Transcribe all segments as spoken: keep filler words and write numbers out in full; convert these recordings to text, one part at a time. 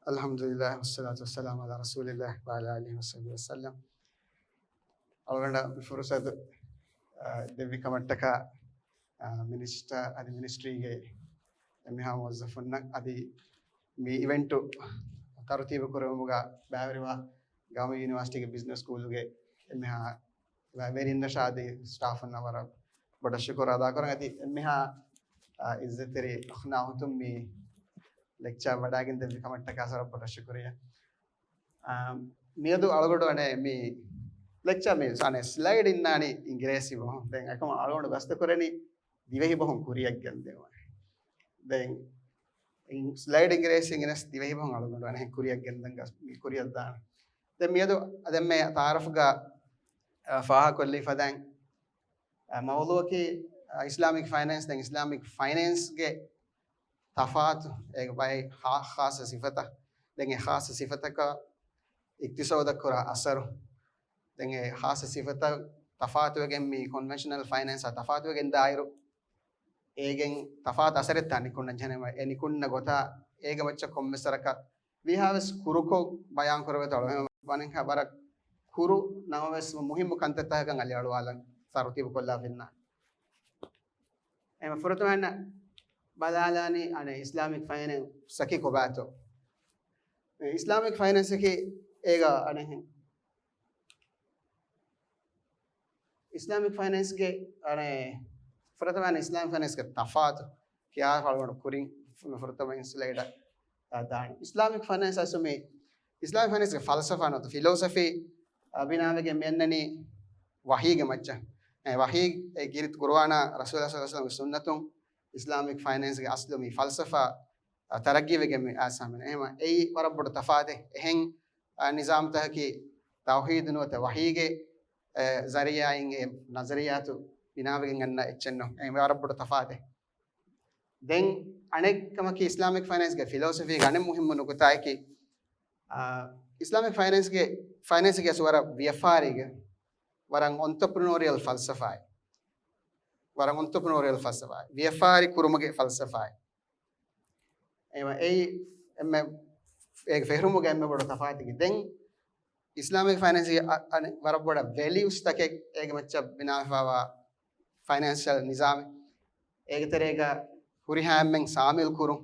الحمد لله والصلاة والسلام على رسول الله وعلى آله وصحبه وسلم. އަޅުގަނޑަށް މި ފުރުސަތު، އާ، ދެއްވި ކަމަށްޓަކާ، އާ، މިނިސްޓަރ އަދި މިނިސްޓްރީގެ އެންމެހާ މުވައްޒަފުންނަށް އަދި މި އިވެންޓު ތަރުތީބު ކުރުމުގަ ބައިވެރިވާ ގައުމީ ޔުނިވާސިޓީގެ ބިޒްނަސް ސްކޫލުގެ އެންމެހާ ވެރިންނަށާ އަދި ސްޓާފުންނަށް ވަރަށް ބޮޑަށް ޝުކުރު އަދާކުރަން. އަދި އެންމެހާ، އާ، އިއްޒަތްތެރި އަޚްނާ ހުތުން މި ލެކްޗާ ވަޑައިގެން ދެއްވި ކަމަށްޓަކާ ވަރަށް ބޮޑަށް ޝުކުރިއްޔާ. އާ، މިއަދު އަޅުގަޑު އަނެއް މި ލެކްޗާ މި އަނެއް ސްލައިޑް އިންނާނީ އިނގިރޭސި ބަހުން. ދެން އެކަމަ އަޅުގަޑު ގަސްތު ކުރަނީ ދިވެހި ބަހުން ކުރިއަށް ގެންދެވުން. ދެން ސްލައިޑް އިނގިރޭސި ގެނެސް ދިވެހި ބަހުން އަޅުގަޑު އަނެއް ކުރިއަށް ގެންދަން ގަސް-، މި ކުރިއަށް ދާން. ދެން މިއަދު އަދެންމެ ތާރަފުގަ، އާ، ފާހަގަކޮށްލި ފަދައިން، އާ، މައުޟޫއަކީ، އާ، އިސްލާމިކް ފައިނޭންސް. ދެން އިސްލާމިކް ފައިނޭންސްގެ ތަފާތު، އޭގެ ބައެއް ހާ-، ޚާއްޞަ ސިފަތައް، ދެން އެ ޚާއްޞަ ސިފަތަކަށް އިޤްތިޞާދަށް ކުރާ އަސަރު، ދެން އެ ޚާއްޞަ ސިފަތައް ތަފާތުވެގެން މި ކޮންވެންޝަނަލް ފައިނޭންސާ ތަފާތުވެގެން ދާއިރު، އޭގެން ތަފާތު އަސަރެއްތާ ނިކުންނަން ޖެހެނީމަ، އެ ނިކުންނަ ގޮތާ އޭގެ މައްޗަށް ކޮންމެސް ވަރަކަށް ވީހާވެސް ކުރުކޮށް ބަޔާން ކުރެވޭތޯ އަޅުގަނޑު ވަނީ ވަރަށް ކުރު ނަމަވެސް މުހިއްމު ކަންތައްތަކަކަށް އަލިއަޅުވާލަން ތަރުތީބު ކޮށްލާފިންނާ. އެމަ ފުރަތަމަ ބަލާލާނީ އަނެއް އިސްލާމިކް ފައިނޭންސް އަކީ ކޮބާތޯ؟ އިސްލާމިކް ފައިނޭންސް އަކީ އޭގަ އަނެއް އިސްލާމިކް ފައިނޭންސްގެ އަނެއް ފުރަތަމަ އިސްލާމިކް ފައިނޭންސްގެ ތަފާތު ކިޔާ އަޅުގަނޑު ކުރިން ފު-، ފުރަތަމަ ސްލައިޑަށް، އާ، ދާނީ. އިސްލާމިކް ފައިނޭންސް އަސްލު މި އިސްލާމިކް ފައިނޭންސްގެ ފަލްސަފާ ނުވަތަ ފިލޯސަފީ، އާ، ބިނާވެގެން މި އަންނަނީ ވަޙީގެ މައްޗަށް. އެ ވަޙީ އެ ކީރިތި ޤުރުއާނާ ރަސޫލާ ޞައްލަﷲު ޢަލައިހި ވަސައްލަމްގެ ސުންނަތުން އިސްލާމިކް ފައިނޭންސްގެ އަސްލު މި ފަލްސަފާ، އާ، ތަރައްގީވެގެން މި އައިސް ހަމަ. އެހެން އެއީ ވަރަށް ބޮޑު ތަފާތެއް. އެހެން، އާ، ނިޒާމްތަކަކީ ތައުޙީދު ނުވަތަ ވަޙީގެ، އެ، ޒަރީޢާއިން އެ ނަޒަރިއްޔާތު ބިނާވެގެން އަންނަ އެއްޗެއް ނޫން. އެ ވަރަށް ބޮޑު ތަފާތެއް. ދެން އަނެއް ކަމަކީ އިސްލާމިކް ފައިނޭންސްގެ ފިލޯސަފީގެ އަނެއް މުހިއްމު ނުކުތާއަކީ، އާ، އިސްލާމިކް ފައިނޭންސްގެ، ފައިނޭންސްގެ އަސްލު ވަރަށް ވިޔަފާރީގެ، ވަރަށް އޮންޓަޕްރެނޯރިއަލް ފަލްސަފާއެއް. ވަރަށް އޮންޓަޕްރެނޯރިއަލް ފަލްސަފާއެއް. ވިޔަފާރި ކުރުމުގެ ފަލްސަފާއެއް. އެމަ އެއީ އެންމެ އޭގެ ފެށުމުގެ އެންމެ ބޮޑު ތަފާތަކީ ދެން އިސްލާމިކް ފައިނޭންސްގެ އަ-، އަނެއް ވަރަށް ބޮޑަށް ވެލިއުސްތަކެއް އޭގެ މައްޗަށް ބިނާވެފައިވާ ފައިނޭންޝަލް ނިޒާމެއް. އޭގެ ތެރޭގަ ހުރިހާ އެންމެން ސާމިލް ކުރުން،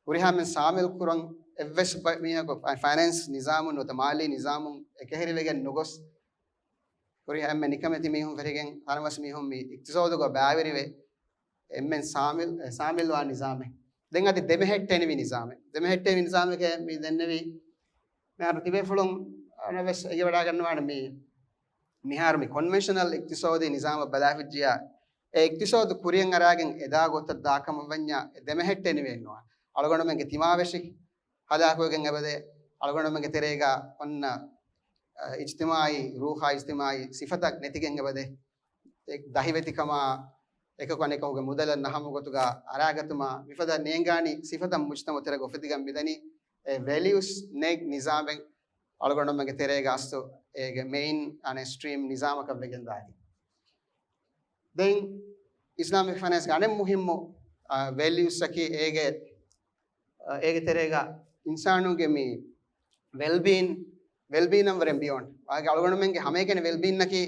ހުރިހާ އެންމެން ސާމިލް ކުރަން އެއްވެސް ބަ-، މީހަކު ފަ-، ފައިނޭންސް ނިޒާމުން ނުވަތަ މާލީ ނިޒާމުން އެކަހެރިވެގެން ނުގޮސް، ހުރިހާ އެންމެ ނިކަމެތި މީހުން ފެށިގެން ތަނަވަސް މީހުން މި އިޤްތިޞާދުގަ ބައިވެރިވެ، އެންމެން ސާމިލް، އެ، ސާމިލްވާ ނިޒާމެއް. ދެން އަދި ދެމެހެއްޓެނިވި ނިޒާމެއް. ދެމެހެއްޓެނިވި ނިޒާމެކޭ މި ދެންނެވީ. މިހާރު ތިބޭފުޅުން އަނެއްވެސް އެނގިވަޑައިގަންނަވާނެ މި، މިހާރު މި ކޮންވެންޝަނަލް އިޤްތިޞާދީ ނިޒާމަށް ބަލާފިއްޖިޔާ، އެ އިޤްތިޞާދު ކުރިއަށް އަރާގެން އެދާ ގޮތަށް ދާކަމަށް ވަންޏާ އެ ދެމެހެއްޓެނިވެ ނުވާ. އަޅުގަނޑުމެންގެ ތިމާވެށި ހަލާކުވެގެން އެބަދޭ، އަޅުގަނޑުމެންގެ ތެރޭގަ އޮންނަ، އަ، އިޖްތިމާޢީ ރޫޙާ، އިޖްތިމާޢީ ސިފަތައް ނެތިގެން އެބަދޭ. އެ ދަހިވެތިކަމާ، އެކަކު އަނެކަކުގެ މުދަލަށް ނަހަމު ގޮތުގަ އަރާގަތުމާ، މިފަދަ ނޭނގާނީ ސިފަތައް މުޖްތަމަޢު ތެރޭގަ އުފެދިގެން މިދަނީ. އެ ވެލިއުސް ނެތް ނިޒާމެއް އަޅުގަނޑުމެންގެ ތެރޭގަ އަސްލު އޭގެ މެއިން އަނެއް ސްޓްރީމް ނިޒާމަކަށް ވެގެން ދާތީ. ދެން އިސްލާމިކް ފައިނޭންސްގެ އަނެއް މުހިއްމު، އާ، ވެލިއުސްއަކީ އޭގެ، އާ، އޭގެ ތެރޭގަ އިންސާނުންގެ މި ވެލްބީން، ވެލްބީން އަން ވަރަށް ބިޔޯންޑް. އޭގެ އަޅުގަނޑުމެންގެ ހަމައެކަނި ވެލްބީންއަކީ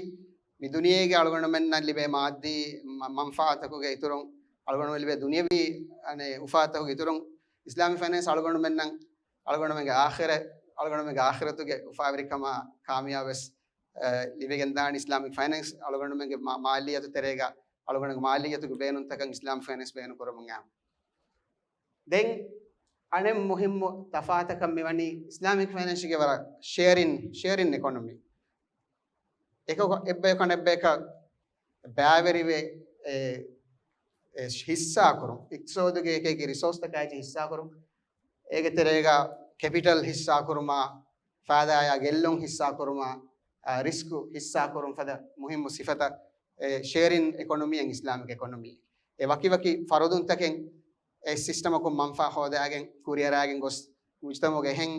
މި ދުނިޔޭގެ އަޅުގަނޑުމެންނަށް ލިބޭ މާއްދީ މަ-، މަންފާއަތަކުގެ އިތުރުން، އަޅުގަނޑުމެން ލިބޭ ދުނިޔަވީ، އަނެއް، އުފާތަކުގެ އިތުރުން، އިސްލާމިކް ފައިނޭންސް އަޅުގަނޑުމެންނަށް، އަޅުގަނޑުމެންގެ އާޚިރަ-، އަޅުގަނޑުމެންގެ އާޚިރަތުގެ އުފާވެރިކަމާ ކާމިޔާބުވެސް، އަ، ލިބިގެންދާނީ އިސްލާމިކް ފައިނޭންސް. އަޅުގަނޑުމެންގެ މާ-، މާލިއްޔަތު ތެރޭގަ އަޅުގަނޑުގެ މާލިއްޔަތުގެ ބޭނުންތަކަށް އިސްލާމިކް ފައިނޭންސް ބޭނުން ކުރަމުން އައި. ދެން އަނެއް މުހިއްމު ތަފާތަކަށް މިވަނީ އިސްލާމިކް ފައިނޭންސްގެ ވަރަށް ޝެއަރިން، ޝެއަރިން އެކޮނޮމީ. އެކަކު އެއްބަޔަކު އަނެއްބަޔަކަށް ބައިވެރިވެ، އެ، އެ، ހިއްސާކުރުން، އިޤްތިޞާދުގެ އެކި އެކި ރިސޯސްތަކާއި ހިއްސާކުރުން، އޭގެ ތެރޭގަ ކެޕިޓަލް ހިއްސާކުރުމާ، ފައިދާއާ ގެއްލުން ހިއްސާކުރުމާ، އާ، ރިސްކު ހިއްސާކުރުން ފަދަ މުހިއްމު ސިފަތައް، އެ، ޝެއަރިން އެކޮނޮމީ އިސްލާމިކް އެކޮނޮމީ. އެ ވަކިވަކި ފަރުދުންތަކެއް އެ ސިސްޓަމަކުން މަންފާ ހޯދާގެން ކުރިއަރާގެން ގޮސް، މުޖްތަމަޢުގެ އެހެން،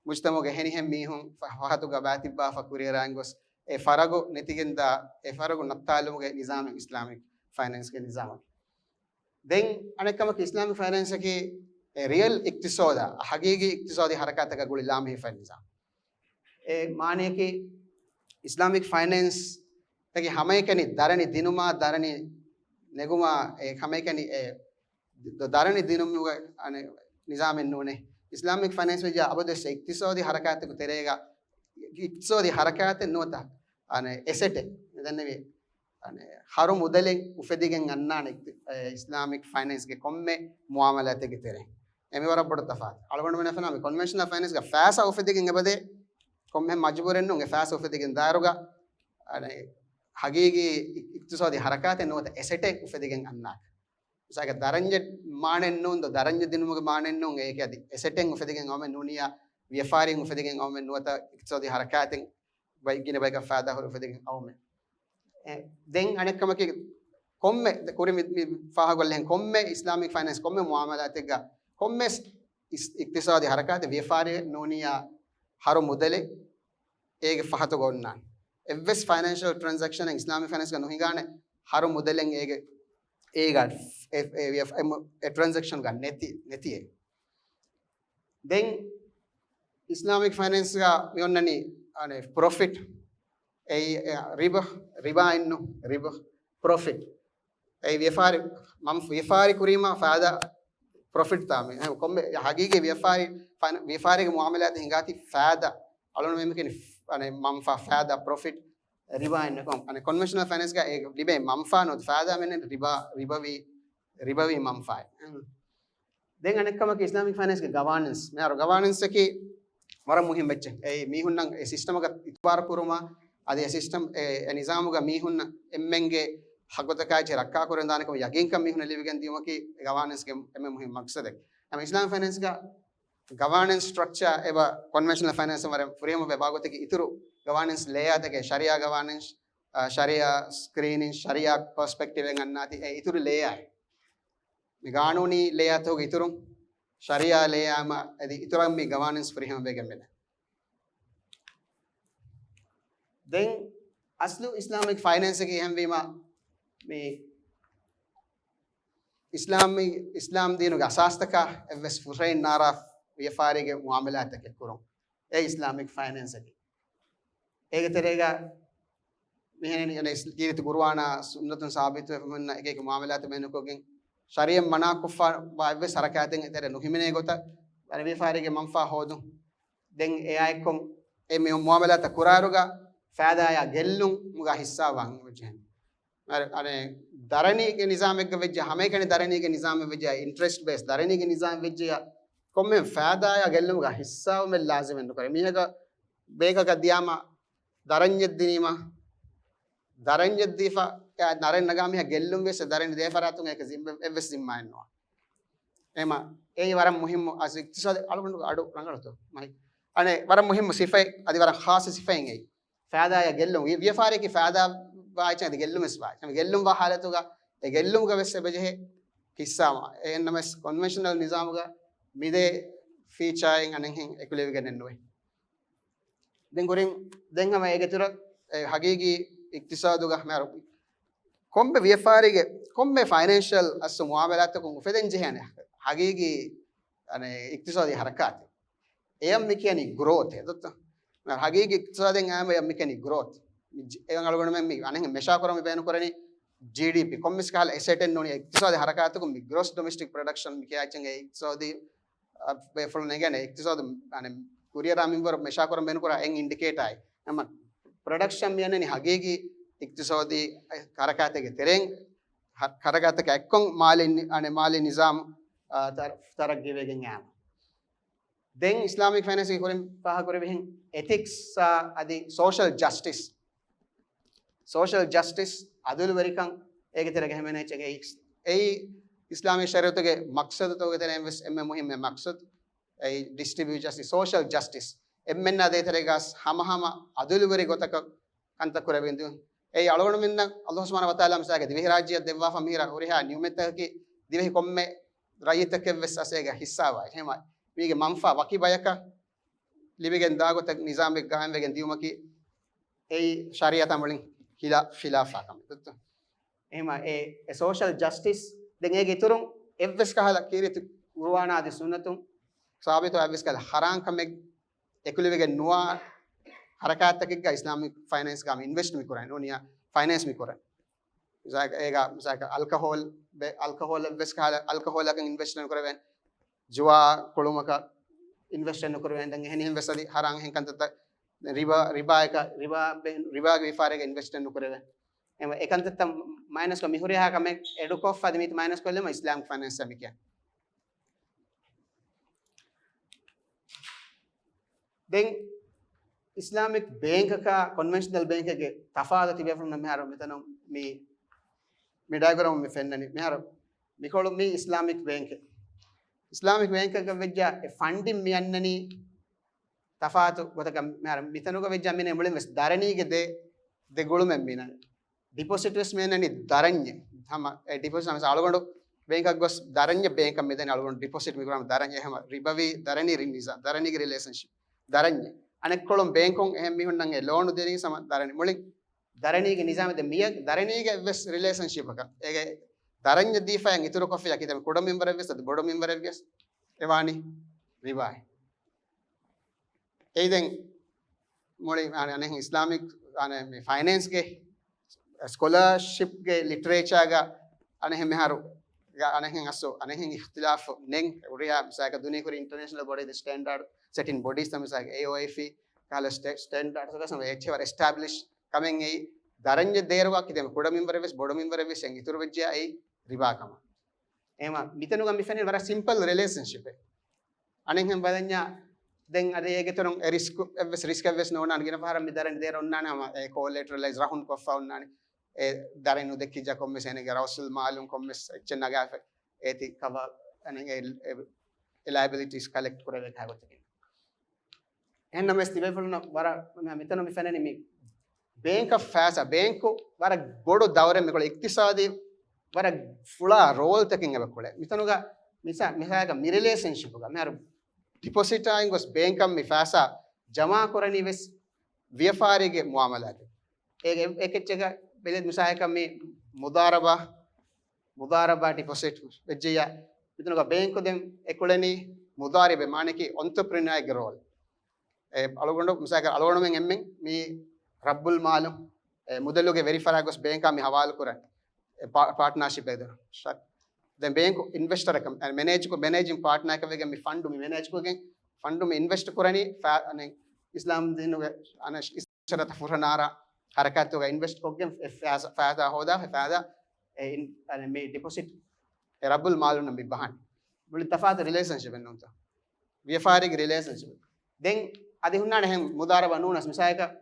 މުޖްތަމަޢުގެ އެހެނިހެން މީހުން ފަ-، ފަހަތުގަ ބައިތިއްބާފަ ކުރިއަރާގެން ގޮސް، އެ ފަރަގު ނެތިގެންދާ، އެ ފަރަގު ނައްތާލުމުގެ ނިޒާމެއް އިސްލާމިކް ފައިނޭންސްގެ ނިޒާމަކީ. ދެން އަނެއްކަމަކީ އިސްލާމިކް ފައިނޭންސަކީ ރިއަލް އިޤްތިޞާދަށް، ޙަޤީޤީ އިޤްތިޞާދީ ޙަރަކާތަކަށް ގުޅި ލާމެހިފައި ނިޒާމް. އެ މާނަޔަކީ، އިސްލާމިކް ފައިނޭންސް ތަކީ ހަމައެކަނި ދަރަނި ދިނުމާ، ދަރަނި ނެގުމާ، އެ ހަމައެކަނި އެ ދ-، ދަރަނި ދިނުމުގެ، އަނެ، ނިޒާމެއް ނޫނޭ. އިސްލާމިކް ފައިނޭންސް ވެއްޖާ އަބަދުވެސް އިޤްތިޞާދީ ޙަރަކާތަކު ތެރޭގަ، އިޤްތިޞާދީ ޙަރަކާތެއް ނުވަތަ، އަނެ، އެސެޓެއް ދެންނެވި، އަނެ، ހަރު މުދަލެއް އުފެދިގެން އަންނާނެ އިޤްތި-، އެ، އިސްލާމިކް ފައިނޭންސްގެ ކޮންމެ މުއާމަލާތެއްގެ ތެރެއިން. އެމި ވަރަށް ބޮޑު ތަފާތު. އަޅުގަނޑުމެން ފެނާ މި ކޮންވެންޝަނަލް ފައިނޭންސްގަ ފައިސާ އުފެދިގެން އެބަދޭ، ކޮންމެ މަޖުބޫރެއް ނޫން އެ ފައިސާ އުފެދިގެން ދާއިރުގަ، އަނެ، ޙަޤީޤީ އި-، އިޤްތިޞާދީ ޙަރަކާތެއް ނުވަތަ އެސެޓެއް އުފެދިގެން އަންނާކަށް. މިސާލަކަށް ދަރަންޏެއް މާނައެއް ނޫން ދޯ، ދަރަންޏެއް ދިނުމުގެ މާނައެއް ނޫން، އޭކެ އަދި އެސެޓެއް އުފެދިގެން އައުމެއް ނޫނިއްޔާ، ވިޔަފާރިއެއް އުފެދިގެން އައުމެއް ނުވަތަ އިޤްތިޞާދީ ޙަރަކާތެއް ބައި-، ގިނަ ބަޔަކަށް ފައިދާ ހުރި އުފެދިގެން އައުމެއް. އެ، ދެން އަނެއްކަމަކީ، ކޮންމެ، ދެ-، ކުރިން މި، މި ފާހަގަކޮށްލިހެން ކޮންމެ އިސްލާމިކް ފައިނޭންސް ކޮންމެ މުއާމަލާތެއްގަ ކޮންމެ އިސް-، އިޤްތިޞާދީ ޙަރަކާތެއް ވިޔަފާރިއެއް ނޫނިއްޔާ ހަރު މުދަލެއް އޭގެ ފަހަތުގަ އޮންނާނެ. އެއްވެސް ފައިނޭންޝަލް ޓްރާންސެކްޝަނެއް އިސްލާމިކް ފައިނޭންސްގަ ނުހިނގާނެ ހަރު މުދަލެއް އޭގެ، އޭގަ އެ، އެ، އެ، އެ، އެ ޓްރާންސެކްޝަންގަ ނެތި، ނެތިއޭ. ދެން އިސްލާމިކް ފައިނޭންސްގަ މި އޮންނަނީ، އަނެ، ޕްރޮފިޓް. އެއީ، އެ، ރިބަ، ރިބާ އިންނު، ރިބަ، ޕްރޮފިޓް. އެއީ ވިޔަފާރި، މަން-، ވިޔަފާރި ކުރީމާ ފައިދާ ޕްރޮފިޓް ތާމެ. އެ، ކޮންމެ ޙަޤީޤީ ވިޔަފާރި، ފައިނ-، ވިޔަފާރީގެ މުއާމަލާތެއް ހިނގާތީ ފައިދާ. އަޅުން މެން ކިޔަނީ، އަނެ، މަންފާ، ފައިދާ، ޕްރޮފިޓް، ރިބާ އިންނަކޮން. އަނެ، ކޮންވެންޝަނަލް ފައިނޭންސްގަ އެ ލިބޭ މަންފާ ނުވަތަ ފައިދާ މެން ރިބާ، ރިބަވީ، ރިބަވީ މަންފާ. ދެން އަނެއްކަމަކީ އިސްލާމިކް ފައިނޭންސްގެ ގަވާނަންސް. މިހާރު ގަވާނަންސަކީ ވަރަށް މުހިންމު އެއްޗެއް. އެއީ މީހުންނަށް އެ ސިސްޓަމަކަށް އިތުބާރު ކުރުމާ، އަދި އެ ސިސްޓަމް އެ، އެ ނިޒާމުގަ މީހުންނަށް އެންމެންގެ ހައްގުތަކާއެއްޗެއް ރައްކާކުރަން ދާނެކަމަށް ޔަގީންކަން މީހުންނަށް ލިބިގެން ދިޔުމަކީ އެ ގަވާނަންސްގެ އެންމެ މުހިންމު މަޤްޞަދެއް. އެމަ އިސްލާމިކް ފައިނޭންސްގަ ގަވާނަންސް ސްޓްރަކްޗާ އެބަ ކޮންވެންޝަނަލް ފައިނޭންސް ވަރަށް ފުރިހަމަ ބައި ބާގޮތަކީ އިތުރު ގަވާނަންސް ލޭއާތަކެއް، ޝަރީއާ ގަވާނަންސް، އާ، ޝަރީއާ ސްކްރީނިން، ޝަރީއާ ޕަރސްޕެކްޓިވް އެން އަންނާތީ އެ އިތުރު ލޭއާ. މި ގާނޫނީ ލޭއާތަކުގެ އިތުރުން ޝަރީއާ ލޭއާ އެމަ އަދި އިތުރަށް މި ގަވާނަންސް ފުރިހަމަވެގެން މިދަނީ. ދެން އަސްލު އިސްލާމިކް ފައިނޭންސަކީ އެހެންވީމަ މި އިސްލާމީ، އިސްލާމް ދީނުގެ އަސާސްތަކާ އެއްވެސް ފުށައިން ނާރާ ވިޔަފާރީގެ މުއާމަލާތަކެއް ކުރުން. އެ އިސްލާމިކް ފައިނޭންސަކީ. އޭގެ ތެރޭގަ މިހެން އަނެ ކީރިތި ޤުރުއާނާ ސުންނަތުން ސާބިތުވެފަ ހުންނަ އެކި އެކި މުއާމަލާތު ބޭނުންކޮށްގެން، ޝަރީއަތް މަނާކޮށްފަ ވާ އެއްވެސް ހަރަކާތެއް އެތެރެ ނުހިމެނޭ ގޮތަށް، އަނެ ވިޔަފާރީގެ މަންފާ ހޯދުން. ދެން އެއާއެއްކޮށް އެ މި މުއާމަލާތައް ކުރާއިރުގަ ފައިދާއާ ގެއްލުން މުގާ ހިއްސާވާން ވެއްޖެ. އަނެ، އަނެ ދަރަނީގެ ނިޒާމެއްގަ ވެއްޖެ، ހަމައެކަނި ދަރަނީގެ ނިޒާމެއް ވެއްޖެ، އިންޓްރެސްޓް ބޭސް ދަރަނީގެ ނިޒާމެއް ވެއްޖެ، ކޮންމެ ފައިދާއާ ގެއްލުމުގަ ހިއްސާވުމެއް ލާޒިމެއް ނުކުރޭ. މީހަކަށް ބޭކަކަށް ދިޔާމަ ދަރަންޏެއް ދިނީމަ، ދަރަންޏެއް ދީފަ، އެ ދަރަން ނަގާ މީހާ ގެއްލުން ވިޔަސް ދަރަން ދޭފަރާތުން އޭކަ ޒިން-، އެއްވެސް ޒިންމާއެއް ނުވާ. އެމަ، އެއީ ވަރަށް މުހިއްމު އަސް އިޤްތިޞާދީ އަޅުގަނޑު އަޑު ރަނގަޅުތޯ؟ މައި. އަނެ، ވަރަށް މުހިއްމު ސިފައެއް، އަދި ވަރަށް ޚާއްޞަ ސިފައެއް އެއީ. ފައިދާއާ ގެއްލުން. ވި-، ވިޔަފާރިއަކީ ފައިދާ ވާ އެއްޗެއް އަދި ގެއްލުމެސް ވާ އެއްޗެއް. ގެއްލުން ވާ ހާލަތުގަ، އެ ގެއްލުމުގަ ވެސް އެބަޖެހޭ ހިއްސާވާ. އެހެންނަމަވެސް ކޮންވެންޝަނަލް ނިޒާމުގަ މިދޭ ފީޗާއިން އަނެއްހެން އެކުލެވިގެނެއް ނުވޭ. ދެން ކުރިން، ދެން ހަމަ އޭގެ އިތުރަށް އެ ހަގީގީ އިޤްތިޞާދުގަ މިހާރު ކޮންމެ ވިޔަފާރީގެ، ކޮންމެ ފައިނޭންޝަލް އަސްލު މުއާމަލާތަކުން އުފެދެން ޖެހޭނެ ހަގީގީ، އަނެ، އިޤްތިޞާދީ ހަރަކާތެއް. އެޔަށް މި ކިޔަނީ ގްރޯތޭ، ދޮއްތަ؟ ހަގީގީ އިޤްތިޞާދެއް އާއްމު އެޔަށް މި ކިޔަނީ ގްރޯތް. މި ޖި-، އެ އަޅުގަނޑުމެން މި އަނެއްހެން މެޝާ ކުރަން މި ބޭނުން ކުރަނީ ޖީޑީޕީ. ކޮންމެސް ކަހަލަ އެސެޓެއް ނޫނީ އިޤްތިޞާދީ ހަރަކާތަކުން މި ގްރޯސް ޑޮމެސްޓިކް ޕްރޮޑަކްޝަން މި ކިޔާ އެއްޗެއް އިޤްތިޞާދީ އަ، ބޭފުޅުން އެނގޭނެ އިޤްތިޞާދު، އަނެ، ކުރިއަރާ މިންވަރު މެޝާކުރަން ބޭނުންކުރާ އެއް އިންޑިކޭޓާއެއް. އެމަ ޕްރޮޑަކްޝަން މިއަންނަނީ ހަގީގީ އިޤްތިޞާދީ ހަރަކާތެއްގެ ތެރެއިން ހަ-، ހަރަކާތަކަށް އެއްކޮށް މާލީ ނި-، އަނެ، މާލީ ނިޒާމު، އާ، ތަރ-، ތަރައްގީވެގެން އާމަ. ދެން އިސްލާމިކް ފައިނޭންސްގެ ކުރިން ފާހަގަކުރެވިހެން އެތިކްސް އާ އަދި ސޯޝަލް ޖަސްޓިސް. ސޯޝަލް ޖަސްޓިސް، އަދުލުވެރިކަން، އޭގެ ތެރޭގަ ހިމެނޭ އެއްޗެއް. އެއީ އިސްލާމީ ޝަރީއަތުގެ މަޤްޞަދުތަކުގެ ތެރެއިން ވެސް އެންމެ މުހިއްމު މަޤްޞަދު. އެއީ ޑިސްޓްރިބިއުޓް ޖަސްޓިސް، ސޯޝަލް ޖަސްޓިސް. އެންމެންނާ ދޭތެރޭގަ ހަމަހަމަ އަދުލުވެރި ގޮތަކަށް ކަންތައް ކުރެވިން ދިޔުން. އެއީ އަޅުގަނޑުމެންނަށް ﷲ ސުބްޙާނަހޫ ވަތަޢާލާ މިސާލަކަށް ދިވެހިރާއްޖެއަށް ދެއްވާފަ މިހިރަ ހުރިހާ ނިޢުމަތަކީ ދިވެހި ކޮންމެ ރައްޔިތަކެއް ވެސް އަސޭގަ ހިއްސާވާ. އެހެންވެ، މީގެ މަންފާ ވަކި ބަޔަކަށް ލިބިގެން ދާ ގޮތަށް ނިޒާމެއް ގާއިމްވެގެން ދިޔުމަކީ އެއީ ޝަރީޢަތާ މުޅިން ޚިލާ-، ޚިލާފާ ކަމެއް. އެހެންވެ، އެ، އެ ސޯޝަލް ޖަސްޓިސް ދެން އޭގެ އިތުރުން އެއްވެސް ކަހަލަ ކީރިތި ޤުރުއާނާ އަދި ސުންނަތުން ސާބިތު އަވިސްކަލ ހަރާން ކަމެއް އެކުލެވިގެން ނުވާ ހަރަކާތްތަކެއްގަ އިސްލާމިކް ފައިނޭންސްގަ އިންވެސްޓް މި ކުރަން ނޫނިޔާ ފައިނޭންސް މި ކުރަން. މިސާލަކަށް އޭގަ މިސާލަކަށް އަލްކަހޯލް ބެ-، އަލްކަހޯލް ވެސް ކަހަލަ އަލްކަހޯލަކަށް އިންވެސްޓް ނުކުރެވޭނެ. ޖުވާ ކުޅުމަކަށް އިންވެސްޓް ނުކުރެވޭނެ. ދެން އެހެނިހެން ވެސް އަދި ހަރާން އެހެން ކަންތައްތައް ރިބާ، ރިބާއަކަށް، ރިބާ ބެ-، ރިބާގެ ވިޔަފާރިއަކަށް އިންވެސްޓް ނުކުރެވޭ. އެ ކަންތައްތައް މައިނަސްކޮށް މި ހުރިހާ ކަމެއް އެޑުކޮށްފަ އަދި މީތި މައިނަސް ކޮށްލުމަށް އިސްލާމް ފައިނޭންސް މި ކިޔަން. ދެން އިސްލާމިކް ބޭންކަކާ ކޮންވެންޝަނަލް ބޭންކެއްގެ ތަފާތު ތިބޭފުޅުންނަށް މިހާރު މިތަނުން މި، މި ޑަޔަގްރާމް މި ފެންނަނީ. މިހާރު މިކޮޅު މީ އިސްލާމިކް ބޭންކެއް. އިސްލާމިކް ބޭންކެއްގަ ވެއްޖާ އެ ފަންޑިން މި އަންނަނީ ތަފާތު ގޮތަކަށް މިހާރު މިތަނުގަ ވެއްޖާ މިނެ މުޅިން ވެސް ދަރަނީގެ ދެ، ދެ ގުޅުމެއް މިނަ. ޑިޕޮޒިޓް ވެސް މި އަންނަނީ ދަރަންޏެއް. ހަމަ އެ ޑިޕޮޒިޓް ހަމަ އަޅުގަނޑު ބޭންކަށް ގޮސް ދަރަންޏެއް ބޭންކަށް މިދެނީ އަޅުގަނޑު ޑިޕޮޒިޓް މި ކުރާ ދަރަންޏެއް ހަމަ ރިބަވީ ދަރަނީ ރި-، ނިޒާ-، ދަރަނީގެ ރިލޭޝަންޝިޕް ދަރަންޏެއް. އަނެއްކޮޅުން ބޭންކުން އެހެން މީހުންނަށް އެ ލޯނު ދެނީ ހަމަ ދަރަނި. މުޅިން ދަރަނީގެ ނިޒާމެއް ދެ މިޔަ ދަރަނީގެ ވެސް ރިލޭޝަންޝިޕަކަށް. އޭގެ ދަރަންޏެއް ދީފައި އިތުރު ކޮށްފިޔާ ކިތަން ކުޑަ މިންވަރެއް ވެސް އަދި ބޮޑު މިންވަރެއް ވެސް އެވާނީ ރިބާއެއް. އެއީ ދެން މުޅި އަނެ-، އަނެހެން އިސްލާމިކް އަނެ މި ފައިނޭންސްގެ ސްކޮލާޝިޕްގެ ލިޓްރޭޗާގަ އަނެހެން މިހާރު ގަ އަނެހެން އަސް އަނެހެން އިޚްތިލާފު ނެން އުރިޔާ މިސާލަކަށް ދުނިޔެ ކުރި އިންޓަރނޭޝަނަލް ބޮޑީ ސްޓޭންޑަޑް ސެޓިން ބޮޑީސް ތަ މިސާލަކަށް އޭއޯއެފްއީ ކަހަލަ ސްޓޭ-، ސްޓޭންޑަޑްސް ގަސް އެއްޗެއް ވަރަށް އެސްޓާބްލިޝް ކަމެއް އެއީ ދަރަންޏެއް ދޭރުގަ ކިތަން ކުޑަ މިންވަރެއް ވެސް ބޮޑު މިންވަރެއް ވެސް އެން އިތުރު ވެއްޖެ އެއީ ރިބާ ކަމަށް. އެހެމަ މިތަނުގަ މި ފެންނަނީ ވަރަށް ސިމްޕަލް ރިލޭޝަންޝިޕެއް. އަނެއްހެން ބަލަންޏާ ދެން އަދި އޭގެ ތެރުން އެ ރިސްކް އެއްވެސް ރިސްކެއް ވެސް ނޯންނާނެ ގިނަ ފަހަރަށް މި ދަރަނި ދޭރަ އޮންނާނެ ހަމަ އެ ކޯލެޓްރަލައިޒް ރަހުން ކޮށްފަ އޮންނާނެ. އެ ދަރަނި ނުދެއްކިއްޖާ ކޮންމެސް އޭނަގެ ރައުސުލް މާލުން ކޮންމެސް އެއްޗެއް ނަގާފަ އޭތި ކަވަ އަނެއް އެ، އެ، އެ ލައިބިލިޓީސް ކަލެކްޓް ކުރެވޭ ކާ ގޮތަކީ. އެހެންނަމަވެސް ތިބޭފުޅުންނަށް ވަރަށް މި-، މިތަނު މި ފެންނަނީ މި ބޭންކް އޮފް ފައިސާ، ބޭންކު ވަރަށް ބޮޑު ދައުރެއް މިކޮޅު އިޤްތިޞާދީ ވަރަށް ފުޅާ ރޯލްތަކެއް އެބަ ކުޅޭ. މިތަނުގަ މިސާ-، މިސާލަކަށް މި ރިލޭޝަންޝިޕުގަ މިހާރު ޑިޕޮޒިޓާއިން ގޮސް ބޭންކަށް މި ފައިސާ ޖަމާ ކުރަނީ ވެސް ވިޔަފާރީގެ މުއާމަލާތެއް. އޭގެ އެކެއްޗެއްގަ ބެލެ މިސާލަކަށް މި މުދާރަބާ، މުދާރަބާ ޑިޕޮޒިޓް ވެއްޖެޔާ، މިތަނުގަ ބޭންކު ދެން އެކުޅެނީ މުދާރިބެއް މާނައަކީ އޮންތަޕްރިނާއެއްގެ ރޯލް. އެ އަޅުގަނޑު މިސާލަކަށް އަޅުގަނޑުމެން އެންމެން މި ރައްބުލް މާލު، އެ މުދަލުގެ ވެރިފަރާ ގޮސް ބޭންކާ މި ހަވާލު ކުރަން. އެ ޕާ-، ޕާޓްނާޝިޕް އެދު. ޝަ-، ދެން ބޭންކު އިންވެސްޓަރަކަށް، އެ މެނޭޖްކު-، މެނޭޖިން ޕާޓްނާއަކަށް ވެގެން މި ފަންޑު މި މެނޭޖްކޮށްގެން ފަންޑު މި އިންވެސްޓް ކުރަނީ ފަ-، އަނެއް އިސްލާމް ދީނުގެ އަނެއް ޝަރަތަށް ފުރަނާރާ ހަރަކާތުގަ އިންވެސްޓް ކޮށްގެން އެ ފައިސާ، ފައިސާ ހޯދާ، އެ ފައިސާ އެ އިން-، އަނެއް މި ޑިޕޮޒިޓް އެ ރައްބުލް މާލުން މި ބަހަން. މުޅި ތަފާތު ރިލޭޝަންޝިޕެއް ނޫންތަ؟ ވިޔަފާރީގެ ރިލޭޝަންޝިޕް. ދެން އަދި ހުންނާނެ އެހެން މުދާރަބާ ނޫނަސް މިސާލަކަށް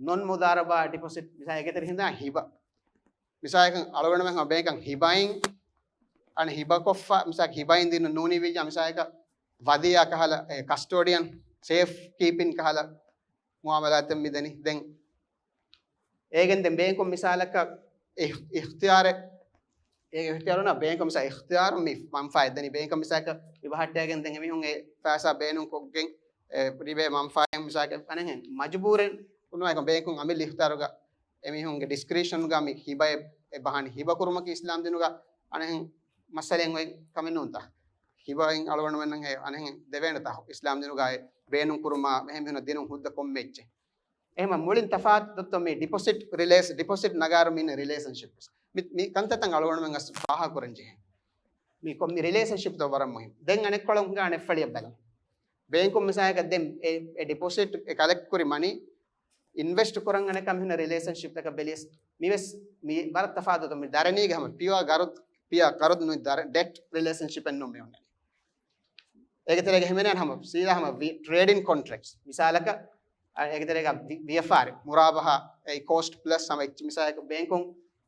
ނޮން މުދާރަބާ ޑިޕޮޒިޓް މިސާލަކަށް އޭގެތެރެ ހިނދާ ހިބަ. މިސާލަކަށް އަޅުގަނޑުމެން ހަމަ ބޭންކަށް ހިބައިން، އަނެއް ހިބަކޮށްފަ، މިސާލަކަށް ހިބައިން ދިނުން ނޫނީ ވިއްޔާ، މިސާލަކަށް ވަދިޔާ ކަހަލަ، އެ، ކަސްޓޯޑިއަން، ސޭފް ކީޕިން ކަހަލަ މުއާމަލާތެއް މިދެނީ. ދެން އޭގެން ދެން ބޭންކުން މިސާލަކަށް އިހް-، އިޚްތިޔާރެއް، އޭގެ އިޚްތިޔާރުންނާ ބޭންކުން މިސާ އިޚްތިޔާރު މި މަންފާއެއް ދެނީ. ބޭންކުން މިސާލަކަށް މި ބަހައްޓައިގެން ދެން އެމީހުން އެ ފައިސާ ބޭނުން ކޮށްގެން، އެ، ރިބޭ މަންފާއެއް މިސާލަކަށް އަނެއްހެން މަޖުބޫރެއް ނުވާ ބޭންކުން އަމިއްލަ އިޚްތިޔާރުގަ އެމީހުންގެ ޑިސްކްރީޝަންގަ މި ހިބައެއް އެ ބަހަނި. ހިބަ ކުރުމަކީ އިސްލާމް ދީނުގަ އަނެއްހެން މައްސަލައެއް އޮތް ކަމެއް ނޫންތަ؟ ހިބައިން އަޅުގަނޑުމެންނަށް އެ އަނެއްހެން ދެވޭނެތާ އިސްލާމް ދީނުގައި ބޭނުން ކުރުމާ އެހެން މީހުންނަށް ދިނުން ހުއްދަ ކޮންމެ އެއްޗެއް. އެހެމަ މުޅިން ތަފާތު ދޮއްތޯ މި ޑިޕޮޒިޓް ރިލޭސް-، ޑިޕޮޒިޓް ނަގާރު މި ރިލޭޝަންޝިޕް. މި، މި ކަންތައްތައް އަޅުގަނޑުމެން އަސް ފާހަގަ ކުރަން ޖެހޭ. މި ކޮ-، މި ރިލޭޝަންޝިޕްތައް ވަރަށް މުހިންމު. ދެން އަނެއްކޮޅުން ހިނގާ އަނެއްފަޅިއަށް ބަލަން. ބޭންކުން މިސާލަކަށް ދެން އެ، އެ ޑިޕޮޒިޓް އެ ކަލެކްޓް ކުރި މަނީ އިންވެސްޓް ކުރަން އަނެއްކާ މިހުންނަ ރިލޭޝަންޝިޕްތަކަށް ބެލިޔަސް މިވެސް މި ވަރަށް ތަފާތު މި ދަރަނީގެ ހަމަ ޕިޔުއާ ގަރުދް، ޕިޔާ ގަރުދް ނު ދަރ-، ޑެޓް ރިލޭޝަންޝިޕެއް ނޫން މި އޮންނަނީ. އޭގެ ތެރޭގަ ހިމެނޭނެ ހަމަ ސީދާ ހަމަ ވި-، ޓްރޭޑިން ކޮންޓްރެކްޓްސް. މިސާލަކަށް، އަ، އޭގެ ތެރޭގަ ވި-، ވިޔަފާރި، މުރާބަހާ، އެ ކޯސްޓް ޕްލަސް ހަމަ އެއްޗި-، މިސާލަކަށް ބޭންކުން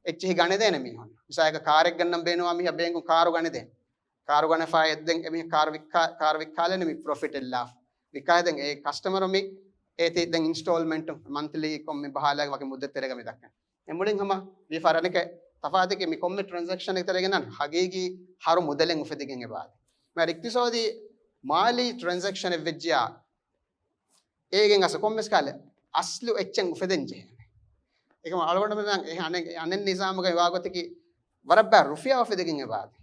އެއްޗިހި ގަނެދޭނެ މީހުން. މިސާލަކަށް ކާރެއް ގަންނަން ބޭނުންވާ މީހާ ބޭންކުން ކާރު ގަނެދޭނެ. ކާރު ގަނެފާ އެއްދެން އެމީހަ ކާރު ވިއްކާ-، ކާރު ވިއްކާލެން މި ޕްރޮފިޓެއް ލާފަ. ވިއްކާ ދެން އެ ކަސްޓަމަރު މި އޭތި ދެން އިންސްޓޯލްމަންޓު މަންތްލީ ކޮން މި ބަހާލާގެ ވަކި މުއްދަތެއް ތެރޭގަ މި ދައްކަން. އެ މުޅިން ހަމަ ވިޔަފާރި އަނެކެ ތަފާތަކީ މި ކޮންމެ ޓްރެންސެކްޝަނެއް ތެރޭގަ ހަގީގީ ހަރު މުދަލެއް އުފެދިގެން އެބައާދޭ. މި އިޤްތިޞާދީ މާލީ ޓްރެންސެކްޝަނެއް ވެއްޖިޔާ އޭގެން އަސް ކޮންމެސް ކާލެ އަސްލު އެއްޗެއް އުފެދެން ޖެހޭނެ. އެކަމަ އަޅުގަނޑުމެން އެ އަނެއް، އަނެއް ނިޒާމުގަ ވާގޮތަކީ ވަރަށް ބާ ރުފިޔާ އުފެދިގެން އެބައާދޭ.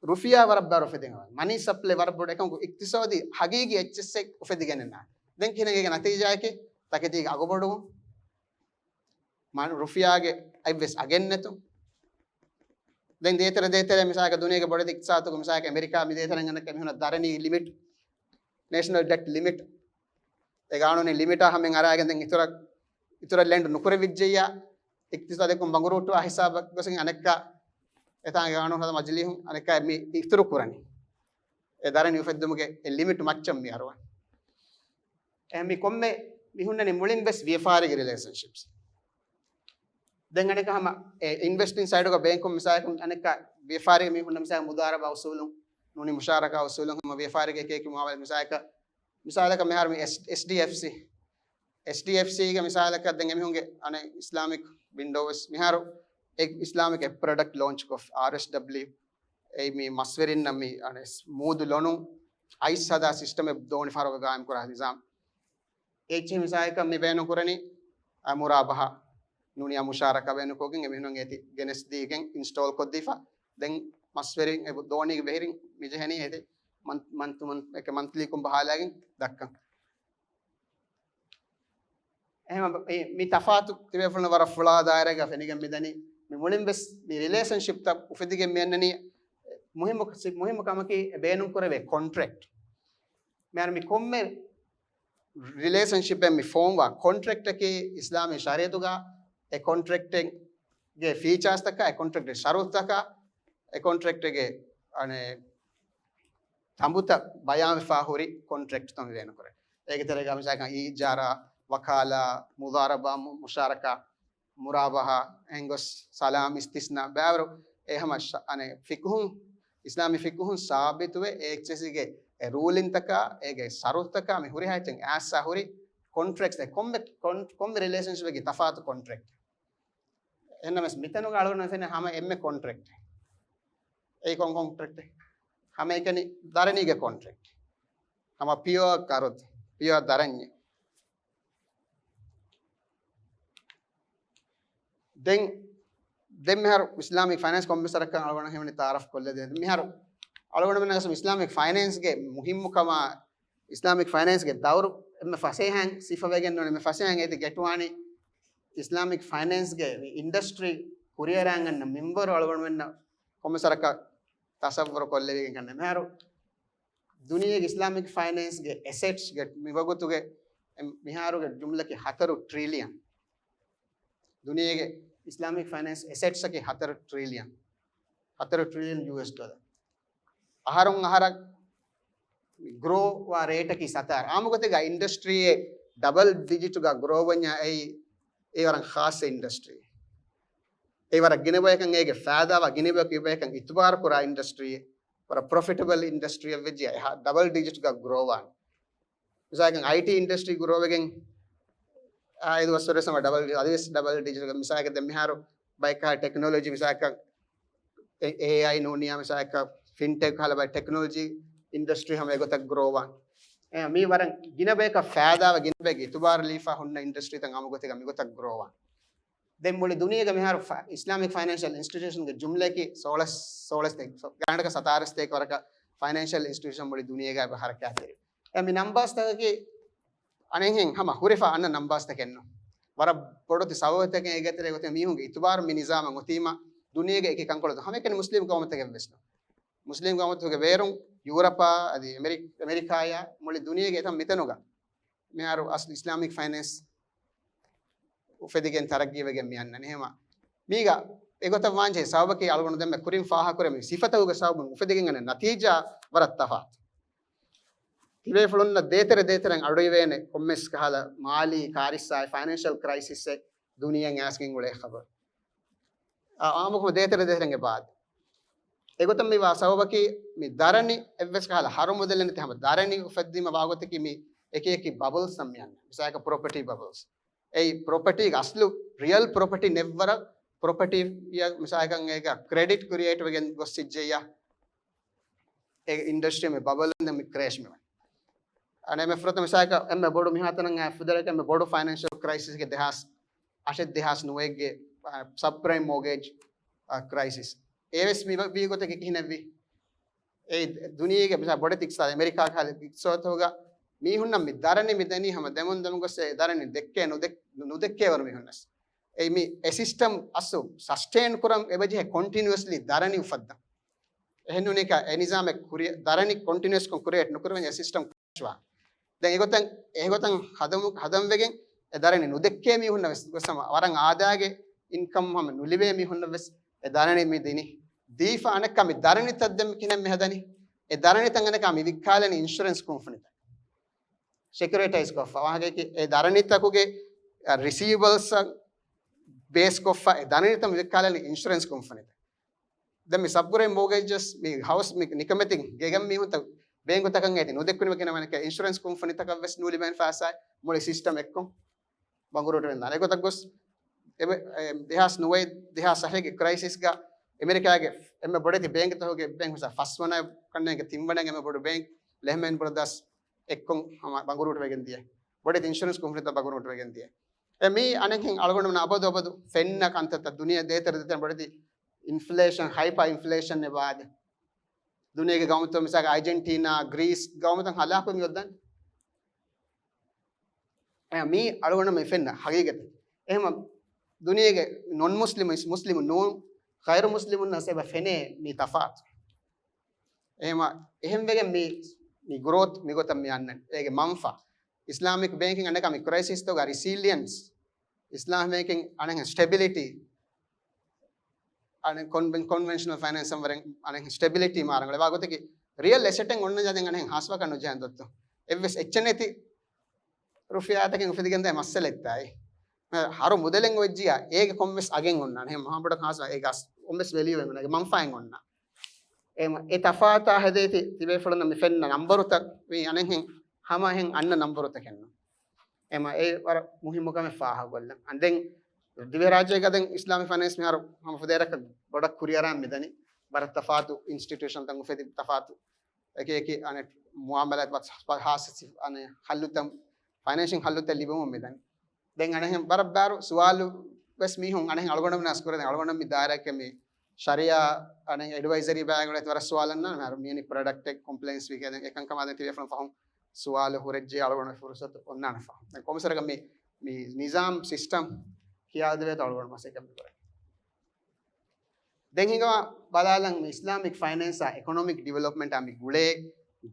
ރުފިޔާ ވަރަށް ބާރު އުފެދެން އަވަން. މަނީ ސަޕްލައި ވަރަށް ބޮޑު އެކަމަކު އިޤްތިޞާދީ ހަގީގީ އެއްޗެއްސެއް އުފެދިގެން ނާ. ދެން ކިހިނެއް އޭގެ ނަތީޖާއަކީ؟ ތަކެތީގެ އަގު ބޮޑުވުން. މަ-، ރުފިޔާގެ އަތްވެސް އަގެއް ނެތުން. ދެން ދޭތެރެ ދޭތެރެ މިސާލަކަށް ދުނިޔޭގެ ބޮޑެތި އިޤްތިޞާދުގެ މިސާލަކަށް އެމެރިކާ މި ދޭތެރެން އަނެއްކާ މިހުންނަ ދަރަނީ ލިމިޓް، ނޭޝަނަލް ޑެޓް ލިމިޓް. އެ ގާނޫނީ ލިމިޓާ ހަމައިން އަރާގެން ދެން އިތުރަށް، އިތުރަށް ލެންޑް ނުކުރެވިއްޖެއްޔާ، އިޤްތިޞާދަކުން ބަނގުރޫޓުވާ ހިސާބަށް ގޮސްގެން އަނެއްކާ އެތާނގެ ގާނޫނު ހަދާ މަޖިލީހުން އަނެއްކާ މި އިތުރު ކުރަނީ. އެ ދަރަނި އުފެއްދުމުގެ އެ ލިމިޓް މައްޗަށް މި އަރުވަން. އެ މި ކޮންމެ މި ހުންނަނީ މުޅިން ވެސް ވިޔަފާރިގެ ރިލޭޝަންޝިޕްސް. ދެން އަނެއްކާ ހަމަ އެ އިންވެސްޓިން ސައިޑުގަ ބޭންކުން މިސާލަކުން އަނެއްކާ ވިޔަފާރި މި ހުންނަ މިސާލަކަށް މުދާރަބާ އުސޫލުން ނޫނީ މުޝާރަކާ އުސޫލުން ހަމަ ވިޔަފާރިގެ އެކި އެކި މުއާމަލާތް މިސާލަކަށް، މިސާލަކަށް މިހާރު މި އެސް، އެސްޑީއެފްސީ، އެސްޑީއެފްސީގެ މިސާލަކަށް ދެން އެމީހުންގެ އަނެއް އިސްލާމިކް ވިންޑޯ ވެސް މިހާރު އެ އިސްލާމިކް އެ ޕްރޮޑަކްޓް ލޯންޗް ކޮށް އާރްއެސްޑަބްލިއު އެ މި މަސްވެރިންނަށް މި އަނެއް މޫދު ލޮނު އައިސް ހަދާ ސިސްޓަމެއް ދޯނި ފަހަރު ގާއިމް ކުރާ ނިޒާމް. އެއްޗެއް މިސާލަކަށް މި ބޭނުން ކުރަނީ، އަ، މުރާބަހާ. ނޫނީ އާ މުޝާރަކާ ބޭނުންކޮށްގެން އެމީހުން އޭތި ގެނެސްދީގެން އިންސްޓޯލް ކޮށްދީފަ. ދެން މަސްވެރިން އެ ދޯނީގެ ބެހެރިން މި ޖެހެނީ އޭތި މަންތު، މަންތު، މަން، އެކެ މަންތްލީ ކުން ބަހާލާގެން ދައްކަން. އެހެން މި، މި ތަފާތު ތިބޭފުޅުން ވަރަށް ފުޅާ ދާއިރާގަ ފެނިގެން މިދަނީ. މި މުޅިން ވެސް މި ރިލޭޝަންޝިޕްތައް އުފެދިގެން މި އަންނަނީ މުހިއްމު، މުހިއްމު ކަމަކީ ބޭނުން ކުރެވޭ ކޮންޓްރެކްޓް. މިހާރު މި ކޮންމެ ރިލޭޝަންޝިޕެއް މި ފޯމްވާ ކޮންޓްރެކްޓަކީ އިސްލާމީ ޝަރީއަތުގަ އެ ކޮންޓްރެކްޓެއްގެ ފީޗާސްތަކާ، އެ ކޮންޓްރެކްޓެއް ޝަރުތުތަކާ، އެ ކޮންޓްރެކްޓެއްގެ އަނެއް ތަނބުތައް ބަޔާންވެފާ ހުރި ކޮންޓްރެކްޓްތައް މި ބޭނުންކުރޭ. އޭގެ ތެރޭގަ މިސާލަކަށް އީޖާރާ، ވަކާލާ، މުޟާރަބާ، މު، މުޝާރަކާ، މުރާބަހާ، އެހެން ގޮސް ސަލާމް، އިސްތިސްނާ، ބާވަރު އެ ހަމަ ޝަ، އަނެއް ފިޤުހުން، އިސްލާމީ ފިޤުހުން ސާބިތުވެ އެ އެޗްއެސްގެ އެ ރޫލިންތަކާ، އޭގެ ޝަރުތުތަކާ މި ހުރިހާ އެއްޗެއް އައިސް ހުރި ކޮންޓްރެކްޓްސް، ކޮންމެ، ކޮން، ކޮންމެ ރިލޭޝަންޝިޕެއްގެ ތަފާތު ކޮންޓްރެކްޓް. އެހެންނަމަވެސް މިތަނުގަ އަޅުގަނޑު ފެންނަ ހަމަ އެންމެ ކޮންޓްރެކްޓް. އެއީ ކޮން ކޮންޓްރެކްޓް؟ ހަމައެކަނި ދަރަނީގެ ކޮންޓްރެކްޓް. ހަމަ ޕިއޯ ޤަރުޟް، ޕިއޯ ދަރަންޏެއް. ދެން، ދެން މިހާރު އިސްލާމިކް ފައިނޭންސް ކޮންމެސް ވަރަކަށް އަޅުގަނޑަށް ހިމެނި ތައާރަފް ކޮށްލަދޭ. މިހާރު އަޅުގަނޑުމެން އިސްލާމިކް ފައިނޭންސްގެ މުހިއްމުކަމާ، އިސްލާމިކް ފައިނޭންސްގެ ދައުރު އެންމެ ފަސޭހައިން ސިފަވެގެން ނޫން، އެންމެ ފަސޭހައިން އޭތި ގެއްޓުވާނީ އިސްލާމިކް ފައިނޭންސްގެ އިންޑަސްޓްރީ ކުރިއަރާން އަންނަ މިންވަރު އަޅުގަނޑުމެންނަށް ކޮންމެސް ވަރަކަށް ތަޞައްވުރު ކޮށްލެވިގެން ކަންނޭ. މިހާރު ދުނިޔޭގެ އިސްލާމިކް ފައިނޭންސްގެ އެސެޓްސްގެ މިވަގުތުގެ މިހާރުގެ ޖުމްލަކީ ހަތަރު ޓްރިލިއަން. ދުނިޔޭގެ އިސްލާމިކް ފައިނޭންސް އެސެޓްސްއަކީ ހަތަރު ޓްރިލިއަން. ހަތަރު ޓްރިލިއަން ޔޫއެސް ޑޮލަރ. އަހަރުން އަހަރަށް ގްރޯ ވާ ރޭޓަކީ ސަތާރަ. އާއްމުގޮތެއްގަ އިންޑަސްޓްރީއެއް ޑަބަލް ޑިޖިޓްގަ ގްރޯ ވަންޏާ އެއީ، އެއީ ވަރަށް ޚާއްޞަ އިންޑަސްޓްރީ. އެއީ ވަރަށް ގިނަ ބަޔަކަށް އޭގެ ފައިދާވާ، ގިނަ ބަޔަކު އިތުބާރު ކުރާ އިންޑަސްޓްރީއެއް. ވަރަށް ޕްރޮފިޓަބަލް އިންޑަސްޓްރީއެއް ވެއްޖެ އެހާ ޑަބަލް ޑިޖިޓްގަ ގްރޯ ވާން. މިސާލަކަށް އައިޓީ އިންޑަސްޓްރީ ގްރޯވެގެން އާ އެދުވަސްވަރު ވެސް ޑަބަލް، އަދިވެސް ޑަބަލް ޑިޖިޓް. މިސާލަކަށް ދެން މިހާރު ބައެއްކާ ޓެކްނޮލޮޖީ މިސާލަކަށް އެ، އޭއައި ނޫނިއްޔާ މިސާލަކަށް ފިންޓެކް ކަހަލަ ބައެއް ޓެކްނޮލޮޖީ އިންޑަސްޓްރީ ހަމަ އެގޮތަށް ގްރޯވާން. އެ، މީ ވަރަށް ގިނަ ބަޔަކަށް ފައިދާވާ ގިނަ ބައެއްގެ އިތުބާރު ލިބިފަ ހުންނަ އިންޑަސްޓްރީތައް އާއްމުގޮތެއްގަ މިގޮތަށް ގްރޯވާން. ދެން މުޅި ދުނިޔޭގަ މިހާރު ފަ، އިސްލާމިކް ފައިނޭންޝަލް އިންސްޓިޓިއުޝަންގެ ޖުމްލައަކީ ސޯޅަ، ސޯޅަ ސަތާރަ ސަތޭކަ ވަރަކަށް ފައިނޭންޝަލް އިންސްޓިޓިއުޝަން މުޅި ދުނިޔޭގަ އެބަ ހަރަކާތްތެރި. އެ މި ނަމްބާސްތަކަކީ އަނެއްހެން ހަމަ ހުރެފަ އަންނަ ނަމްބާސްތަކެއްނު. ވަރަށް ބޮޑު ތި ސަބަބެއް އޭގެ ތެރޭ ގޮތެއް މީހުންގެ އިތުބާރު މި ނިޒާމަށް އޮތީމަ ދުނިޔޭގެ އެކި ކަންކޮޅު ހަމައެކަނި މުސްލިމް ޤައުމުތަކެއް ވެސްނު. މުސްލިމް ޤައުމުތަކުގެ ބޭރުން ޔޫރަޕާ އަދި އެމެރި، އެމެރިކާޔާ މުޅި ދުނިޔޭގެ އެތަން މިތަނުގަ މިހާރު އަސްލު އިސްލާމިކް ފައިނޭންސް އުފެދިގެން ތަރައްގީވެގެން މި އަންނަނީ. ހަމަ މީގަ އެގޮތަށް ވާންޖެހޭ ސަބަބަކީ އަޅުގަނޑު ދެންމެ ކުރިން ފާހަގަކުރެއްވި މި ސިފަތަކުގެ ސަބަބުން އުފެދިގެން އަންނަ ނަތީޖާ ވަރަށް ތަފާތު. ތިބޭފުޅުންނަށް ދޭތެރެ ދޭތެރެން އަޑުއިވޭނެ ކޮންމެސް ކަހަލަ މާލީ ކާރިއްސާއެއް، ފައިނޭންޝަލް ކްރައިސިސްއެއް ދުނިޔެއަށް އައިސްގެން އުޅޭ ޚަބަރު. އާ، އާއްމުކޮށް ދޭތެރެ ދޭތެރެން އެބަ އާދޭ. އެގޮތަށް މިވާ ސަބަބަކީ މި ދަރަނި އެއްވެސް ކަހަލަ ހަރުމުދެލެއް ނެތި ހަމަ ދަރަނި އުފެއްދީމަ ވާގޮތަކީ މި އެކި އެކި ބަބަލްސް އަށް މި އަންނަ. މިސާލަކަށް ޕްރޮޕަޓީ ބަބަލްސް. އެއީ ޕްރޮޕަޓީގެ އަސްލު ރިއަލް ޕްރޮޕަޓީ ނެތްވަރަށް ޕްރޮޕަޓީއަށް މިސާލަކަށް އޭގަ ކްރެޑިޓް ކްރިއޭޓް ވެގެން ގޮސް އިއްޖެއްޔާ އެ އިންޑަސްޓްރީ މި ބަބަލް އިން މި ކްރޭޝް މިވަން. އަނެއް މި ފުރަތަމަ މިސާލަކަށް އެންމެ ބޮޑު މިހާތަނަށް އައި ފުދޭވަރަކަށް އެންމެ ބޮޑު ފައިނޭންޝަލް ކްރައިސިސްގެ ދެހާސް އަށެއް ދެހާސް ނުވައެއްގެ، އަ، ސަބްޕްރައިމް މޯގޭޖް، އަ، ކްރައިސިސް. އެވެސް މި ވ، ވީ ގޮތަކީ ކިހިނެއްވީ؟ އެ ދުނިޔޭގެ މިސާ ބޮޑެތި އިޤްތިޞާދު، އެމެރިކާ ކަހަލަ އިޤްތިޞާދުގަ މީހުންނަށް މި ދަރަނި މި ދެނީ ހަމަ ދެމުން ދެމުން ގޮސް އެ ދަރަނި ދެއްކޭ ނުދެ-، ނުދެއްކޭވަރު މީހުންނަސް. އެ މި އެ ސިސްޓަމް އަސްލު ސަސްޓެއިން ކުރަން އެބަޖެހޭ ކޮންޓިނިއުއަސްލީ ދަރަނި އުފައްދަން. އެހެންނޫނީކަ އެ ނިޒާމެއް ކުރި-، ދަރަނި ކޮންޓިނިއުއަސްކޮށް ކުރިއޭޓް ނުކުރެވެން އެ ސިސްޓަމް ކަށަވާ. ދެން އެގޮތަށް، އެގޮތަށް ހަދަމު-، ހަދަން ވެގެން އެ ދަރަނި ނުދެއްކޭ މީހުންނަށް ވެސް ގޮސް ހަމަ ވަރަށް އާދައިގެ އިންކަމް ހަމަ ނުލިބޭ މީހުންނަށް ވެސް އެ ދަރަނި މި ދިނީ. ދީފަ އަނެއްކާ މި ދަރަނިތައް ދެން ކިހިނެއް މި ހަދަނީ؟ އެ ދަރަނިތައް އަނެއްކާ މި ވިއްކާލަނީ އިންޝުރެންސް ކުންފުނިތައް. ސެކިއުރިޓައިޒް ކޮށްފަ. ވާހަކައަކީ އެ ދަރަނިތަކުގެ ރިސީވަބަލްސް ބޭސް ކޮށްފަ އެ ދަރަނިތައް މި ވިއްކާލަނީ އިންޝުރެންސް ކުންފުނިތައް. ދެން މި ސަބްޕްރައިމް މޯގޭޖަސް، މި ހައުސް، މި ނިކަމެތި ގެގެން މީހުންތައް ބޭންކުތަކަށް އޭތި ނުދެއްކުނު ކިނަވަނެކޭ އިންޝުރެންސް ކުންފުނިތަކަށް ވެސް ނޫލިބޭން ފައިސާ މުޅި ސިސްޓަމް އެއްކޮށް ބަނގުރޫޓު ވެންދާނެ. އެގޮތަށް ގޮސް އެ-، އެ-، ދެހާސް ނުވައެއް، ދެހާސް އަށެއްގެ ކްރައިސިސްގަ އެމެރިކާގެ އެންމެ ބޮޑެތި ބޭންކްތަކުގެ ބޭންކް މިސާ ފަސްވަނަ ކަންނޭނގެ ތިންވަނަ އެންމެ ބޮޑު ބޭންކް ލެހްމެން ބްރަދާސް އެއްކޮށް ހަމަ ބަނގުރޫޓު ވެގެން ދިޔަ. ބޮޑެތި އިންޝުރެންސް ކުންފުނިތައް ބަނގުރޫޓު ވެގެން ދިޔަ. އެ މީ އަނެއްހެން އަޅުގަނޑުމެން އަބަދު އަބަދު ފެންނަ ކަންތައްތައް ދުނިޔެ ދޭތެރެ ދޭތެރެ ބޮޑެތި އިންފްލޭޝަން، ހައިޕާ އިންފްލޭޝަން އެބަ އާދެ. ދުނިޔޭގެ ގައުމުތައް މިސާލަކަށް އަޖެންޓީނާ، ގްރީސް ގައުމުތައް ހަލާކުވެގެން އޮތްދާނެ. އެ މީ އަޅުގަނޑު މި ފެންނަ ހަގީގަތެއް. އެހެމަ ދުނިޔޭގެ ނޮން މުސްލިމު، މުސްލިމު ނޫން، ޣައިރު މުސްލިމުންނަށް އެބަ ފެނޭ މި ތަފާތު. އެހެމަ އެހެންވެގެން މި، މި ގްރޯތް މިގޮތަށް މި އަންނަން. އޭގެ މަންފާ. އިސްލާމިކް ބޭންކިން އަނެކަ މި ކްރައިސިސްތަކުގަ ރިސިލިއަންސް. އިސްލާމިކް ބޭންކިން އަނެކަ ސްޓެބިލިޓީ. އަނެ ކޮން-، ކޮންވެންޝަނަލް ފައިނޭންސަށް ވަރެން އަނެ ސްޓެބިލިޓީ މާރަނގަޅެވާ ގޮތަކީ ރިއަލް އެސެޓެއް އޮންނަ ޖާ ދެން އަނެ ހާސްވާކަށް ނުޖެހޭ ދޮއްތު. އެއްވެސް އެއްޗެއް ނެތި ރުފިޔާތަކެއް އުފެދިގެންދޭ މައްސަލައެއްތާއި. ހަރު މުދަލެއް އޮތްޖިޔާ އޭގެ ކޮންމެސް އަގެއް އޮންނާނެ. އެހެން މަހާބޮޑަށް ހާސްވާ އޭގެ އަސް-، ކޮންމެސް ވެލިއު އެނގުން އޭގެ މަންފާއެއް އޮންނާ. އެ މަ-، އެ ތަފާތާ ހެދޭތި ތިބޭފުޅުންނަށް މި ފެންނަ ނަންބަރުތައް ވީ އަނެއްހެން ހަމައެހެން އަންނަ ނަންބަރުތަކެއްނު. އެމަ އެ ވަރަށް މުހިއްމު ކަމެއް ފާހަގަކޮށްލަން. އަން ދެން ދިވެހިރާއްޖޭގަ ދެން އިސްލާމިކް ފައިނޭންސް މިހާރު ހަމަ ފުދޭރަކަށް ބޮޑަށް ކުރިއަރާން މިދަނީ. ވަރަށް ތަފާތު އިންސްޓިޓިއުޝަންތައް އުފެދި ތަފާތު އެކި އެކި އަނެ މުއާމަލާތް ވަސް-، ހާސް-، އަނެ ހައްލުތައް ފައިނޭންޝިން ހައްލުތައް ލިބެމުން މިދަނީ. ދެން އަނެހެން ވަރަށް ބާރު ސުވާލު ވެސް މީހުން އަނެހެން އަޅުގަނޑުމެން އަސްކުރެ ދެން އަޅުގަނޑު މި ދާއިރާގެ މި ޝަރިއާ އަނެ އެޑްވައިޒަރީ ބާގުޅޭ ވަރަށް ސުވާލަން ނާން މިހާރު މިއަނި ޕްރޮޑަކްޓެއް ކޮމްޕްލައިންސް ވީ ކޭ ދެން އެކަންކަމާ ދެން ތިބޭފުޅުން ފަހުން ސުވާލު ހުރެއްޖެ އަޅުގަނޑު ފުރުސަތު އޮންނާނެ ފަހުން. ދެން ކޮމިސަރގަ މި، މި ނިޒާމް ސިސްޓަމް ކިޔާދެވޭތޯ އަޅުގަނޑު މަސައްކަތް މިކުރޭ. ދެން ހިނގަވާ ބަލާލަން މި އިސްލާމިކް ފައިނޭންސާ އެކޮނޮމިކް ޑިވެލޮޕްމަންޓާ މި ގުޅޭ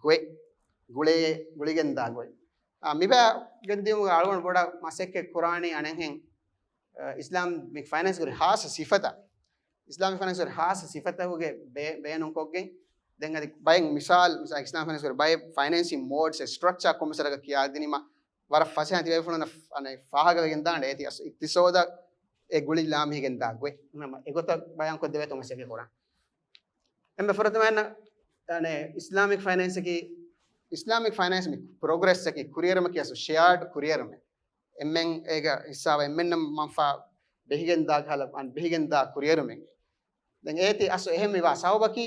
ގޮތް، ގުޅޭ، ގުޅިގެންދާ ގޮތް. އާ، މިބާ ގެންދިއުމުގެ އަޅުގަނޑު ބޮޑަށް މަސައްކަތް ކުރާނީ އަނެއްހެން، އަ، އިސްލާމިކް ފައިނޭންސް ކުރި ހާސް ސިފަތައް، އިސްލާމިކް ފައިނޭންސް ކުރި ހާސް ސިފަތަކުގެ ބޭ-، ބޭނުންކޮށްގެން ދެން އަދި ބައެއް މިސާލް، މިސާލް އިސްލާމިކް ފައިނޭންސް ކުރި ބައެއް ފައިނޭންސިން މޯޑްސް އެ ސްޓްރަކްޗާ ކޮމިސަރގަ ކިޔާދިނީމަ ވަރަށް ފަސޭހަ ތިބޭފުޅުންނަށް ފާހަގަވެގެން ދާނެ އޭތި އަސް އިޤްތިޞޯދަށް އެ ގުޅި ލާމީހިގެން ދާ ގޮތް. ހަމަ އެގޮތަށް ބަޔާންކޮށްދެވޭތޯ މަސައްކަތް ކުރާން. އެންމެ ފުރަތަމައެއް އަނެ އިސްލާމިކް ފައިނޭންސަކީ، އިސްލާމިކް ފައިނޭންސް މި ޕްރޮގްރެސްއަކީ ކުރިއެރުމަކީ އަސް ޝެއާޑް ކުރިއެރުމެއް. އެންމެން އޭގަ ހިއްސާވާ އެންމެންނަށް މަންފާ ބެހިގެންދާ ކަހަލަ އަން ބެހިގެންދާ ކުރިއެރުމެއް. ދެން އޭތި އަސް އެހެން މިވާ ސަބަބަކީ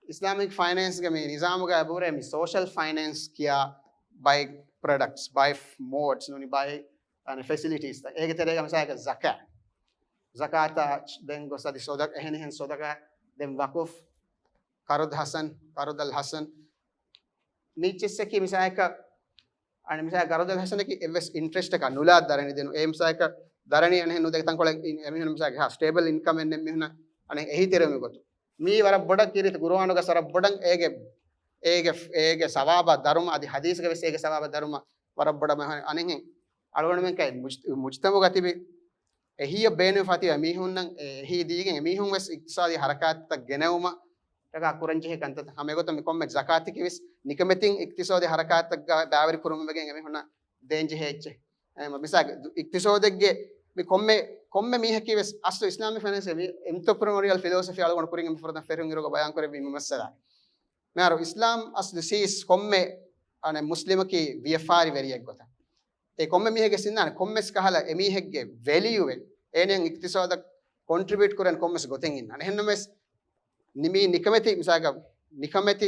އިސްލާމިކް ފައިނޭންސްގެ މި ނިޒާމުގަ އެބަހުރޭ މި ސޯޝަލް ފައިނޭންސް ކިޔާ ބައެއް ޕްރޮޑަކްޓްސް، ބައެއް މޯޑްސް ނޫނީ ބައެއް އަނެ ފެސިލިޓީސްތައް. އޭގެ ތެރޭގަ މިސާލަކަށް ޒަކާތް. ޒަކާތާ ދެން ގޮސް އަދި ސޮދަ-، އެހެނިހެން ސޮދަގާ ދެން ވަޤުފް، ޤަރުޟް ޙަސަން، ޤަރުޟަލް ޙަސަން. މިއްޗެއްސަކީ މިސާލަކަށް އަނެ މިސާލަކަށް ޤަރުޟަލް ޙަސަނަކީ އެއްވެސް އިންޓްރެސްޓަކާ ނުލާ ދަރަނި ދިނުން. އެ މިސާލަކަށް ދަރަނި އަނެހެން ނުދޭ ތަންކޮޅެއް އިން-، އެމީހުން މިސާލަކަށް ހާ ސްޓޭބަލް އިންކަމެއް ނެތް މީހުންނަށް އަނެ އެހީތެރިވުމުގެ ގޮތުން. މީ ވަރަށް ބޮޑަށް ކީރިތި ގުރުއާނުގަ ވަރަށް ބޮޑަށް އޭގެ، އޭގެ، އޭގެ ސަވާބާ ދަރުމަ އަދި ޙަދީޘްގަ ވެސް އޭގެ ސަވާބާ ދަރުމަ ވަރަށް ބޮޑަށް މެ-، އަނެއްހެން އަޅުގަނޑުމެން ކައި މުޖް-، މުޖްތަމަޢުގަ ތިބި އެހީއަށް ބޭނުންފަ ތިބި މީހުންނަށް އެ-، އެހީ ދީގެން އެމީހުން ވެސް އިޤްތިޞާދީ ޙަރަކާތްތައް ގެނައުމަށް ޓަކާ ކުރަންޖެހޭ ކަންތައް ހަމަ އެގޮތަށް މި ކޮންމެ ޒަކާތަކީ ވެސް ނިކަމެތިން އިޤްތިޞާދީ ޙަރަކާތްތައްގަ ބައިވެރި ކުރުމަށް ވެގެން އެމީހުންނަށް ދޭންޖެހޭ އެއްޗެއް. އެ، މިސާލަކަށް ދު-، އިޤްތިޞާދެއްގެ މި ކޮންމެ، ކޮންމެ މީހަކީ ވެސް އަސްލު އިސްލާމިކް ފައިނޭންސްގެ މި އެންޓަޕްރެނޯރިއަލް ފިލޯސޮފީ އަޅުގަނޑު ކުރިން މި ފުރަތަމަ ފެށުން އިރުގަ ބަޔާން ކުރެއްވީ މި މައްސަލާ. މިހާރު އިސްލާމް އަސްލު ސީސް ކޮންމެ އަނެ މުސްލިމަކީ ވިޔަފާރިވެރިއެއް ގޮތަށް. އެ ކޮންމެ މީހެއްގެ ސިންނާނެ ކޮންމެސް ކަހަލަ އެމީހެއްގެ ވެލިއުއެއް އޭނައަށް އިޤްތިޞާދަށް ކޮންޓްރިބިއުޓް ކުރަން ކޮންމެސް ގޮތެއް އިންނާނެ. އެހެންނަމަވެސް ނިމީ ނިކަމެތި މިސާލަކަށް ނިކަމެތި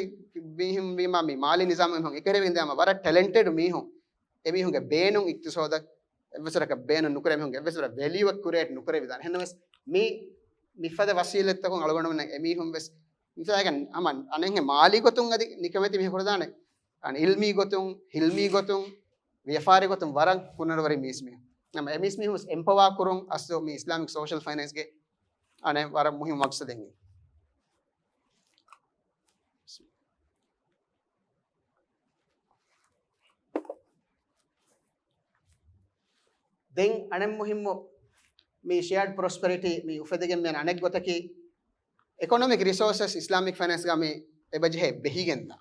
މީހުން ވީމާ މި މާލީ ނިޒާމު މީހުން އެކަހެރިވެގެން ދިޔާމަ ވަރަށް ޓެލެންޓެޑް މީހުން އެމީހުންގެ ބޭނުން އިޤްތިޞާދަށް އެއްވެސްވަރަކަށް ބޭނުން ނުކުރޭ މީހުންގެ އެއްވެސްވަރަށް ވެލިއުއެއް ކުރިއޭޓް ނުކުރެވިދާނެ. އެހެންނަމަވެސް މި މިފަދަ ވަސީލަތްތަކުން އަޅުގަނޑުމެންނަށް އެމީހުން ވެސް މިސާލަކަށް ހަމަ އަނެއްހެން މާލީ ގޮތުން އަދި ނިކަމެތި މީހަކު ކުރެދާނެ. އަނެއް އިލްމީ ގޮތުން، ހިލްމީ ގޮތުން، ވިޔަފާރި ގޮތުން ވަރަށް ހުނަރުވެރި މީސްމީހުން. ހަމަ އެ މީސްމީހުން އެމްޕަވާ ކުރުން އަސްލު މި އިސްލާމިކް ސޯޝަލް ފައިނޭންސްގެ އަނެއް ވަރަށް މުހިންމު މަޤްޞަދެއް. ދެން އަނެއް މުހިންމު މި ޝެއާޑް ޕްރޮސްޕެރިޓީ މި އުފެދިގެން މިއަން އަނެއް ގޮތަކީ، އިކޮނޮމިކް ރިސޯސަސް އިސްލާމިކް ފައިނޭންސްގަ މި އެބަޖެހޭ ބެހިގެންދާ.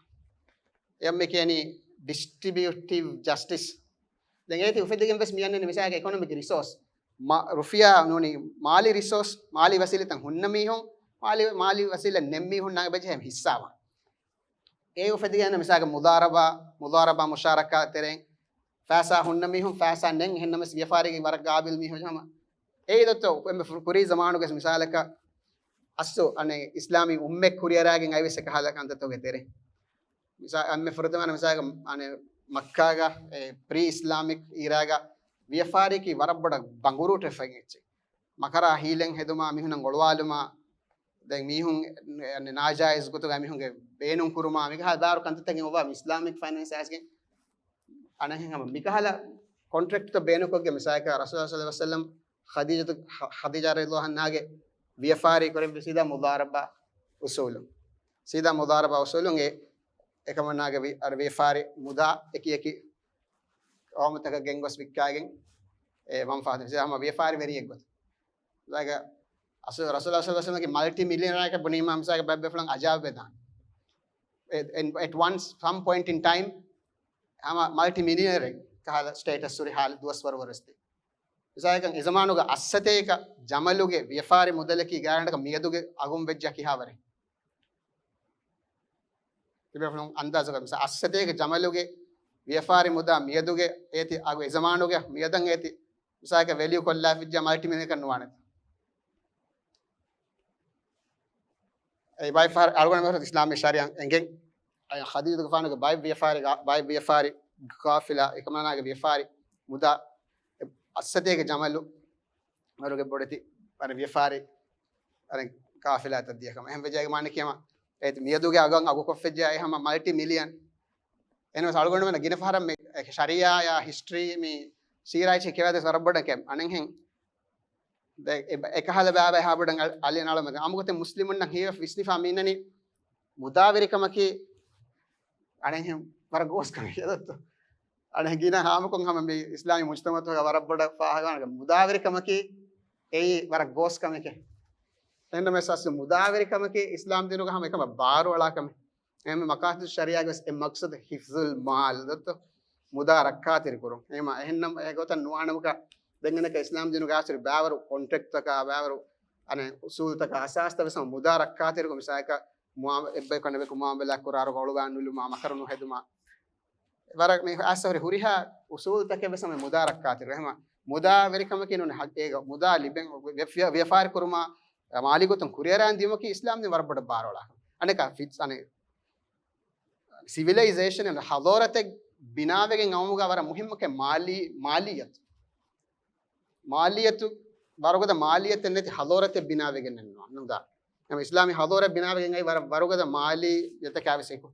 އެއަށް މި ކިޔަނީ ޑިސްޓްރިބިއުޓިވް ޖަސްޓިސް. ދެން އޭތި އުފެދިގެން ވެސް މި އަންނަނީ މިސާލަކަށް އިކޮނޮމިކް ރިސޯސް، މާ-، ރުފިޔާ ނޫނީ މާލީ ރިސޯސް، މާލީ ވަސީލަތައް ހުންނަ މީހުން، މާލީ، މާލީ ވަސީލަތް ނެތް މީހުންނާ އެބަޖެހޭ ހިއްސާވާން. އެ އުފެދިގެން މިސާލަކަށް މުޟާރަބާ، މުޟާރަބާ މުޝާރަކާ ތެރެއިން ފައިސާ ހުންނަ މީހުން ފައިސާ ނެތް، އެހެންނަމަވެސް ވިޔަފާރީގެ ވަރަށް ގާބިލް މީހުން ހަމަ. އެއީ ދޮއްތޯ އެންމެ ފު-، ކުރީ ޒަމާނުގެ މިސާލަކަށް އަސްލު އަނެއް އިސްލާމީ އުއްމަތް ކުރިއަރާގެން އައިވެސް އެކަހަލަ ކަންތައްތަކުގެ ތެރެ. މިސާ-، އެންމެ ފުރަތަމަ މިސާލަކަށް އަނެއް މައްކާގަ އެ ޕްރީ އިސްލާމިކް އީރާގަ ވިޔަފާރީއަކީ ވަރަށް ބޮޑަށް ބަނގުރޫޓްވެފައި އެއްޗެއް. މަކަރާ ހީލެއް ހެދުމާ، މީހުންނަށް އޮޅުވާލުމާ، ދެން މީހުން ނާޖާއިޒް ގޮތުގަ މީހުންގެ ބޭނުން ކުރުމާ، މިކަހަލަ ބާރު ކަންތައްތަކެއް އޮވާ މި އިސްލާމިކް ފައިނޭންސް އައިސްގެން އަނެއްހެން ހަމަ މިކަހަލަ ކޮންޓްރެކްޓްތައް ބޭނުންކޮށްގެން މިސާލަކަށް ރަސޫލާ ޞައްލަﷲ ޢަލައިހި ވަސައްލަމް ޚަދީޖަތު، ޚަ-، ޚަދީޖާ ރަޟިޔަﷲ ޢަންހާގެ ވިޔަފާރި ކުރެއްވި ސީދާ މުޟާރަބާ އުޞޫލު. ސީދާ މުޟާރަބާ އުޞޫލުން އެ އެކަމަނާގެ ވި-، އަރަ ވިޔަފާރި މުދާ އެކި އެކި ޤައުމުތަކަށް ގެންގޮސް ވިއްކާގެން އެ މަންފާ ހަމަ ވިޔަފާރިވެރިއެއް ގޮތަށް. މިސާލަކަށް އަސް-، ރަސޫލާ ޞައްލަﷲ ޢަލައިހި ވަސައްލަމްގެ މަލްޓި މިލިއަނަރަކަށް ބުނީމާ މިސާލަކަށް ބައެއް ބޭފުޅުން އަޖާބެދާނެ. އެ-، އެ-، at one, some point in time ހަމަ މަލްޓި މިލިއަނަރެއް ކަހަލަ ސްޓޭޓަސް ހުރި ހާލަތު ދުވަސްވަރު ވަރަސް ތި. މިސާލަކަށް އެ ޒަމާނުގަ އައްސަތޭކަ ޖަމަލުގެ ވިޔަފާރި މުދަލަކީ ގާތްގަނޑަކަށް މިއަދުގެ އަގުން ވެއްޖާ ކިހާވަރެއް؟ ތިބޭފުޅުން އަންދާޒުގަ މިސާ އައްސަތޭކަ ޖަމަލުގެ ވިޔަފާރި މުދާ މިއަދުގެ އޭތި އަގު އެ ޒަމާނުގެ މިއަދަށް އޭތި މިސާލަކަށް ވެލިއު ކޮށްލާ ފިއްޖާ މަލްޓި މިލިއަނަކަށް ނުވާނެ. އެ ބައެއް ފަހަރު އަޅުގަނޑު މިހުރަ އިސްލާމީ ޝަރީޢަތް އެނގެން އަ، ޚަދީޖަތުގެފާނުގެ ބައެއް ވިޔަފާރި، ބައެއް ވިޔަފާރި ޤާފިލާ، އެކަމަނާގެ ވިޔަފާރި މުދާ އައްސަތޭކަ ޖަމަލު ވަރުގެ ބޮޑެތި ވަރަށް ވިޔަފާރި ވަރަށް ޤާފިލާތައް ދިޔަ ކަމަށް. އެހެން ވެއްޖާގެ މާނަ ކިޔަމަ އޭތި މިއަދުގެ އަގަށް އަގުކޮށްފެއްޖާ އެ ހަމަ މަލްޓި މިލިއަން. އެހެންވެސް އަޅުގަނޑުމެން ގިނަ ފަހަރަށް މި ޝަރީޢާ ޔާ ހިސްޓްރީ މި ސީރާއެއްޗެއް ކިޔަވާދޭސް ވަރަށް ބޮޑަށް ކެ-، އަނެއްހެން ދެ-، އެ-، އެކަހަލަ ބާބައި ހާބަޑަން އަލި ނާޅަމެ އަމުގޮތެއް މުސްލިމުންނަށް ހީވެފަ ވިސްނިފާ މީނަނީ މުދާވެރިކަމަކީ އަނެއްހެން ވަރަށް ގޯސް ކަމެކޭ ދޮއްތޯ. އަނެއް ގިނަ ހާމަކޮށް ހަމަ މި އިސްލާމީ މުޖްތަމައުތަކުގަ ވަރަށް ބޮޑަށް ފާހަގަވާނެ މުދާވެރިކަމަކީ އެއީ ވަރަށް ގޯސް ކަމެކޭ. އެހެންނަމަވެސް އަސްލު މުދާވެރިކަމަކީ އިސްލާމް ދީނުގަ ހަމަ އެކަމަށް ބާރުއަޅާ ކަމެއް. އެހެންވެ މަޤާޞިދު ޝަރީޢާގެ ވެސް އެއް މަޤްޞަދު ޙިފްޒުލް މާލް ދޮއްތޯ. މުދާ ރައްކާތެރި ކުރުން. އެހެންމަ އެހެންނަމަ އެ ގޮތަށް ނުވާނަމަކަށް ދެންގަނެކަ އިސްލާމް ދީނުގެ އާސަރު ބާވަރު ކޮންޓްރެކްޓްތަކާ ބާވަރު އަނެއް އުސޫލްތަކާ އަސާސްތައް ވެސް މުދާ ރައްކާތެރިކޮށް މިސާލަކަށް މުއާ-، އެއްބަޔަކު އަނެއްބަޔަކު މުއާމަލާ ކުރާ އަރުގަ އޮޅުވާ ނުލުމާ މަކަރު ނުހެދުމާ. ވަރަށް މި އައްސަ ހުރި ހުރިހާ އުސޫލްތަކެއް ވެސް މި މުދާ ރައްކާތެރި. އެހެންމަ މުދާ ވެރިކަމަކީ ނޫން ހަ-، އޭގަ މުދާ ލިބެން ވިޔަ-، ވިޔަ-، ވިޔަފާރި ކުރުމާ މާލީ ގޮތުން ކުރިއަރާން ދިޔުމަކީ އިސްލާމް ދީން ވަރަށް ބޮޑަށް ބާރުއަޅާ. އަނެކާ ފި-، އަނެ ސިވިލައިޒޭޝަން އެންޑް ހަޟާރަތެއް ބިނާވެގެން އައުމުގަ ވަރަށް މުހިއްމުކެއް މާލީ، މާލިއްޔަތު. މާލިއްޔަތު، ވަރުގަދަ މާލިއްޔަތެއް ނެތި ހަޟާރަތެއް ބިނާވެގެން ނުވާ، ނުދާ. އެމަ އިސްލާމީ ހަޟާރަތް ބިނާވެގެން އައި ވަރަށް، ވަރުގަދަ މާލިއްޔަތަކާ ވެސް އެކު.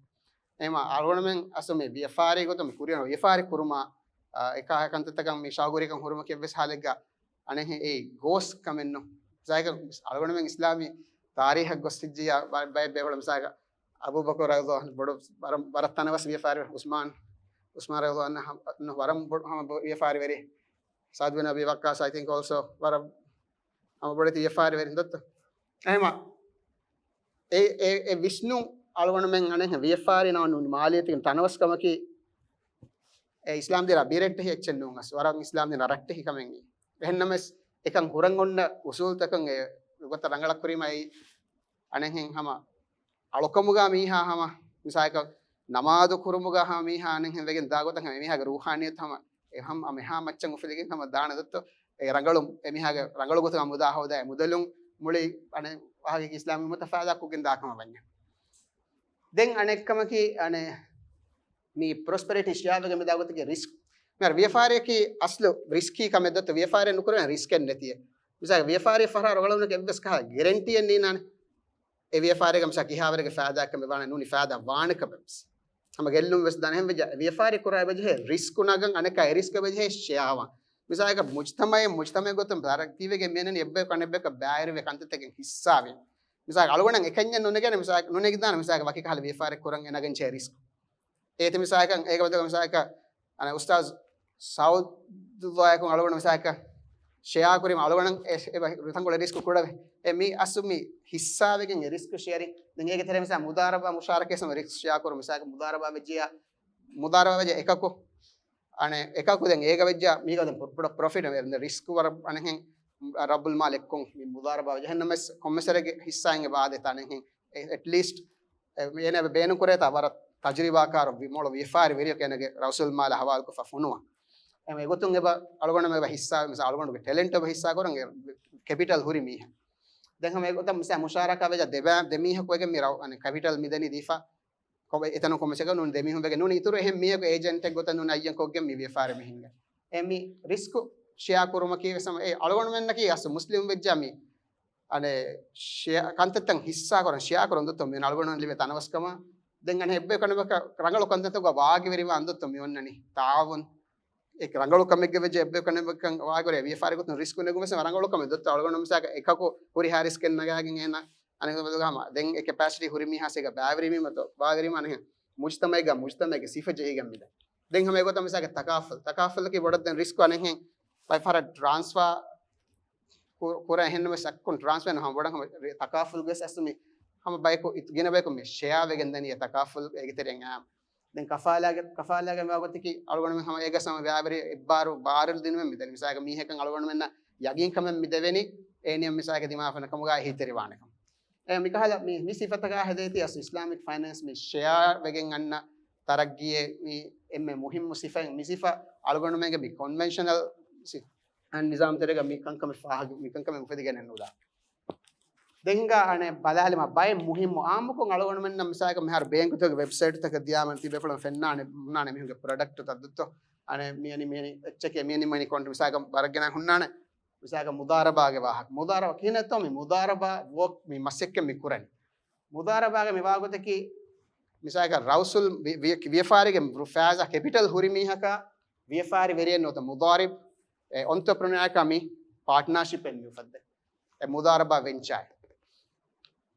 އެމަ އަޅުގަނޑުމެން އަސްލު މި ވިޔަފާރީ ގޮތުން މި ކުރިއަރު ވިޔަފާރި ކުރުމާ، އާ، އެކާ ކަންތައްތަކަށް މި ޝައުގުވެރިކަން ހުރުމަކީ އެއްވެސް ހާލެއްގަ އަނެއްހެން އެއީ ގޯސް ކަމެއް ނޫން. ޒާއިގަ އަޅުގަނޑުމެން އިސްލާމީ ތާރީހަށް ގޮސް ހިއްޖިއްޔާ ބަ-، ބައެއް ބޭފުޅުން މިސާލަކަށް އަބޫބަކުރު ރަޟިޔަﷲ ޢަންހު ބޮޑު ވަރަށް، ވަރަށް ތަނަވަސް ވިޔަފާރި، ޢުސްމާން، ޢުސްމާން ރަޟިޔަﷲ ޢަންހު ވަރަށް ބޮޑު ހަމަ ވިޔަފާރިވެރި، ސަޢްދު ބިން އަބީ ވައްޤާޞް، I think also ވަރަށް ހަމަ ބޮޑެތި ވިޔަފާރިވެރި ދޮއްތޯ. އެހެމަ އެ، އެ، އެ ވިސްނުން އަޅުގަނޑުމެން އަނެއް ވިޔަފާރި ނަމަ ނޫން މާލިއްޔަތުގެ ތަނަވަސްކަމަކީ އެ އިސްލާމް ދީން ރަށް ބިރެއްޓެހި އެއްޗެއް ނޫން އަސް. ވަރަށް އިސްލާމް ދީން ރަށްޓެހި ކަމެއް. އެހެންނަމަވެސް އެކަން ކުރަން އޮންނަ އުސޫލްތަކަށް އެ ގޮތަށް ރަނގަޅަށް ކުރީމަ އެއީ އަނެއްހެން ހަމަ އަޅުކަމުގަ މީހާ ހަމަ މިސާލަކަށް ނަމާދު ކުރުމުގަ ހަމަ މީހާ އަނެއްހެން ވެގެން ދާ ގޮތަށް ހަމަ އެމީހާގެ ރޫޙާނިއްޔަތު ހަމަ އެ ހަމަ މިހާ މައްޗަށް އުފެދިގެން ހަމަ ދާނެ ދޮއްތޯ. އެ ރަނގަޅު، އެމީހާގެ ރަނގަޅު ގޮތުގަ މުދާ ހޯދާ އެ މުދަލުން މުޅި އަނެއް ވާހަކަ އިސްލާމީ އުއްމަތަށް ފައިދާ ކޮށްގެން ދާ ކަމަށް ވަންޏާ. ދެން އަނެއްކަމަކީ އަނެއް މި ޕްރޮސްޕެރިޓީ ޝިޔާވެގެން މި ދާ ގޮތަކީ ރިސްކް. މިހާރު ވިޔަފާރިއަކީ އަސްލު ރިސްކީ ކަމެއް ދޮއްތޯ؟ ވިޔަފާރި ނުކުރެވޭނެ ރިސްކެއް ނެތިއޭ. މިސާލަކަށް ވިޔަފާރި ފަހަރާ ރޮގަޅުން އެއްވެސް ކަހަ ގެރެންޓީއެއް ނީނާނެ. އެ ވިޔަފާރީގަ މިސާ ކިހާވަރެއްގެ ފައިދާއެއް ކަމެއް ވާނެ ނޫނީ ފައިދާ ވާނެ ކަމެއް ވެސް. ހަމަ ގެއްލުން ވެސް ދާނެ އެހެން ވެއްޖެ ވިޔަފާރި ކުރާ އެބަޖެހޭ ރިސްކު ނަގަން އަނެއްކާ އެ ރިސްކް އެބަޖެހޭ ޝެއާވާން. މިސާލަކަށް މުޖްތަމައެއް މުޖްތަމައެއް ގޮތުން ދަރަ ކީވެގެން މިއަންނަނީ އެއްބަޔަކު އަނެއްބަޔަކަށް ބައިވެރިވެ ކަންތައްތަކެއް ހިއްސާވެ. މިސާލަކަށް އަޅުގަނޑަށް އެކަންޏެއް ނުނެގޭނެ މިސާލަކަށް ވަކި ކަހަލަ ވިޔަފާރި ކުރަން އެ ނަގަން ޗޭ ރިސްކް. އޭތި މިސާލަކަށް އޭގެ ބަދަލު މިސާލަކަށް އަނެ އުސްތާޒް ސައުދުއާއެކު އަޅުގަނޑު މިސާލަކަށް ޝެއާ ކުރީމަ އަޅުގަނޑަށް އެ ތަންކޮޅެއް ރިސްކް ކުޑަވެ. އެ މި އަސްލު މި ހިއްސާވެގެން އެ ރިސްކް ޝެއަރިން. ދެން އޭގެ ތެރޭ މިސާ މުދާރަބާ މުޝާރަކޭ ސަމަ ރިސްކް ޝެއާ ކުރު މިސާލަކަށް މުދާރަބާ ވެއްޖެޔާ މުދާރަބާ ވެއްޖެ އެކަކު އަނެ އެކަކު ދެން އޭގަ ވެއްޖާ މީގަ ދެން ޕްރޮ-، ޕްރޮ-، ޕްރޮފިޓް ރިސްކް ވަރަށް އަނެހެން ރައްބުލް މާލް އެއްކޮން މި މުދާރަބާ ވެއްޖެ. ހެންނަމަސް ކޮންމެސް ވަރެއްގެ ހިއްސާއިން އެބަ އާދޭތާ އަނެހެން އެޓްލީސްޓް އޭނަ އެބަ ބޭނުން ކުރޭތާ ވަރަށް ތަޖުރިބާކާރު ވި-، މޮޅު ވިޔަފާރި ވެރިޔަކު އޭނަގެ ރައުސުލް މާލަށް ހަވާލުކޮށްފަ ފޮނުވަން. އެމަ އެގޮތުން އެބަ އަޅުގަނޑު އެބަ ހިއްސާ މިސާ އަޅުގަނޑުގެ ޓެލެންޓް އެބަ ހިއްސާ ކުރަން ކެޕިޓަލް ހުރި މީހެއް. ދެން ހަމަ އެގޮތަށް މިސާ މުޝާރަކާ ވެއްޖާ ދެ ބާ-، ދެ މީހަކު ވެގެން މި ރައު-، އަނެ ކެޕިޓަލް މި ދެނީ ދީފަ ކޮބެ އެތަނު ކޮމެސް އެކަކު ނޫން ދެމީހުން ވެގެން ނޫން އިތުރު އެހެން މީހަކު އޭޖެންޓެއް ގޮތަށް ނޫން އައްޔަން ކޮށްގެން މި ވިޔަފާރި މިހިންގެ. އެ މި ރިސްކު ޝެއާ ކުރުމަކީ ވެސް ހަމަ އެ އަޅުގަނޑުމެންނަކީ އަސް މުސްލިމް ވެއްޖާ މި އަނެ ޝެއާ ކަންތައްތައް ހިއްސާ ކުރަން ޝެއާ ކުރަން ދޮތު މި އަޅުގަނޑު ލިބޭ ތަނަވަސްކަމަށް. ދެން އަނެ އެއްބަޔަކު ކަނޑަމަކަ ރަނގަޅު ކަންތައްތަކުގަ ވާގިވެރިވާން ދޮތު މި އޮންނަނީ ތާވުން. އެ ރަނގަޅު ކަމެއްގެ ވެއްޖެ އެއްބަޔަކު ކަނޑަމަކަ ވާގިވެރި ވިޔަފާރި ގޮތުން ރިސްކު ނެގުމަސް ރަނގަޅު ކަމެއް ދޮތު އަޅުގަނޑު މިސާކަ އެކަކު ހުރިހާ ރިސްކެއް ނަގާގެން އޭނަ އަނެކަމެދުގަ ހަމަ ދެން އެ ކެޕޭސިޓީ ހުރި މީހާސް އޭގަ ބައިވެރިވީމަތޯ ބައިވެރިވީމަ އަނެހެން މުޖްތަމައެއްގަ މުޖްތަމައެއްގެ ސިފަ ޖެހިގެން މިދަން. ދެން ހަމަ އެގޮތަށް މިސާކަށް ތަކާފުލް، ތަކާފުލަކީ ބޮޑަށް ދެން ރިސްކު އަނެހެން ބައި ފަހަރަށް ޓްރާންސްފާ ކު-، ކުރާ އެހެންނަމަ ސައްކުން ޓްރާންސްފާ ހަމަ ބޮޑަށް ހަމަ ރި-، ތަކާފުލްގެ ސަސް މި ހަމަ ބަޔަކު އިތު-، ގިނަ ބަޔަކު މި ޝެއާ ވެގެން ދަނީ އެ ތަކާފުލް އޭގެ ތެރެއިން އާ. ދެން ކަފާލާގެ، ކަފާލާގެ މިވާގޮތަކީ އަޅުގަނޑުމެން ހަމަ އޭގަސް ހަމަ ވިޔަފާރި އެއްބާރު ބާރުލު ދިނުމެއް މިދަނީ. މިސާލަކަށް މީހަކަށް އަޅުގަނޑުމެންނަށް ޔަގީންކަމެއް މިދެވެނީ އޭނިއަށް މިސާލަކަށް ދިމާވާނެ ކަމުގަ އެހީތެރިވާނެ ކަމަށް. އެ މިކަހަލަ މި، މި ސިފަތަކާ ހެދޭތީ އަސް އިސްލާމިކް ފައިނޭންސް މި ޝެއާ ވެގެން އަންނަ ތަރައްގީއެއް މި އެންމެ މުހިއްމު ސިފައެއް. މި ސިފަ އަޅުގަނޑުމެންގެ މި ކޮންވެންޝަނަލް ސި-، އަން ނިޒާމް ތެރޭގަ މި ކަންކަމެއް ފާހަގަ، މި ކަންކަމެއް އުފެދިގެނެއް ނުދާ. ދެން ހިނގާ އަނެއް ބަލާލިމަ ބައެއް މުހިއްމު އާއްމުކޮށް އަޅުގަނޑުމެންނަށް މިސާލަކަށް މިހާރު ބޭންކުތަކުގެ ވެބްސައިޓްތަކަށް ދިޔާމަ ތިބޭފުޅުން ފެންނާނެ، ހުންނާނެ މީހުންގެ ޕްރޮޑަކްޓްތައް ދޮއްތޯ. އަނެއް މިއަނި، މިއަނި އެއްޗެކޭ، މިއަނި މަނި ކޮންޓް މިސާލަކަށް ވަރަށް ގިނަ ހުންނާނެ. މިސާލަކަށް މުދާރަބާގެ ވާހަކަ. މުދާރަބާ ކިހިނެއްތޯ މި މުދާރަބާ ވޯކް މި މަސައްކަތް މި ކުރަނީ. މުދާރަބާގެ މި ވާގޮތަކީ މިސާލަކަށް ރައުސުލް ވި-، ވި-، ވިޔަފާރިގެ ރު-، ފައިސާ ކެޕިޓަލް ހުރި މީހަކާ ވިޔަފާރި ވެރިއެއް ނުވަތަ މުދާރިބް، އެ، އޮންޓަޕްރެނަރަކާ މި ޕާޓްނާޝިޕެއް މި އުފައްދޭ. އެ މުދާރަބާ ވެންޗާއެއް.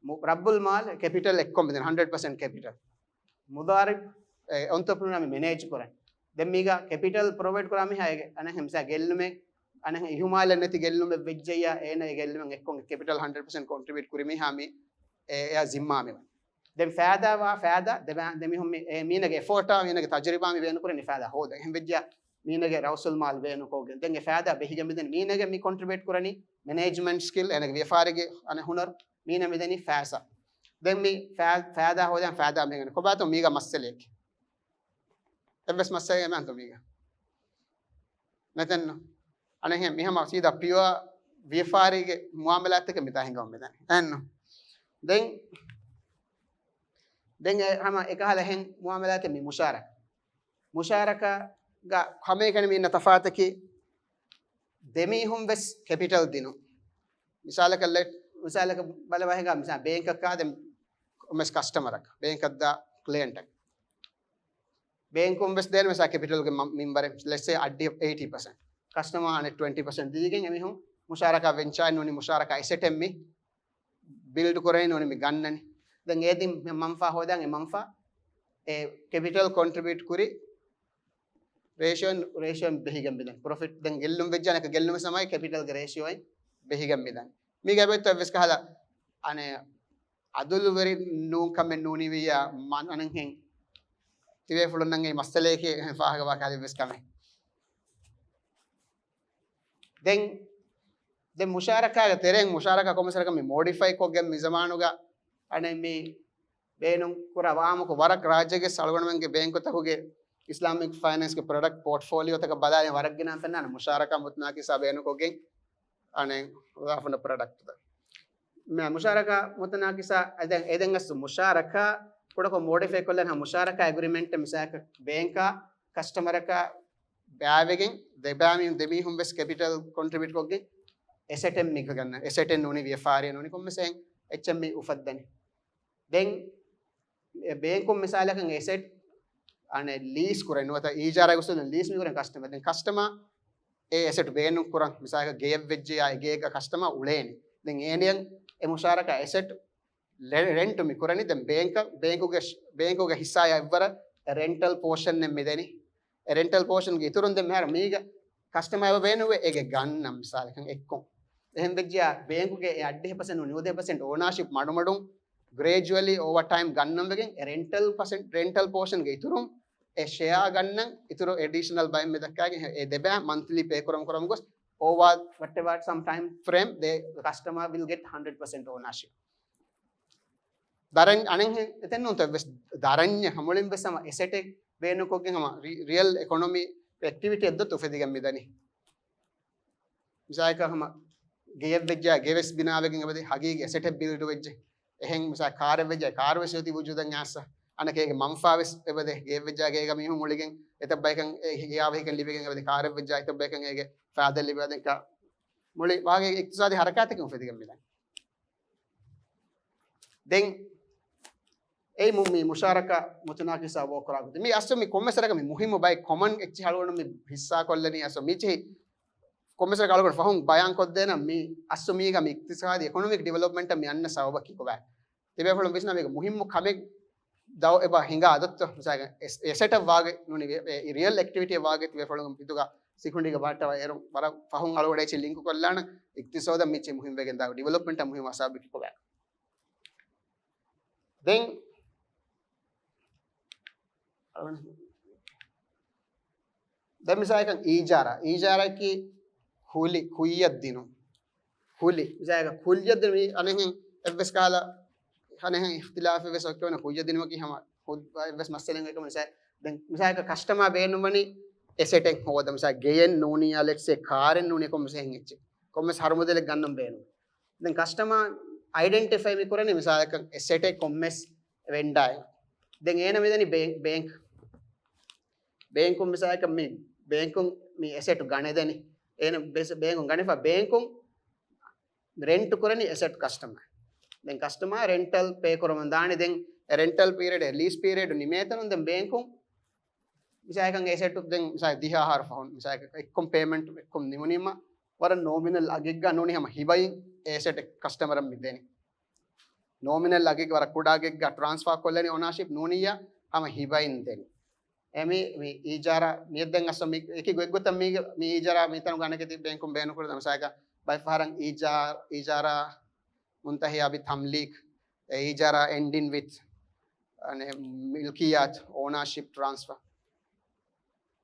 މު-، ރައްބުލް މާލް ކެޕިޓަލް އެއްކޮށް މިދެން ހަންޑްރެޑް ޕަސެންޓް ކެޕިޓަލް. މުދާރިބް، އެ، އޮންޓަޕްރެނަރ މި މެނޭޖް ކުރަން. ދެން މީގަ ކެޕިޓަލް ޕްރޮވައިޑް ކުރާ މީހާ އޭގެ އަނެއް މިސާ ގެއްލުމެއް، އަނެއް އިހުމާލެއް ނެތި ގެއްލުމެއް ވެއްޖެއްޔާ އޭނަ އެ ގެއްލުމެއް އެއްކޮށް ކެޕިޓަލް ހަންޑްރެޑް ޕަސެންޓް ކޮންޓްރިބިއުޓް ކުރި މީހާ މި އެ، އެއާ ޒިންމާ މިވަން. ދެން ފައިދާ ވާ ފައިދާ ދެ ބާ-، ދެމީހުން މި، އެ، މީނަގެ އެފޯޓާ މީނަގެ ތަޖުރިބާ މި ބޭނުން ކުރަނީ ފައިދާ ހޯދަން. އެހެން ވެއްޖެއްޔާ މީނަގެ ރައުސުލް މާލް ބޭނުން ކޮށްގެން ދެން އެ ފައިދާ ބެހިގެން މިދަނީ. މީނަގެ މި ކޮންޓްރިބިއުޓް ކުރަނީ މެނޭޖްމަންޓް ސްކިލް، އޭނަގެ ވިޔަފާރިގެ އަނެއް ހުނަރު މީނަ މިދަނީ ފައިސާ. ދެން މި ފައި-، ފައިދާ ހޯދަން ފައިދާ މިގަން ކޮބާތޯ މީގަ މައްސަލައެކޭ. އެއްވެސް މައްސަލައެއް މިހާރު މީގަ ނެތެއްނު. އަނެއްހެން މިހަމަ ސީދާ ޕިއުއާ ވިޔަފާރީގެ މުއާމަލާތަކެއް މިތާ ހިނގަމުން މިދަނީ. އެއްނު. ދެން، ދެން އެ ހަމަ އެކަހަލަ އެހެން މުއާމަލާތެއް މި މުޝާރަ-، މުޝާރަކާގަ ހަމައެކަނި މި އިންނަ ތަފާތަކީ ދެމީހުން ވެސް ކެޕިޓަލް ދިނުން. މިސާލަކަށް ލެ-، މިސާލަކަށް ބަލަވާ ހިނގާ މިސާ ބޭންކަކާ ދެން ކޮމެސް ކަސްޓަމަރަކަށް، ބޭންކަށްދާ ކްލައިންޓަކަށް. ބޭންކުން ވެސް ދޭން ވެސް ކެޕިޓަލްގެ މަ-، މިންވަރެއް، ލެޓްސޭ އައްޑި އެއިޓީ ޕަސެންޓް. ކަސްޓަމާ އަނެއް ޓްވެންޓީ ޕަސެންޓް ދީގެން އެމީހުން މުޝާރަކާ ވެންޗާއެއް ނޫނީ މުޝާރަކާ އެސެޓެއް މި ބިލްޑް ކުރަނީ ނޫނީ މި ގަންނަނީ. ދެން އޭދިން މަންފާ ހޯދާން އެ މަންފާ އެ ކެޕިޓަލް ކޮންޓްރިބިއުޓް ކުރި ރޭޝިއޯ، ރޭޝިއޯ ބެހިގެން މިދަނީ. ޕްރޮފިޓް ދެން ގެއްލުން ވެއްޖާނެ އަނެކަ ގެއްލުމެއް ސަމާއި ކެޕިޓަލްގެ ރޭޝިއޯއިން ބެހިގެން މިދަނީ. މީގެ އެބައޮތްތޯ އެއްވެސް ކަހަލަ އަނެއް އަދުލުވެރި ނޫން ކަމެއް ނޫނިވިއްޔާ މަ-، އަނެއްހެން ތިބޭފުޅުންނަށް އެ މައްސަލައެކޭ ފާހަގަވާ ކަހަލަ އެއްވެސް ކަމެއް. ދެން، ދެން މުޝާރަކާގެ ތެރެއިން މުޝާރަކާ ކޮމެސް އަނެކަ މި މޯޑިފައި ކޮށްގެން މި ޒަމާނުގަ އަނެއް މި ބޭނުން ކުރާ ވާމަކު ވަރަށް ރާއްޖޭގެ އަޅުގަނޑުމެންގެ ބޭންކުތަކުގެ އިސްލާމިކް ފައިނޭންސްގެ ޕްރޮޑަކްޓް ޕޯޓްފޯލިއޯތަކަށް ބަލާލި ވަރަށް ގިނަ ފެންނާނެ މުޝާރަކާ މުތަނާކިސާ ބޭނުންކޮށްގެން އަނެއް އުދާހަރަނަ ޕްރޮޑަކްޓްތައް. މި މުޝާރަކާ މުތަނާކިސާ އެދެން، އެދެން އަސް މުޝާރަކާ ކުޑަކޮށް މޯޑިފައި ކޮށްލަން ހަ މުޝާރަކާ އެގްރިމެންޓް މިސާލަކަށް ބޭންކާ ކަސްޓަމަރަކާ ބައިވެގެން ދެބާމީ-، ދެމީހުން ވެސް ކެޕިޓަލް ކޮންޓްރިބިއުޓް ކޮށްގެން އެސެޓެއް މި ގަންނަ، އެސެޓެއް ނޫނީ ވިޔަފާރިއެއް ނޫނީ ކޮންމެސް އެއްޗެއް މި އުފައްދަނީ. ދެން ބޭންކުން މިސާލަކަށް އެސެޓް އަނެއް ލީސް ކުރެން ނުވަތަ އީޖާރާ ގޮސް ލީސް މި ކުރެން ކަސްޓަމަރ. ދެން ކަސްޓަމަރ އެ އެސެޓް ބޭނުން ކުރަން މިސާލަކަށް ގެޔަށް ވެއްޖެޔާ ގޭގަ ކަސްޓަމަރ އުޅޭނެ. ދެން އޭނިއަށް އެ މުޝާރަކާ އެސެޓް ރެންޓު މި ކުރަނީ. ދެން ބޭންކަށް ބޭންކުގެ ބޭންކުގެ ހިއްސާޔާ އެއްވަރަށް ރެންޓަލް ޕޯޝަން އެއް މިދެނީ. އެ ރެންޓަލް ޕޯޝަންގެ އިތުރުން ދެން މިހާރު މީގަ ކަސްޓަމަރ އެބަ ބޭނުވޭ އޭގެ ގަންނަން މިސާލަކަށް އެއްކޮން. އެހެން ވެއްޖެޔާ ބޭންކުގެ އެ އަށްޑިހަ ޕަސެންޓް ނުވަދިހަ ޕަސެންޓް އޯނާޝިޕް މަޑުމަޑުން ގްރޭޖުއަލީ އޯވަރ ޓައިމް ގަންނަން ވެގެން އެ ރެންޓަލް ޕަސެންޓް ރެންޓަލް ޕޯޝަންގެ އިތުރުން އެ ޝެއާ ގަންނަން އިތުރު އެޑީޝަނަލް ބައެއް މި ދައްކާގެން އެ ދެބައި މަންތްލީ ޕޭ ކުރަމު ކުރަމު ގޮސް އޯވަރ ވަޓްއެވަރ ސަމް ޓައިމް ފްރޭމް ދެ ކަސްޓަމަރ ވިލް ގެޓް ހަންޑްރެޑް ޕަސެންޓް އޯނާޝިޕް. ދަރަން އަނެއް އެތެއް ނޫންތަ ވެސް ދަރަންޏެއް ހަމުޅިން ވެސް ހަމަ އެސެޓެއް ބޭނުންކޮށްގެން ހަމަ ރި-، ރިއަލް އެކޮނޮމީ އެކްޓިވިޓީ އެއްދޮތް އުފެދިގެން މިދަނީ. މިސާލަކަށް ހަމަ ގެޔަށް ވެއްޖާ ގެ ވެސް ބިނާވެގެން އެބަދޭ ހަގީގީ އެސެޓެއް ބިލްޑު ވެއްޖެ. އެހެން މިސާ ކާރެއް ވެއްޖާ ކާރު ވެސް އޮތީ ވުޖޫދަށް އައިސް. އަނެކޭގެ މަންފާ ވެސް އެބަދޭ ގެއަށް ވެއްޖާ ގޭގަ މީހުން އުޅިގެން އެތައް ބަޔަކަށް އެ ހިޔާވަހިކަން ލިބިގެން އެބަދޭ ކާރެއް ވެއްޖާ އެތައް ބަޔަކަށް އޭގެ ފާދަ ލިބިގެން މުޅި ވާގެ އިޤްތިޞާދީ ހަރަކާތަކެއް އުފެދިގެން މިދަނީ. ދެން އެއީ މު-، މި މުޝާރަކާ މުތަނާޤިޞާ ވޯކް ކުރާ ގޮތެއް. މި އަސްލު މި ކޮންމެސް ވަރަކަށް މި މުހިއްމު ބައެއް ކޮމަން އެއްޗެއް އަޅުގަނޑު މި ހިއްސާ ކޮށްލަނީ އަސްލު މި އެއްޗެހި ކޮންމެސް ވަރަކަށް އަޅުގަނޑު ފަހުން ބަޔާން ކޮށްދޭނަން މި އަސްލު މީގަ މި އިޤްތިޞާދީ އެކޮނޮމިކް ޑިވެލޮޕްމަންޓަށް މި އަންނަ ސަބަބަކީ ކޮބާ؟ ތިބޭފުޅުން ވިސްނާ މީގަ މުހިއްމު ކަމެއް ދައު އެބަ ހިނގާ ދޮއްތޯ؟ މިސާލަކަށް އެސް-، އެސެޓަށް ވާގޮތް ނޫނީ ވެ-، އެ ރިއަލް އެކްޓިވިޓީއަށް ވާގޮތް ތިބޭފުޅުން ހިތުގަ ސިކުނޑީގަ ބަހައްޓަވާ އޭރު ވަރަށް ފަހުން އަޅުގަނޑު އެއްޗެއް ލިންކު ކޮށްލާނަން އިޤްތިޞާދަށް މިއްޗެއް މުހިން ވެގެން ދާ ޑިވެލޮޕްމަންޓަށް މުހިން ސަބަބަކީ ކޮބާ؟ ދެން ދެން މިސާލަކަށް އީޖާރާ، އީޖާރާއަކީ ކުލި، ކުއްޔަށް ދިނުން. ކުލި، މިސާލަކަށް ކުއްޔަށް ދިނުން މި އަނެއްހެން އެއްވެސް ކަހަލަ އަނެއްހެން އިޚްތިލާފެއް ވެސް އޮތްކަމަން ކުއްޔަށް ދިނުމަކީ ހަމަ ހު-، އެއްވެސް މައްސަލައެއް އޮތްކަމަން މިސާ-، ދެން މިސާލަކަށް ކަސްޓަމާ ބޭނުންވަނީ އެސެޓެއް ހޯދަން، މިސާ ގެޔެއް ނޫނިއްޔާ ލެޓްސޭ ކާރެއް ނޫނިއްޔާ ކޮންމެސް އެހެން އެއްޗެއް. ކޮންމެސް ހަރު މުދަލެއް ގަންނަން ބޭނުން. ދެން ކަސްޓަމާ އައިޑެންޓިފައި މި ކުރަނީ މިސާލަކަށް އެސެޓެއް ކޮންމެސް ވެންޑާއެއް. ދެން އޭނަ މިދަނީ ބޭން-، ބޭންކް. ބޭންކުން މިސާލަކަށް މި ބޭންކުން މި އެސެޓު ގަނެދެނީ. އޭނަ ބޭ-، ބޭންކުން ގަނެފަ ބޭންކުން ރެންޓު ކުރަނީ އެސެޓް ކަސްޓަމާ. ދެން ކަސްޓަމާ ރެންޓަލް ޕޭ ކުރަމުން ދާނެ. ދެން ރެންޓަލް ޕީރިއަޑް، ލީސް ޕީރިއަޑް ނިމޭތަނުން ދެން ބޭންކުން މިސާލަކަށް އެސެޓު ދެން މިސާލަކަށް ދިހަ އަހަރު ފަހުން މިސާލަކަށް އެއްކޮން ޕޭމެންޓް އެއްކޮން ނިމުނީމަ ވަރަށް ނޯމިނަލް އަގެއްގަ ނޫނީ ހަމަ ހިބައިން އެ އެސެޓް ކަސްޓަމަރަށް މި ދެނީ. ނޯމިނަލް އަގެއްގަ ވަރަށް ކުޑަ އަގެއްގަ ޓްރާންސްފާ ކޮށްލަނީ އޯނާޝިޕް ނޫނިއްޔާ ހަމަ ހިބައިން ދެނީ. އެ މި، މި އީޖާރާ މިއަށް ދެން އަސް މި އެކި ގޮތްގޮތަށް މީ، މި އީޖާރާ މިތަނު ގަނެގެތި ބޭންކުން ބޭނުން ކުރި ދަމަސާގަ ބައެއް ފަހަރަށް އީޖާ-، އީޖާރާ މުންތަހިޔާ ބި ތަމްލީކް، އެ އީޖާރާ އެންޑިން ވިތް، އަނެ، މިލްކިއްޔާތު، އޯނާޝިޕް ޓްރާންސްފާ.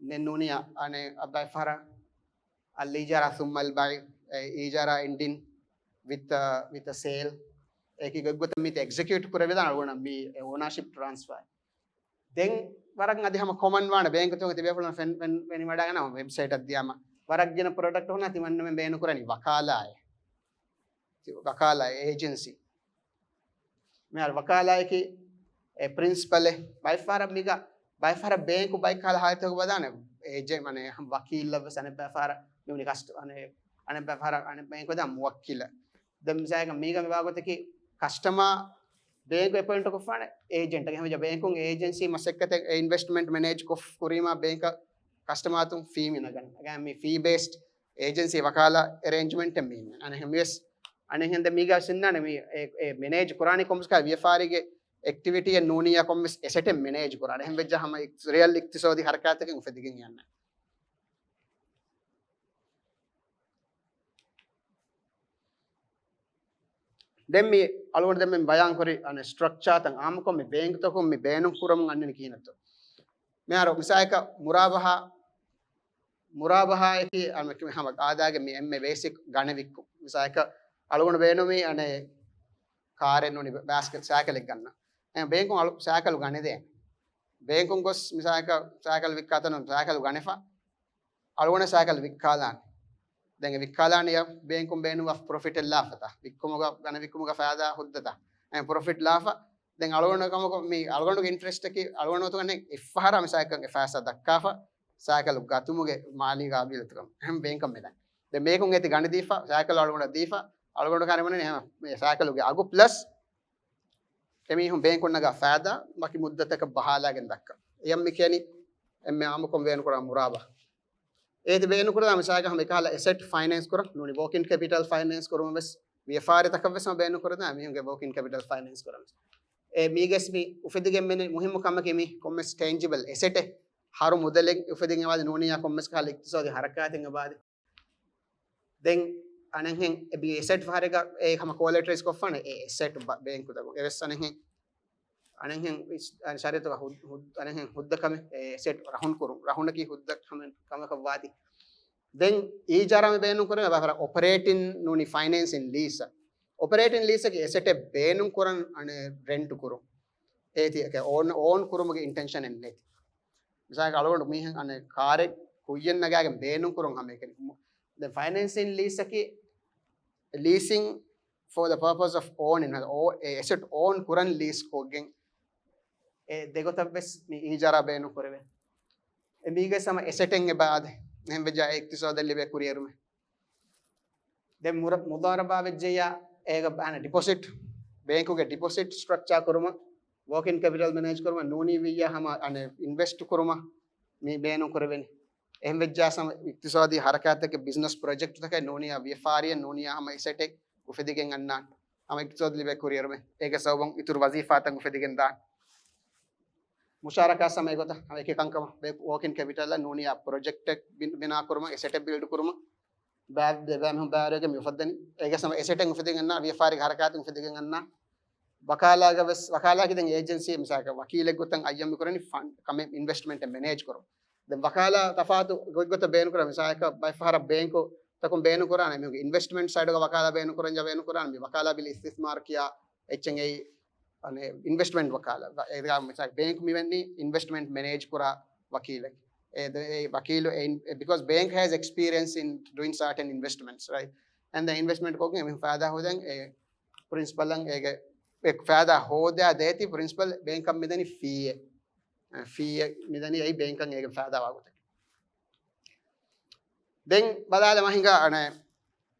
ދެން ނޫނިއްޔާ، އަނެ، އަ، ބައެއް ފަހަރަށް އަލް އީޖާރާ ސުއްމަ އަލް ބައި، އެ އީޖާރާ އެންޑިން ވިތް، އަ، ވިތް އަ ސޭލް. އެކި ގޮތްގޮތަށް މިތި އެގްޒެކިއުޓް ކުރެވިދާނެ އަޅުގަނޑަށް މި އެ އޯނާޝިޕް ޓްރާންސްފާ. ދެން ވަރަށް އަދި ހަމަ ކޮމަން ވާނެ ބޭންކުތަކުން ތިބޭފުޅުން ފެން-، ފެން-، ފެނިވަޑައިގަންނަ ހަމަ ވެބްސައިޓަށް ދިޔާމަ ވަރަށް ގިނަ ޕްރޮޑަކްޓް ހުންނަ ތިމަންނަމެން ބޭނުން ކުރަނީ ވަކާލާއެއް. ތި-، ވަކާލާ އޭޖެންސީ. މިހާރު ވަކާލާއަކީ އެ ޕްރިންސިޕަލެއް. ބައެއް ފަހަރަށް މީގަ، ބައެއް ފަހަރަށް ބޭންކު ބައެއް ކަހަލަ ހާލަތުގަ ވަދާނެ އޭޖެންޓް، މަނެ ވަކީލަށް ވެސް އަނެއް ބައެއް ފަހަރަށް މި ކަސްޓ-، އަނެ-، އަނެއް ބައެއް ފަހަރަށް އަނެއް ބައެއް ވަދާ މުވައްކިލަށް. ދެން މިސާލަކަށް މީގަ މި ވާގޮތަކީ ކަސްޓަމާ ބޭންކު އެޕޮއިންޓް ކޮށްފާނެ އޭޖެންޓް. އެހެންވެއްޖެ ބޭންކުން އޭޖެންސީ މަސައްކަތެއް އެ އިންވެސްޓްމަންޓް މެނޭޖް ކޮށް ކުރީމާ ބޭންކަށް ކަސްޓަމާތުން ފީ މި ނަގަން. އެގައި މި ފީ ބޭސްޑް އޭޖެންސީ ވަކާލާ އެރޭންޖްމަންޓެއް މި އިންނަން. އަނެއް މިވެސް، އަނެއްހެން ދެ މީގަ ސިންނާނެ މި އެ، އެ މެނޭޖް ކުރާނީ ކޮންމެސް ކަހަލަ ވިޔަފާރީގެ އެކްޓިވިޓީއެއް ނޫނިއްޔާ ކޮންމެސް އެސެޓެއް މެނޭޖް ކުރާނެ. އެހެން ވެއްޖާ ހަމަ އިކް-، ރިއަލް އިޤްތިޞާދީ ހަރަކާތަކެއް އުފެދިގެން އަންނަ. ދެން މި އަޅުގަނޑު ދެން މި ބަޔާން ކުރި އަނެއް ސްޓްރަކްޗާ ތަން އާއްމުކޮށް މި ބޭންކުތަކުން މި ބޭނުން ކުރަމުން އަންނަނީ ކިހިނެއްތޯ؟ މިހާރު މިސާލަކަށް މުރާބަހާ، މުރާބަހާއަކީ އަން ހަމަ އާދައިގެ މި އެންމެ ބޭސިކް ގަނެ ވިއްކުން. މިސާލަކަށް އަޅުގަނޑު ބޭނުމީ އަނެއް ކާރެއް ނޫނީ ބަ-، ބައިސްކަލް ސައިކަލެއް ގަންނަން. އެ ބޭންކުން އަޅު-، ސައިކަލު ގަނެދޭނެ. ބޭންކުން ގޮސް މި ސައިކަ-، ސައިކަލު ވިއްކާތަނުން ސައިކަލު ގަނެފަ. އަޅުގަނޑަށް ސައިކަލު ވިއްކާލާނެ. ދެން އެ ވިއްކާލާނެ ޔަ ބޭންކުން ބޭނުންވާ ޕްރޮފިޓެއް ލާފަތަ؟ ވިއްކުމުގަ، ގަނެ ވިއްކުމުގަ ފައިދާ ހުއްދަތަ؟ އެ ޕްރޮފިޓް ލާފަ. ދެން އަޅުގަނޑު ކަމަކު މި އަޅުގަނޑުގެ އިންޓްރެސްޓަކީ އަޅުގަނޑު އޮތުގަނެ އެއްފަހަރާ މި ސައިކަލް އެ ފައިސާ ދައްކާފަ ސައިކަލު ގަތުމުގެ މާލީ ގާބިލްތަކަން އެހެން ބޭންކަށް މިދަން. ދެން ބޭންކުން އޭތި ގަނެދީފަ، ސައިކަލު އަޅުގަނޑަށް ދީފަ، އަޅުގަނޑު ކަން އެމަނެ އެހެން މި ސައިކަލުގެ އަގު ޕްލަސް އެމީހުން ބޭންކުން ނަގާ ފައިދާ ވަކި މުއްދަތަކަށް ބަހާލާގެން ދައްކަން. އެޔަށް މި ކިޔަނީ އެންމެ އާއްމުކޮށް ބޭނުން ކުރާ މުރާބާ. އޭތި ބޭނުން ކުރާ މިސާލަކަށް ހަމަ އެކަހަލަ އެސެޓް ފައިނޭންސް ކުރަން ނޫނީ ވޯކިން ކެޕިޓަލް ފައިނޭންސް ކުރުމަށް ވެސް ވިޔަފާރިތަކަށް ވެސް ހަމަ ބޭނުން ކުރަން މީހުންގެ ވޯކިން ކެޕިޓަލް ފައިނޭންސް ކުރަން. އެ މީގެސް މި އުފެދިގެން މި މުހިއްމު ކަމަކީ މި ކޮންމެސް ޓޭންޖިބަލް އެސެޓެއް ހަރު މުދަލެއް އުފެދިގެން ވާދި ނޫނީ ކޮންމެސް ކަހަލަ އިޤްތިޞާދީ ހަރަކާތެއް ވާދި. ދެން އަނެއްހެން އެ ބި އެސެޓް ފަހަރެއްގަ އެ ހަމަ ކޯލެޓަރައިޒް ކޮށްފާނެ އެ އެސެޓް ބޭންކުތަކުން. އެވެސް އަނެއްހެން އަނެއްހެން ޝަރީއަތުގަ ހުއް-، ހުއް-، އަނެއްހެން ހުއްދަ ކަމެއް އެ އެސެޓް ރަހުން ކުރުން. ރަހުނަކީ ހުއްދަ ކަމެއް ކަމަކަށް ވާތީ. ދެން އީޖާރާ މި ބޭނުން ކުރޭ އޮޕަރޭޓިން ނޫނީ ފައިނޭންސިން ލީސް. އޮޕަރޭޓިން ލީސަކީ އެސެޓެއް ބޭނުން ކުރަން އަނެއް ރެންޓް ކުރުން. އޭތި އޯން، އޯން ކުރުމުގެ އިންޓެންޝަނެއް ނެތި. މިސާލަކަށް އަޅުގަނޑު މީހެއް އަނެއް ކާރެއް ކުއްޔަށް ނަގާގެން ބޭނުން ކުރުން ހަމައެކަނި. ދެން ފައިނޭންސިން ލީސަކީ ލީސިން for the purpose of owning އެ އެސެޓް އޯން ކުރަން ލީސް ކޮށްގެން އެ ދެގޮތަށް ވެސް މި އީޖާރާ ބޭނުން ކުރެވޭ. އެ މީގެ ހަމަ އެސެޓެއް އެބަ އާދެ. އެހެން ވެއްޖާ އެ އިޤްތިޞާދަށް ލިބޭ ކުރިއެރުމެއް. ދެން މުރ-، މުޟާރަބާ ވެއްޖެއްޔާ އޭގަ އަނެއް ޑިޕޮޒިޓް، ބޭންކުގެ ޑިޕޮޒިޓް ސްޓްރަކްޗާ ކުރުމަށް، ވޯކިން ކެޕިޓަލް މެނޭޖް ކުރުމަށް، ނޫނީ ވިއްޔާ ހަމަ އަނެއް އިންވެސްޓް ކުރުމަށް މި ބޭނުން ކުރެވެނީ. އެހެން ވެއްޖާ ހަމަ އިޤްތިޞާދީ ހަރަކާތްތަކެއް، ބިޒްނަސް ޕްރޮޖެކްޓްތަކެއް ނޫނީ ވިޔަފާރިއެއް ނޫނީ ހަމަ އެސެޓެއް އުފެދިގެން އަންނާނެ. ހަމަ އިޤްތިޞާދަށް ލިބޭ ކުރިއެރުމެއް. އޭގެ ސަބަބުން އިތުރު ވަޒީފާތައް އުފެދިގެން ދާނެ. މުޝާރަކާ ހަމަ އެގޮތަށް ހަމަ އެކި ކަންކަމަށް ވޯކިން ކެޕިޓަލް ނޫނީ ޕްރޮޖެކްޓެއް ބި-، ބިނާ ކުރުމަށް، އެސެޓެއް ބިލްޑް ކުރުމަށް، ބައި-، ދެ ބައިމީހުން ބައިވެރިވެގެން މި އުފައްދަނީ. އޭގެ ހަމަ އެސެޓެއް އުފެދިގެން އަންނާ، ވިޔަފާރި ހަރަކާތެއް އުފެދިގެން އަންނާ. ވަކާލާގަ ވެސް، ވަކާލާގެ ދެން އޭޖެންސީ މިސާލަކަށް ވަކީލެއް ގޮތަށް އައްޔަން މި ކުރަނީ ފަންޑް ކަމެއް އިންވެސްޓްމަންޓެއް މެނޭޖް ކުރުން. ދެން ވަކާލާ ތަފާތު ގޮތްގޮތަށް ބޭނުން ކުރާ، މިސާލަކަށް ބައެއް ފަހަރަށް ބޭންކު ތަކުން ބޭނުން ކުރާނެ މީހުންގެ އިންވެސްޓްމަންޓް ސައިޑުގަ ވަކާލާ ބޭނުން ކުރަން ޖާ ބޭނުން ކުރާނެ މި ވަކާލާ ބިލް އިސްތިސްމާރު ކިޔާ އެއްޗެއް އެއީ އަނެއް އިންވެސްޓްމަންޓް ވަކާލާ. އެ މިސާލަކަށް ބޭންކު މި ވަނީ އިންވެސްޓްމަންޓް މެނޭޖް ކުރާ ވަކީލެއް. އެ ދެ-، އެ ވަކީލު އެ އިން-، because bank has experience in doing certain investments, right? And the investment ކޮށްގެން އެމީހުން ފައިދާ ހޯދަން އެ ޕްރިންސިޕަލަށް އޭގެ އެ ފައިދާ ހޯދާ ދޭތީ ޕްރިންސިޕަލް ބޭންކަށް މިދަނީ ފީއެއް. އެ ފީއެއް މިދަނީ އެއީ ބޭންކަށް އޭގެ ފައިދާ ވާގޮތަކީ. ދެން ބަލާލަމާ ހިނގާ އަނެއް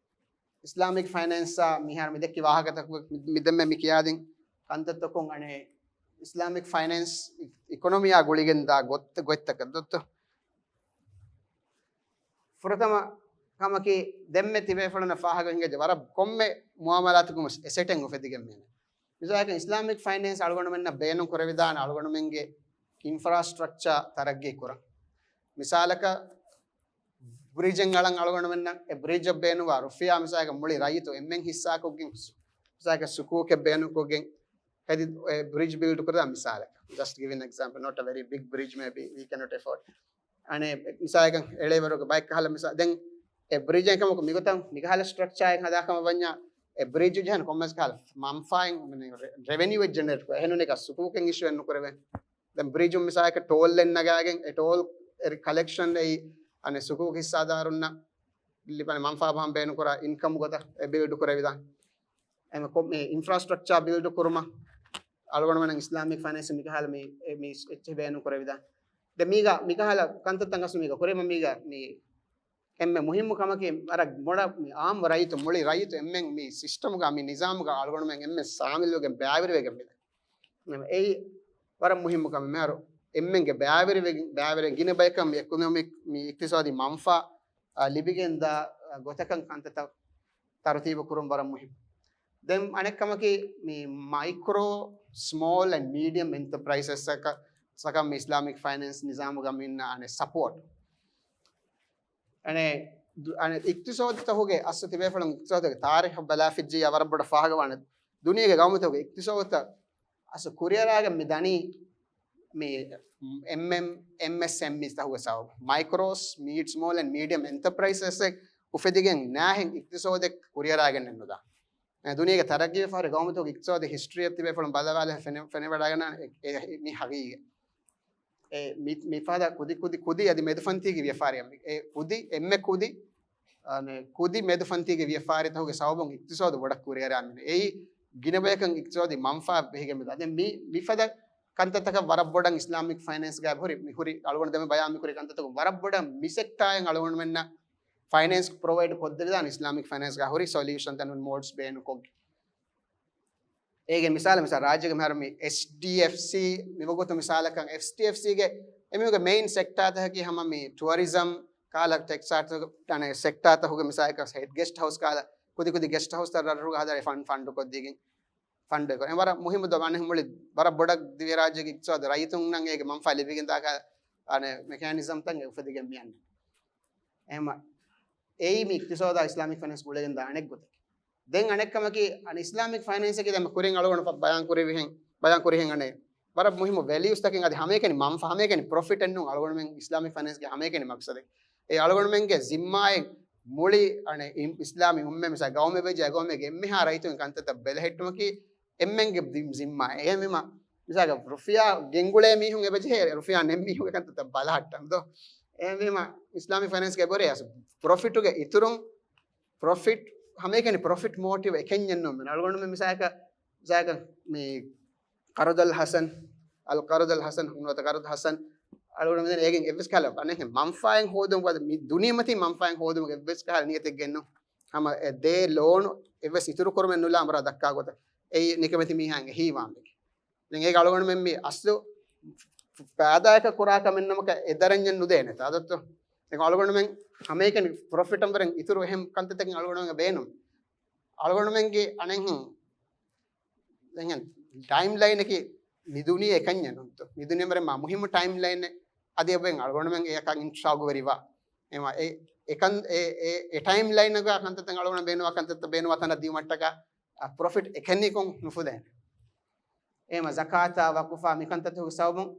އިސްލާމިކް ފައިނޭންސްއާ މިހާރު މި ދެއްކި ވާހަކަތަކު މި-، މި ދެންމެ މި ކިޔާދިން ކަންތައްތަކުން އަނެއް އިސްލާމިކް ފައިނޭންސް އި-، އިކޮނޮމީއާ ގުޅިގެން ދާ ގޮތް-، ގޮތްތަކަށް ދޮއްތޯ. ފުރަތަމަ ކަމަކީ ދެންމެ ތިބޭފުޅުންނަށް ފާހަގަ ހިނގައްޖެ ވަރަށް ކޮންމެ މުއާމަލާތަކުން ވެސް އެސެޓެއް އުފެދިގެން މިއަންނަ. މިސާލަކަށް އިސްލާމިކް ފައިނޭންސް އަޅުގަނޑުމެންނަށް ބޭނުން ކުރެވިދާނެ އަޅުގަނޑުމެންގެ އިންފްރާސްޓްރަކްޗާ ތަރައްގީ ކުރަން. މިސާލަކަށް ބްރިޖެއް އަޅަން އަޅުގަނޑުމެންނަށް އެ ބްރިޖަށް ބޭނުންވާ ރުފިޔާ މިސާލަކަށް މުޅި ރައްޔިތު އެންމެން ހިއްސާކޮށްގެން ސު-، މިސާލަކަށް ސުކޫކެއް ބޭނުންކޮށްގެން ހެދި އެ ބްރިޖް ބިލްޑް ކުރާ މިސާލަކަށް. Just giving example, not a very big bridge, maybe we cannot afford. އަނެއް މިސާލަކަށް އެޅޭވަރުގެ ބައެއް ކަހަލަ މިސާ-، ދެން އެ ބްރިޖް އެކަމަކު މިގޮތަށް މިކަހަލަ ސްޓްރަކްޗާއެއް ހަދާކަމަށް ވަންޏާ އެ ބްރިޖް ޖަހަން ކޮންމެސް ކަހަލަ މަންފާއެއް ރެ-، ރެވެނިއުއެއް ޖެނެރޭޓް ކުރޭ. އެހެނުނެކަ ސުކޫކެއް އިޝޫއެއް ނުކުރެވޭ. ދެން ބްރިޖުން މިސާލަކަށް ޓޯލްއެއް ނަގާގެން އެ ޓޯލް އެ ކަލެކްޝަން އެއީ އަނެއް ސުކޫކި ހިއްސާދާރުންނަށް ލިބޭ މަންފާ ބަހަން ބޭނުންކުރާ އިންކަމް ގޮތަށް އެ ބިލްޑް ކުރެވިދާނެ. އެމަ ކޮ-، މި އިންފްރާސްޓްރަކްޗާ ބިލްޑް ކުރުމަށް އަޅުގަނޑުމެން އިސްލާމިކް ފައިނޭންސް މިކަހަލަ މި، އެ މި އެއްޗެއް ބޭނުން ކުރެވިދާނެ. ދެ މީގަ މިކަހަލަ ކަންތައްތައް އަސް މީގަ ކުރެވީމަ މީގަ މި އެންމެ މުހިއްމު ކަމަކީ ވަރަށް ބޮޑަށް މި އާއްމު ރައްޔިތު، މުޅި ރައްޔިތު އެންމެން މި ސިސްޓަމްގަ މި ނިޒާމުގަ އަޅުގަނޑުމެން އެންމެން ސާމިލްވެގެން ބައިވެރިވެގެން މިދަނީ. އެއީ ވަރަށް މުހިއްމު ކަމެއް. މިހާރު އެންމެންގެ ބައިވެރިވެގެން، ބައިވެރިވެގެން ގިނަ ބަޔަކަށް މި އިކޮނޮމިކް، މި އިޤްތިޞާދީ މަންފާ، އާ، ލިބިގެން ދާ، އާ، ގޮތަކަށް ކަންތައްތައް ތަރުތީބު ކުރުން ވަރަށް މުހިއްމު. ދެން އަނެއް ކަމަކީ މި މައިކްރޯ، ސްމޯލް އެންޑް މީޑިއަމް އެންޓަޕްރައިސަސް އަކަށް ސަކަށް މި އިސްލާމިކް ފައިނޭންސް ނިޒާމުގަ މި އިންނަ އަނެއް ސަޕޯޓް. އަނެއް ދު-، އަނެއް އިޤްތިޞާދުތަކުގެ އަސްލު ތިބޭފުޅުން އިޤްތިޞާދުގެ ތާރީޚަށް ބަލާފިއްޖިއްޔާ ވަރަށް ބޮޑަށް ފާހަގަވާނެ. ދުނިޔޭގެ ގައުމުތަކުގެ އިޤްތިޞާދުތައް އަސްލު ކުރިއަރާގެން މި ދަނީ މި އެމްއެމް، އެމްއެސްއެމްއީސް ތަކުގެ ސަބަބު. މައިކްރޯ، ސްމޯލް އެންޑް މީޑިއަމް އެންޓަޕްރައިސަސް އެއް އުފެދިގެން ނާހެން އިޤްތިޞާދެއް ކުރިއަރާގެން ނުދާ. އެ، ދުނިޔޭގެ ތަރައްގީވެފަ ހުރި ގައުމުތަކުގެ އިޤްތިޞާދީ ހިސްޓްރީއަށް ތިބޭފުޅުން ބަލަވާލަ ފެނެ-، ފެނެވަޑައިގަންނަވާނެ އެ، އެ، މި ހަގީގަތް. އެ، މި، މިފަދަ ކުދި، ކުދި، ކުދި އަދި މެދުފަންތީގެ ވިޔަފާރިއަށް މި، އެ، ކުދި، އެންމެ ކުދި، އަނެ، ކުދި މެދުފަންތީގެ ވިޔަފާރިތަކުގެ ސަބަބުން އިޤްތިޞާދު ބޮޑަށް ކުރިއަރާ މިނެ. އެއީ ގިނަ ބަޔަކަށް އިޤްތިޞާދީ މަންފާ ބެހިގެން މިދާ. ދެން މި، މިފަދަ ކަންތައްތަކަށް ވަރަށް ބޮޑަށް އިސްލާމިކް ފައިނޭންސްގައި ހުރި، މި ހުރި އަޅުގަނޑު ދެމެ ބަޔާން މި ކުރި ކަންތައްތަކުން ވަރަށް ބޮޑަށް މި ސެކްޓާއިން އަޅުގަނޑުމެންނަށް ފައިނޭންސް ޕްރޮވައިޑް ކޮށްދެވިދާނެ އިސްލާމިކް ފައިނޭންސްގަ ހުރި ސޮލިއުޝަން ތަންވީން މޯޑްސް ބޭނުންކޮށްގެން. އޭގެ މިސާލަށް މިސާލް ރާއްޖޭގެ މިހާރު މި އެޗްޑީއެފްސީ މިވަގުތު މިސާލަކަށް އެޗްޑީއެފްސީގެ އެމީހުންގެ މެއިން ސެކްޓާތަކަކީ ހަމަ މި ޓުއަރިޒަމް ކަހަލަ ސެކްޓާތަކު، އަނެ، ސެކްޓާތަކުގެ މިސާލަކަށް ހެޑް ގެސްޓް ހައުސް ކަހަލަ ކުދި ކުދި ގެސްޓް ހައުސްތައް ރަށްރަށުގަ ހަދާ ފަންޑް، ފަންޑު ކޮށްދީގެން ފަންޑް އެކޮށް. އެ ވަރަށް މުހިއްމު ދޮ އަނެއް މުޅި ވަރަށް ބޮޑަށް ދިވެހިރާއްޖޭގެ އިޤްތިޞާދު ރައްޔިތުންނަށް އޭގެ މަންފާ ލިބިގެން ދާކަ އަނެ މެކޭނިޒަމްތައް އެ އުފެދިގެން މި އަންނަ. އެހެމަ އެއީ މި އިޤްތިޞާދާ އިސްލާމިކް ފައިނޭންސް ގުޅިގެން ދާ އަނެއް ގޮތެއް. ދެން އަނެއްކަމަކީ، އަނެ އިސްލާމިކް ފައިނޭންސަކީ ދެން ކުރިން އަޅުގަނޑު ބަޔާން ކުރެވިހެން، ބަޔާން ކުރިހެން އަނެ ވަރަށް މުހިއްމު ވެލިއުސްތަކެއް އަދި ހަމައެކަނި މަންފާ، ހަމައެކަނި ޕްރޮފިޓެއް ނޫން އަޅުގަނޑުމެން އިސްލާމިކް ފައިނޭންސްގެ ހަމައެކަނި މަޤްޞަދެއް. އެ އަޅުގަނޑުމެންގެ ޒިންމާއެއް މުޅި އަނެ އި-، އިސްލާމީ އުއްމަތް މިސާ ގައުމެއް ވެއްޖެ އެ ގައުމެއްގެ އެންމެހާ ރައްޔިތުންގެ ކަންތައްތައް ބެލެހެއްޓުމަކީ އެންމެންގެ ދި-، ޒިންމާ. އެހެންވީމަ، މިސާލަކަށް ރުފިޔާ ގެންގުޅޭ މީހުން އެބަޖެހޭ، ރުފިޔާ ނެތް މީހުންގެ ކަންތައްތައް ބަލަހައްޓަން ދޯ. އެހެންވީމަ، އިސްލާމިކް ފައިނޭންސްގެ ބޮރޭ އަސް ޕްރޮފިޓުގެ އިތުރުން، ޕްރޮފިޓް ހަމައެކަނި ޕްރޮފިޓް މޯޓިވް އެކެންޏެއް ނޫން. އަޅުގަނޑުމެން މިސާލަކަށް، މިސާލަކަށް މި ޤަރުޟުލް ޙަސަން، އަލް ޤަރުޟުލް ޙަސަން، ނުވަތަ ޤަރުޟު ޙަސަން، އަޅުގަނޑުމެން އޭގެން އެއްވެސް ކަހަލަ އަނެއް މަންފާއެއް ހޯދުމަށް ވަދެ މި ދުނިޔެމަތީ މަންފާއެއް ހޯދުމަށް އެއްވެސް ކަހަލަ ނިޔަތެއްގެ ނޫން. ހަމަ އެ ދޭ ލޯނު އެއްވެސް އިތުރު ކުރުމެއް ނުލާ އަނބުރާ ދައްކާ ގޮތަށް އެއީ ނިކަމެތި މީހާއިން އެހީވާން ވެގެން. ދެން އޭގެ އަޅުގަނޑުމެން މި އަސްލު ފައިދާއަކަށް ކުރާ ކަމެއް ނަމަކަށް އެ ދަރަންޏެއް ނުދޭނެ ތާ ދޮއްތޯ. ދެން އަޅުގަނޑުމެން ހަމައެކަނި ޕްރޮފިޓަށް ވެރިން އިތުރު އެހެން ކަންތައްތަކެއް އަޅުގަނޑުމެންގެ ބޭނުން. އަޅުގަނޑުމެންގެ އަނެއްހެން ދެން ޓައިމް ލައިނަކީ މި ދުނިޔެ އެކަންޏެއް ނޫންތޯ. މި ދުނިޔެ ވަރަށް މާ މުހިއްމު ޓައިމް ލައިނެއް. އަދި އެބައިން އަޅުގަނޑުމެން އެއަކަށް އިންޝާގުވެރިވާ. އެމަ އެ، އެކަން، އެ، އެ، އެ ޓައިމް ލައިނަކާ ކަންތައްތައް އަޅުގަނޑު ބޭނުވާ ކަންތައްތައް ބޭނުވާ ތަނަށް ދިޔުމަށްޓަކާ، އަ، ޕްރޮފިޓް އެކަންޏަކުން ނުފުދޭނެ. އެމަ ޒަކާތާ ވަޤުފާ މިކަންތައްތަކުގެ ސަބަބުން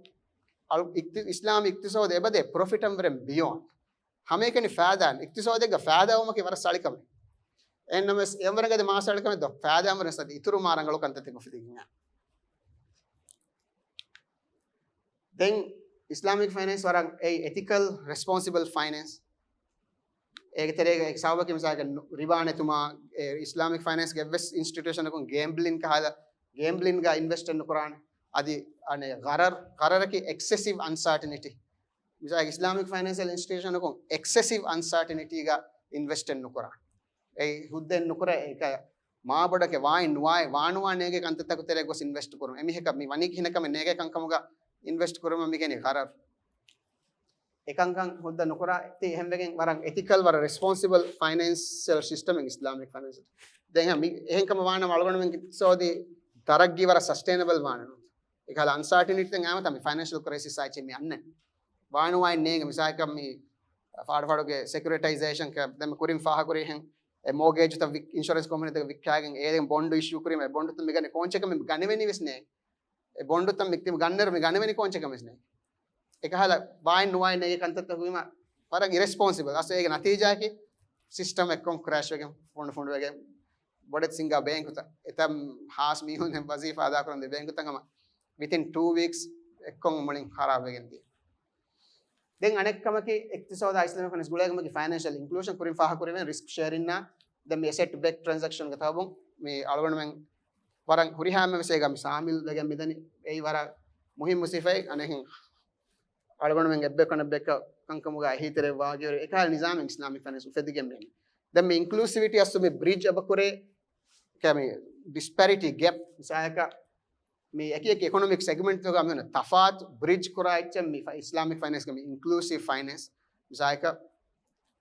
އަޅު-، އިޤްތި-، އިސްލާމީ އިޤްތިޞާދު އެބަދޭ ޕްރޮފިޓަށް ވެރިން ބިޔޯން. ހަމައެކަނި ފައިދާ، އިޤްތިޞާދެއްގަ ފައިދާވުމަކީ ވަރަށް ސަޅިކަމެއް. އެހެންނަމަވެސް، އެއަށްވުރެން ގަދަ މާ ސަޅިކަމެއް ދޯ، ފައިދާ ވުރެން ސަދި އިތުރު މާ ރަނގަޅު ކަންތައްތަކެއް އުފެދިގެން. ދެން އިސްލާމިކް ފައިނޭންސް ވަރަށް އެ އެތިކަލް، ރެސްޕޮންސިބަލް ފައިނޭންސް. އޭގެ ތެރޭގަ އެކި ސަބަބަކީ މިސާލަކަށް ނު-، ރިބާ ނެތުމާ، އެ އިސްލާމިކް ފައިނޭންސްގެ އެއްވެސް އިންސްޓިޓިއުޝަނަކުން ގޭމްބްލިން ކަހަލަ، ގޭމްބްލިންގަ އިންވެސްޓެއް ނުކުރާނެ. އަދި އަނެއް ޣަރަރް، ޣަރަރަކީ އެކްސެސިވް އަންސާޓިނިޓީ. މިސާލަކަށް އިސްލާމިކް ފައިނޭންސިއަލް އިންސްޓިޓިއުޝަނަކުން އެކްސެސިވް އަންސާޓިނިޓީގަ އިންވެސްޓެއް ނުކުރާ. އެ ހުއްދައެއް ނުކުރޭ، އެކަ މާބޮޑަކެ ވާއިން ނުވާއި، ވާނުވާ ނޭގޭ ކަންތައްތަކު ތެރޭ ގޮސް އިންވެސްޓް ކުރުން. އެމީހަކަށް މި ވަނީ ކިހިނެއްކަމެއް ނޭގޭ ކަންކަމުގަ އިންވެސްޓް ކުރުމަށް މި ގެނީ ޣަރަރް. އެކަންކަން ހުއްދަ ނުކުރާ ތި އެހެންވެގެން ވަރަށް އެތިކަލް، ވަރަށް ރެސްޕޮންސިބަލް ފައިނޭންސިއަލް ސިސްޓަމެއް އިސްލާމިކް ފައިނޭންސް. ދެން މި އެހެން ކަމަށް ވާނަމަ އަޅުގަނޑުމެން އިޤްތިޞާދީ ތަރައްގީ ވަރަށް ސަސްޓެއިނަބަލް ވާނެ ނޫން. އެކަހަލަ އަންސާޓިނިޓީތައް އައިމަ ތަ މި ފައިނޭންޝަލް ކްރައިސިސް އާއެއްޗެއް މި އަންނަނީ. ވާނުވާއިން ނޭނގެ މިސާލަކަށް މި ފާޑު ފާޑުގެ ސެކިއުރިޓައިޒޭޝަން ކަ-، ދެން މި ކުރިން ފާހަގަކުރިހެން އެ މޯގޭޖުތައް ވި-، އިންޝުރެންސް ކޮމްޕެނީތަކަށް ވިއްކާގެން އޭގެން ބޮންޑު އިޝޫ ކުރީމަ އެ ބޮންޑުތައް މި ގަނެ ކޯންޗަކަށް މި ގަނެވެނީ ވެސް ނޭނގެ. އެ ބޮންޑުތައް މި ގަންނައިރު މި ގަނެވެނީ ކޯންޗަކަށް ވެސް ނޭނގެ. އެކަހަލަ ވާއިން ނުވާއިން ނޭނގޭ ކަންތައްތަކު ވީމަ ވަރަށް އިރެސްޕޮންސިބަލް. އަސް އޭގެ ނަތީޖާއަކީ ސިސްޓަމް އެއްކޮން ކްރޭޝް ވެގެން ފުނޑު ފުނޑުވެގެން ބޮޑެތި ސިންގާ ބޭންކުތައް އެތައް ހާސް މީހުން ވަޒީފާ އަދާކުރަން ދޭ ބޭންކުތައް ހަމަ ވިތިން ޓޫ ވީކްސް އެއްކޮން މުޅިން ޚަރާބް ވެގެން ދިޔަ. ދެން އަނެއްކަމަކީ އިޤްތިޞާދާ އިސްލާމިކް ފައިނޭންސް ގުޅޭ ކަމަކީ ފައިނޭންޝަލް އިންކްލޫޝަން ކުރިން ފާހަގަކުރެވެން ރިސްކް ޝެއަރިންނާ ދެން މި އެސެޓް ބެކް ޓްރާންސެކްޝަންގެ ސަބަބުން މި އަޅުގަނޑުމެން ވަރަށް ހުރިހާ އެންމެ ވެސް އޭގަ މި ޝާމިލް ވެގެން މިދަނީ. އެއީ ވަރަށް މުހިއްމު ސިފައެއް. އަނެއްހެން އަޅުގަނޑުމެން އެއްބަޔަކު އަނެއްބަޔަކަށް ކަންކަމުގަ އެހީތެރެއަށް ވާގިވެރި އެކަހަލަ ނިޒާމެއް އިސްލާމިކް ފައިނޭންސް އުފެދިގެން މިއަންނަ. ދެން މި އިންކްލޫސިވިޓީ އަސްލު މި ބްރިޖް އެބަ ކުރޭ މި ޑިސްޕެރިޓީ ގެޕް މިސާލަކަށް މި އެކި އެކި އިކޮނޮމިކް ސެގްމެންޓްތަކުގަ މި ތަފާތު ބްރިޖް ކުރާ އެއްޗެއް މި ފަ-، އިސްލާމިކް ފައިނޭންސްގެ މި އިންކްލޫސިވް ފައިނޭންސް މިސާލަކަށް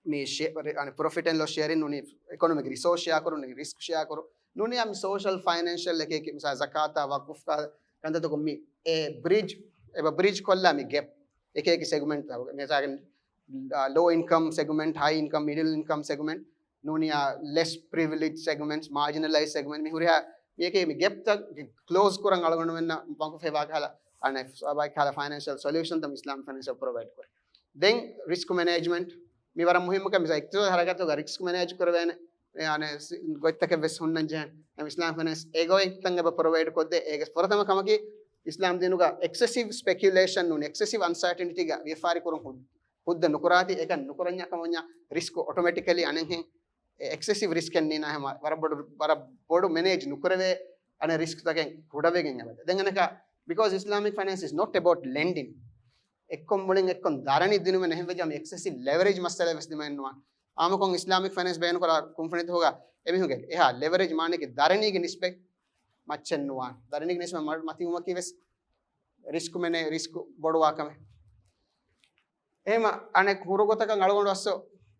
މި ޝެ-، އަނެ ޕްރޮފިޓް އެންޑް ލޮސް ޝެއަރިން ނޫނީ އިކޮނޮމިކް ރިސޯސް ޝެއާ ކުރުން، ރިސްކް ޝެއާ ކުރުން ނޫނީ މި ސޯޝަލް ފައިނޭންޝަލް އެކި އެކި މިސާ ޒަކާތާ ވަޤުފް ކަ-، ކަންތައްތަކުން މި އެ ބްރިޖް، އެބަ ބްރިޖް ކޮށްލާ މި ގެޕް އެކި އެކި ސެގްމެންޓް ތަކުގެ. މިސާލަކަށް ލޯ އިންކަމް ސެގްމެންޓް، ހައި އިންކަމް، މިޑިލް އިންކަމް ސެގްމެންޓް ނޫނިޔާ ލެސް ޕްރިވިލެޖް ސެގްމެންޓްސް، މާޖިނަލައިޒް ސެގްމެންޓް، މި ހުރިހާ މިއެކޭ މި ގެޕްތައް ކްލޯޒް ކުރަން އަޅުގަނޑުމެންނަށް ވަގުފޭ ވާކަހަލަ އަނެ ވާކަހަލަ ފައިނޭންޝަލް ސޮލިއުޝަންތައް އިސްލާމް ފައިނޭންޝަލް ޕްރޮވައިޑް ކުރޭ. ދެން ރިސްކް މެނޭޖްމަންޓް މި ވަރަށް މުހިއްމު ކަމެއް. މިސާ އިޤްތިޞާދީ ހަރަކާތުގަ ރިސްކް މެނޭޖް ކުރެވޭނެ އެ އަނެ ސި-، ގޮތްތަކެއް ވެސް ހުންނަން ޖެހޭ. އެ އިސްލާމް ފައިނޭންސް އެ ގޮތްތައް އެބަ ޕްރޮވައިޑް ކޮށްދޭ. އޭގެ ފުރަތަމަ ކަމަކީ އިސްލާމް ދީނުގަ އެކްސެސިވް ސްޕެކިއުލޭޝަން ނޫން، އެކްސެސިވް އަންސާޓިނިޓީގަ ވިޔަފާރި ކުރުން ހުއް-، ހުއްދަ ނުކުރާތީ. އެކަން ނުކުރަންޏާ ކަމަންޏާ ރިސްކް އޮޓޮމެޓިކަލީ އަނެއްހެން އެ އެކްސެސިވް ރިސްކެއް ނީނާ ހަމަ ވަރަށް ބޮޑު، ވަރަށް ބޮޑު މެނޭޖް ނުކުރެވޭ އަނެއް ރިސްކްތަކެއް ކުޑަވެގެން އެބަދޭ. ދެން އަނެކާ، because Islamic finance is not about lending. އެއްކޮށް މުޅިން އެއްކޮށް ދަރަނި ދިނުމެއް ނެހެން ވެއްޖާ މި އެކްސެސިވް ލެވަރޭޖް މައްސަލަ ވެސް ދިމައެއް ނުވާނެ. އާންމުކޮށް އިސްލާމިކް ފައިނޭންސް ބޭނުންކުރާ ކުންފުނިތަކުގަ އެމީހުންގެ އެހާ ލެވަރޭޖް މާނައަކީ ދަރަނީގެ ނިސްބަތް މައްޗެއް ނުވާނެ. ދަރަނިގެ ނިސްބަތް މަ-، މަތިވުމަކީ ވެސް ރިސްކު މެނޭ، ރިސްކު ބޮޑުވާ ކަމެއް. އެހެމަ އަނެއް ހުރު ގޮތަކަށް އަޅުގަނޑު އަސް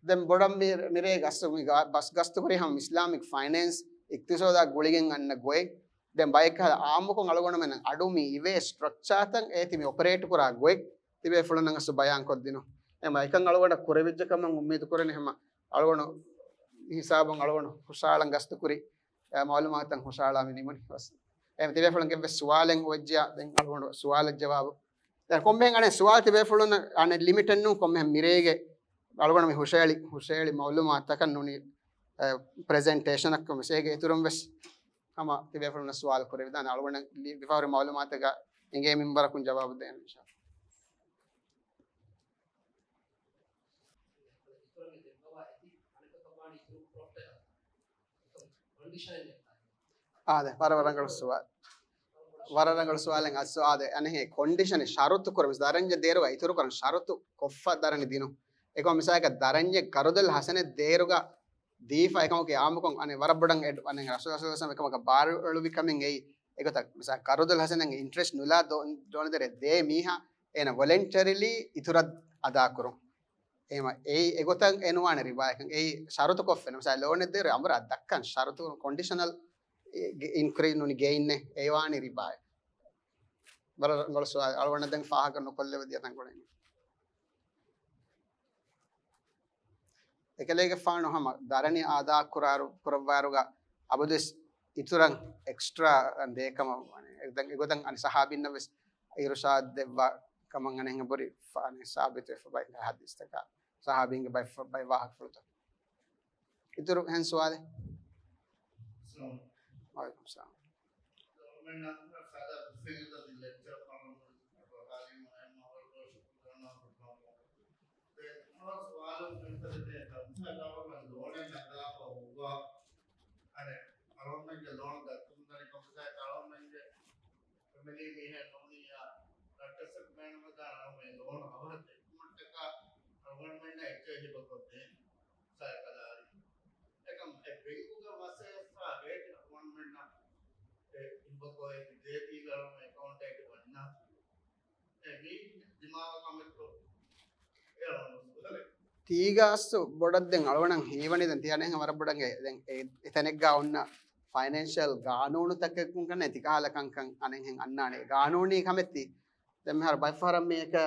ދެން ބޮޑަށް މި-، މިރޭގަ އަސް މި ގާ-، ބަސް ގަސްތުކުރި ހަމަ އިސްލާމިކް ފައިނޭންސް އިޤްތިޞާދާ ގުޅިގެން އަންނަ ގޮތް. ދެން ބައެއްކަހަލަ އާއްމުކޮށް އަޅުގަނޑުމެން އަޑު މި އިވޭ ސްޓްރަކްޗާތައް އޭތި މި އޮޕަރޭޓް ކުރާ ގޮތް ތިބޭފުޅުންނަށް އަސް ބަޔާން ކޮށްދިނުން. އެމަ އެކަން އަޅުގަނޑަށް ކުރެވިއްޖެ ކަމަށް އުއްމީދު ކުރަނީ. ހަމަ އަޅުގަނޑު ހިސާބުން އަޅުގަނޑު ހުށަހަޅަން ގަސްތުކުރި އެ މައުލޫމާތުތައް ހުށަހަޅާ މި ނިމުނީ ވެސް. އެ ތިބޭފުޅުންގެ ވެސް ސުވާލެއް އޮވެއްޖެޔާ ދެން އަޅުގަނޑު ސުވާލަށް ޖަވާބު. ދެން ކޮންމެހެން އަނެއް ސުވާލު ތިބޭފުޅުން އަނެއް ލިމިޓެއް ނޫން ކޮންމެހެން މިރޭގެ އަޅުގަނޑު މި ހުށަހެޅި، ހުށަހެޅި މައުލޫމާތަކަށް ނޫނީ، އެ، ޕްރެޒެންޓޭޝަނަކަށް ވެސް އޭގެ އިތުރުން ވެސް ހަމަ ތިބޭފުޅުންނަށް ސުވާލު ކުރެވިދާނެ. އަޅުގަނޑަށް ލިބިފަހުރި މައުލޫމާތަކަށް އިނގޭ މިންވަރަކުން ޖަވާބު ދޭން އިންޝާﷲ. އާދެ، ވަރަށް ރަނގަޅު ސުވާލެއް. ވަރަށް ރަނގަޅު ސުވާލެއް. އަސް އާދެ، އަނެއް ކޮންޑިޝަނެއް ޝަރުތު ކުރުމަށް ދަރަންޏެއް ދޭރުގަ އިތުރު ކުރަން ޝަރުތު ކޮށްފަ ދަރަނި ދިނު. އެކަމަ މިސާލަކަށް ދަރަންޏެއް ޤަރުޟުލް ޙަސަނެއް ދޭރުގަ ދީފަ އެކަމަކީ އާއްމުކޮށް އަނެއް ވަރަށް ބޮޑަށް އެޑް-، އަނެއް ރަސޫލު ޞައްލަﷲު ޢަލައިހި ވަސައްލަމަ އެކަމަކަށް ބާރުއެޅުއްވި ކަމެއް އެއީ. އެގޮތަށް މިސާ ޤަރުޟުލް ޙަސަނަށް އިންޓްރެސްޓް ނުލާ ދޯ-، ދޯނިދެރޭ ދޭ މީހާ އޭނަ ވޮލަންޓަރިލީ އިތުރަށް އަދާކުރުން. އެހެމަ އެއީ އެގޮތަށް އެނުވާނެ ރިބާއަކަށް. އެއީ ޝަރުތު ކޮށްފަ މިސާ ލޯނެއް ދޭރު އަނބުރާ ދައްކަން ޝަރުތު ކޮންޑިޝަނަލް އިންކްރީ ނޫނީ ގެއިން އެ އެވާނީ ރިބާއެއް. ވަރަށް ރަނގަޅު ސުވާލެއް. އަޅުގަނޑަށް ދެން ފާހަގަ ނުކޮށްލެވި ދިޔަ ތަންކޮޅެއް. އެކަލޭގެފާނު ހަމަ ދަރަނި އަދާ ކުރާރު-، ކުރައްވާރުގަ އަބަދުވެސް އިތުރަށް އެކްސްޓްރާ ދޭ ކަމަށް ވަނީ. އެ-، ދެން އެގޮތަށް އަނި ޞަޙާބީންނަށް ވެސް އިރުޝާދު ދެއްވާ ކަމަށް އަނެއް ހެން ބުރި ފާނެ ސާބިތުވެފަ ބައި ހަދީސްތަކާ ޞަޙާބީންގެ ބައި ފަ-، ބައި ވާހަކަފުޅުތައް. އިތުރު އެހެން ސުވާލެއް؟ އައްސަލާމު ވަޢަލައިކުމް އައްސަލާމް. ދެން މިހާރު ސުވާލު މިފަދަ ދެ ކަމަކަށް ލޯނެއް ނަގާފަ ހުއްވާ. އަނެއް އަޅުގަނޑުމެންގެ ލޯން ގަތުމުންދަނީ ކޮންމެސް އަޅުގަނޑުމެންގެ ފެމިލީ މީހެއް ނޫނިއްޔާ ރައްޓަސަކު ބޭނުމަކާ ނަމަ މި ލޯން އަވަހަށް ދެއްކުމަށްޓަކާ އަޅުގަނޑުމެންނަށް އެއްޗެއް ހިބަކޮށްދޭން ސަރަކަލާރި. އެކަމް އެ ބެންކުގަ މަސައްކަތް ރޭޓް އަޅުގަނޑުމެންނަށް އެ ހިބަކޮށް ދޭތީގަ އަޅުގަނޑު އެކައުންޓަކަށް ވަންނާ. އެ މީ ދިމާވަ ކަމެއްތޯ؟ އެ އަޅުގަނޑު ސުވާލެއް. ތީގަ އަސް ބޮޑަށް ދެން އަޅުގަނޑަށް ހީވަނީ ދެން ތި އަނެއްހެން ވަރަށް ބޮޑަށް ދެން އެ، އެތަނެއްގަ އޮންނަ ފައިނޭންޝަލް ގާނޫނުތަކަކުން ކަންނޭ ތިކަހަލަ ކަންކަން އަނެއްހެން އަންނާނެ. ގާނޫނީ ކަމެއް ތި ދެން މިހާރު ބައެއްފަހަރަށް މި އެކަ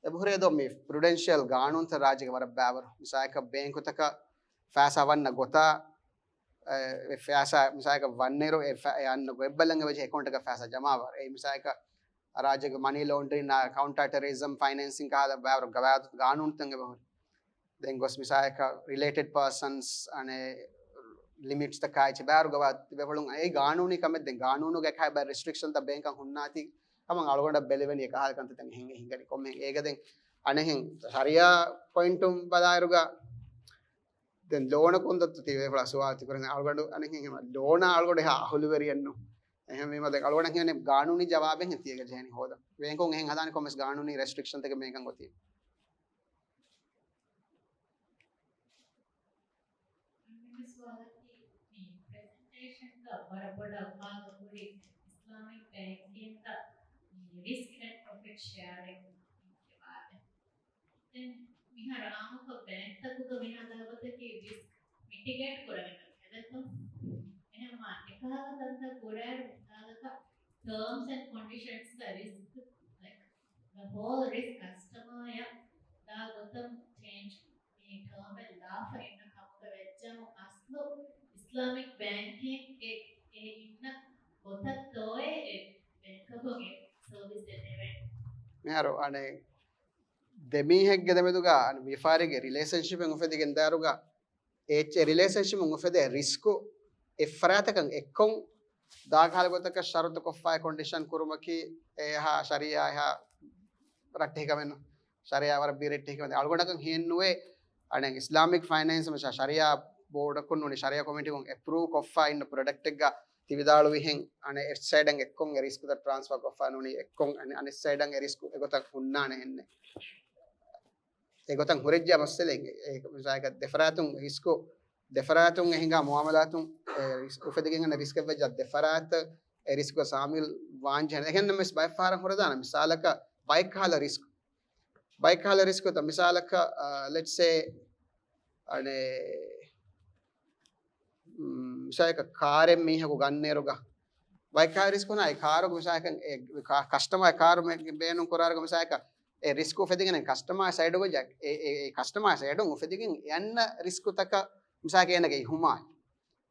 އެބަހުރޭ ދޯ މި ޕްރުޑެންޝިއަލް ގާނޫނުތައް ރާއްޖޭގެ ވަރަށް ބައިވަރު. މިސާލަކަށް ބޭންކުތަކަށް ފައިސާ ވަންނަ ގޮތާ، އެ، އެ ފައިސާ މިސާލަކަށް ވަންނައިރު އެ ފަ-، އެ އަންނަ ގޮތްބަލަން އެބަޖެހޭ އެކައުންޓަކަށް ފައިސާ ޖަމާވާ. އެ މިސާލަކަށް ރާއްޖޭގެ މަނީ ލޯންޑްރިން، ކައުންޓާ ޓެރަރިޒަމް ފައިނޭންސިން ކަހަލަ ބައިވަރު ގަވާއިދު ގާނޫނުތައް އެބަހުރި. ދެން ގޮސް މިސާލަކަށް ރިލޭޓެޑް ޕާސަންސް އަނެއް ލިމިޓްސްތަކާއި އެއްޗެއް ބައިވަރު ގަވާއިދު ތިބޭފުޅުން އެއީ ގާނޫނީ ކަމެއް. ދެން ގާނޫނުގެ އެކަހަ ބައި ރެސްޓްރިކްޝަންތައް ބޭންކަށް ހުންނާތީ ހަމަ އަޅުގަނޑަށް ބެލެވެނީ އެކަހަލަ ކަންތައް ދެން ހިނގަ-، ހިނގަނީ ކޮންމެހެން. އޭގަ ދެން އަނެއްހެން ޝަރީއާ ޕޮއިންޓުން ބަލާއިރުގަ ދެން ލޯނަކުން ދޮއްތު ތިބޭފުޅާ ސުވާލު ތިކުރަނީ އަޅުގަނޑު އަނެއްހެން ހަމަ ލޯނާ އަޅުގަނޑު އެހާ އަހުލުވެރިއެއްނު. އެހެންވީމަ ދެން އަޅުގަނޑަށް ހިމެނޭ ގާނޫނީ ޖަވާބެއް ހެން ތިޔަގަ ޖެހެނީ ހޯދަން. ބޭންކުން އެހެން ހަދާނެ ކޮންމެސް ގާނޫނީ ރެސްޓްރިކްޝަންތަކެއް ބޭންކަށް އޮތީ. އަންހެން ސުވާލަކީ، މި ޕްރެޒެންޓޭޝަންގަ ވަރަށް ބޮޑަށް ފާހަގަކުރި އިސްލާމިކް ބޭންކިންގ މި ރިސްކް އެންޑް ޕްރޮފިޓް ޝެއަރިންގ ވާދެ. ދެން މިހާރު އާއްމުކޮށް ބޭންކްތަކުގަ މިހާ ދާވަތަކީ ރިސްކް މިޓިގޭޓް ކުރަން ހެދެއްތޯ؟ އެހެންމާ އެކަހަލަ ކަންތައް ކުރާއިރު މިސާލަކަށް ޓާމްސް އެންޑް ކޮންޑިޝަންސްގަ ރިސްކް، ލައިކް، ދަ ހޯލް ރިސްކް ކަސްޓަމަރޔަށް ދާ ގޮތަށް ޗޭންޖް މި ޓާމެއް ލާފަ އިންނަ ކަމުގަ ވެއްޖާމު އަސްލު އިސްލާމިކް ބޭންކިން އެ، އެ އިންނަ ގޮތަށް ތޯއޭ އެ ބޭންކަކުން އެ ސަރވިސް ދެންނެވޭ. މިހާރު އަނެއް ދެމީހެއްގެ ދެމެދުގަ ވިޔަފާރީގެ ރިލޭޝަންޝިޕެއް އުފެދިގެންދާއިރުގަ އެ އެއްޗެއް ރިލޭޝަންޝިޕުން އުފެދޭ ރިސްކު އެއްފަރާތަކަށް އެއްކޮށް ދާކަހަލަ ގޮތަކަށް ޝަރުތު ކޮށްފައި ކޮންޑިޝަން ކުރުމަކީ އެހާ ޝަރީއާ އެހާ ރައްޓެހި ކަމެއް ނޫން. ޝަރީއާ ވަރަށް ބިރެއްޓެހި ކަމެއް. އަޅުގަނޑަކަށް ހިއެއްނުވޭ އަނެއް އިސްލާމިކް ފައިނޭންސް މިސާ ޝަރީއާ ބޯޑަކުން ނޫނީ ޝަރީއާ ކޮމިޓީގުން އެޕްރޫވް ކޮށްފަ އިންނަ ޕްރޮޑަކްޓެއްގަ ތި ވިދާޅުވިހެން އަނެއް އެއް ސައިޑަށް އެއްކޮށް އެ ރިސްކުތައް ޓްރާންސްފާ ކޮށްފަ ނޫނީ އެއްކޮށް އަނެއް، އަނެއް ސައިޑަށް އެ ރިސްކު އެގޮތަށް ހުންނާނެ އެންނެ. އެގޮތަށް ހުރެއްޖެ މައްސަލައެއް އެ، މިސާލަކަށް ދެފަރާތުން ރިސްކު ދެފަރާތުން އެ ހިނގާ މުއާމަލާތުން އެ ރިސް-، އުފެދިގެން އަންނަ ރިސްކެއް ވެއްޖާ ދެފަރާތަށް އެ ރިސްކު ސާމިލް ވާންޖެހޭނެ. އެހެންނަމަވެސް ބައެއް ފަހަރަށް ހުރެދާނެ މިސާލަކަށް ބައެއް ކަހަލަ ރިސްކު. ބައެއް ކަހަލަ ރިސްކުތައް މިސާލަކަށް، އާ، let's say، އަނެ، މް، މިސާލަކަށް ކާރެއް މީހަކު ގަންނައިރުގަ ބައެއް ކަހަލަ ރިސްކު ނާ އެ ކާރުގަ މިސާލަކަށް އެ ކަ-، ކަސްޓަމާ ކާރު މެ-، ބޭނުން ކުރާރުގަ މިސާލަކަށް އެ ރިސްކު އުފެދިގެން ކަސްޓަމާ ސައިޑުގަ ޖަ-، އެ، އެ، އެ ކަސްޓަމާ ސައިޑުން އުފެދިގެން އެ އަންނަ ރިސްކުތަކަށް މިސާލަކަށް އޭނަގެ އިހުމާލް.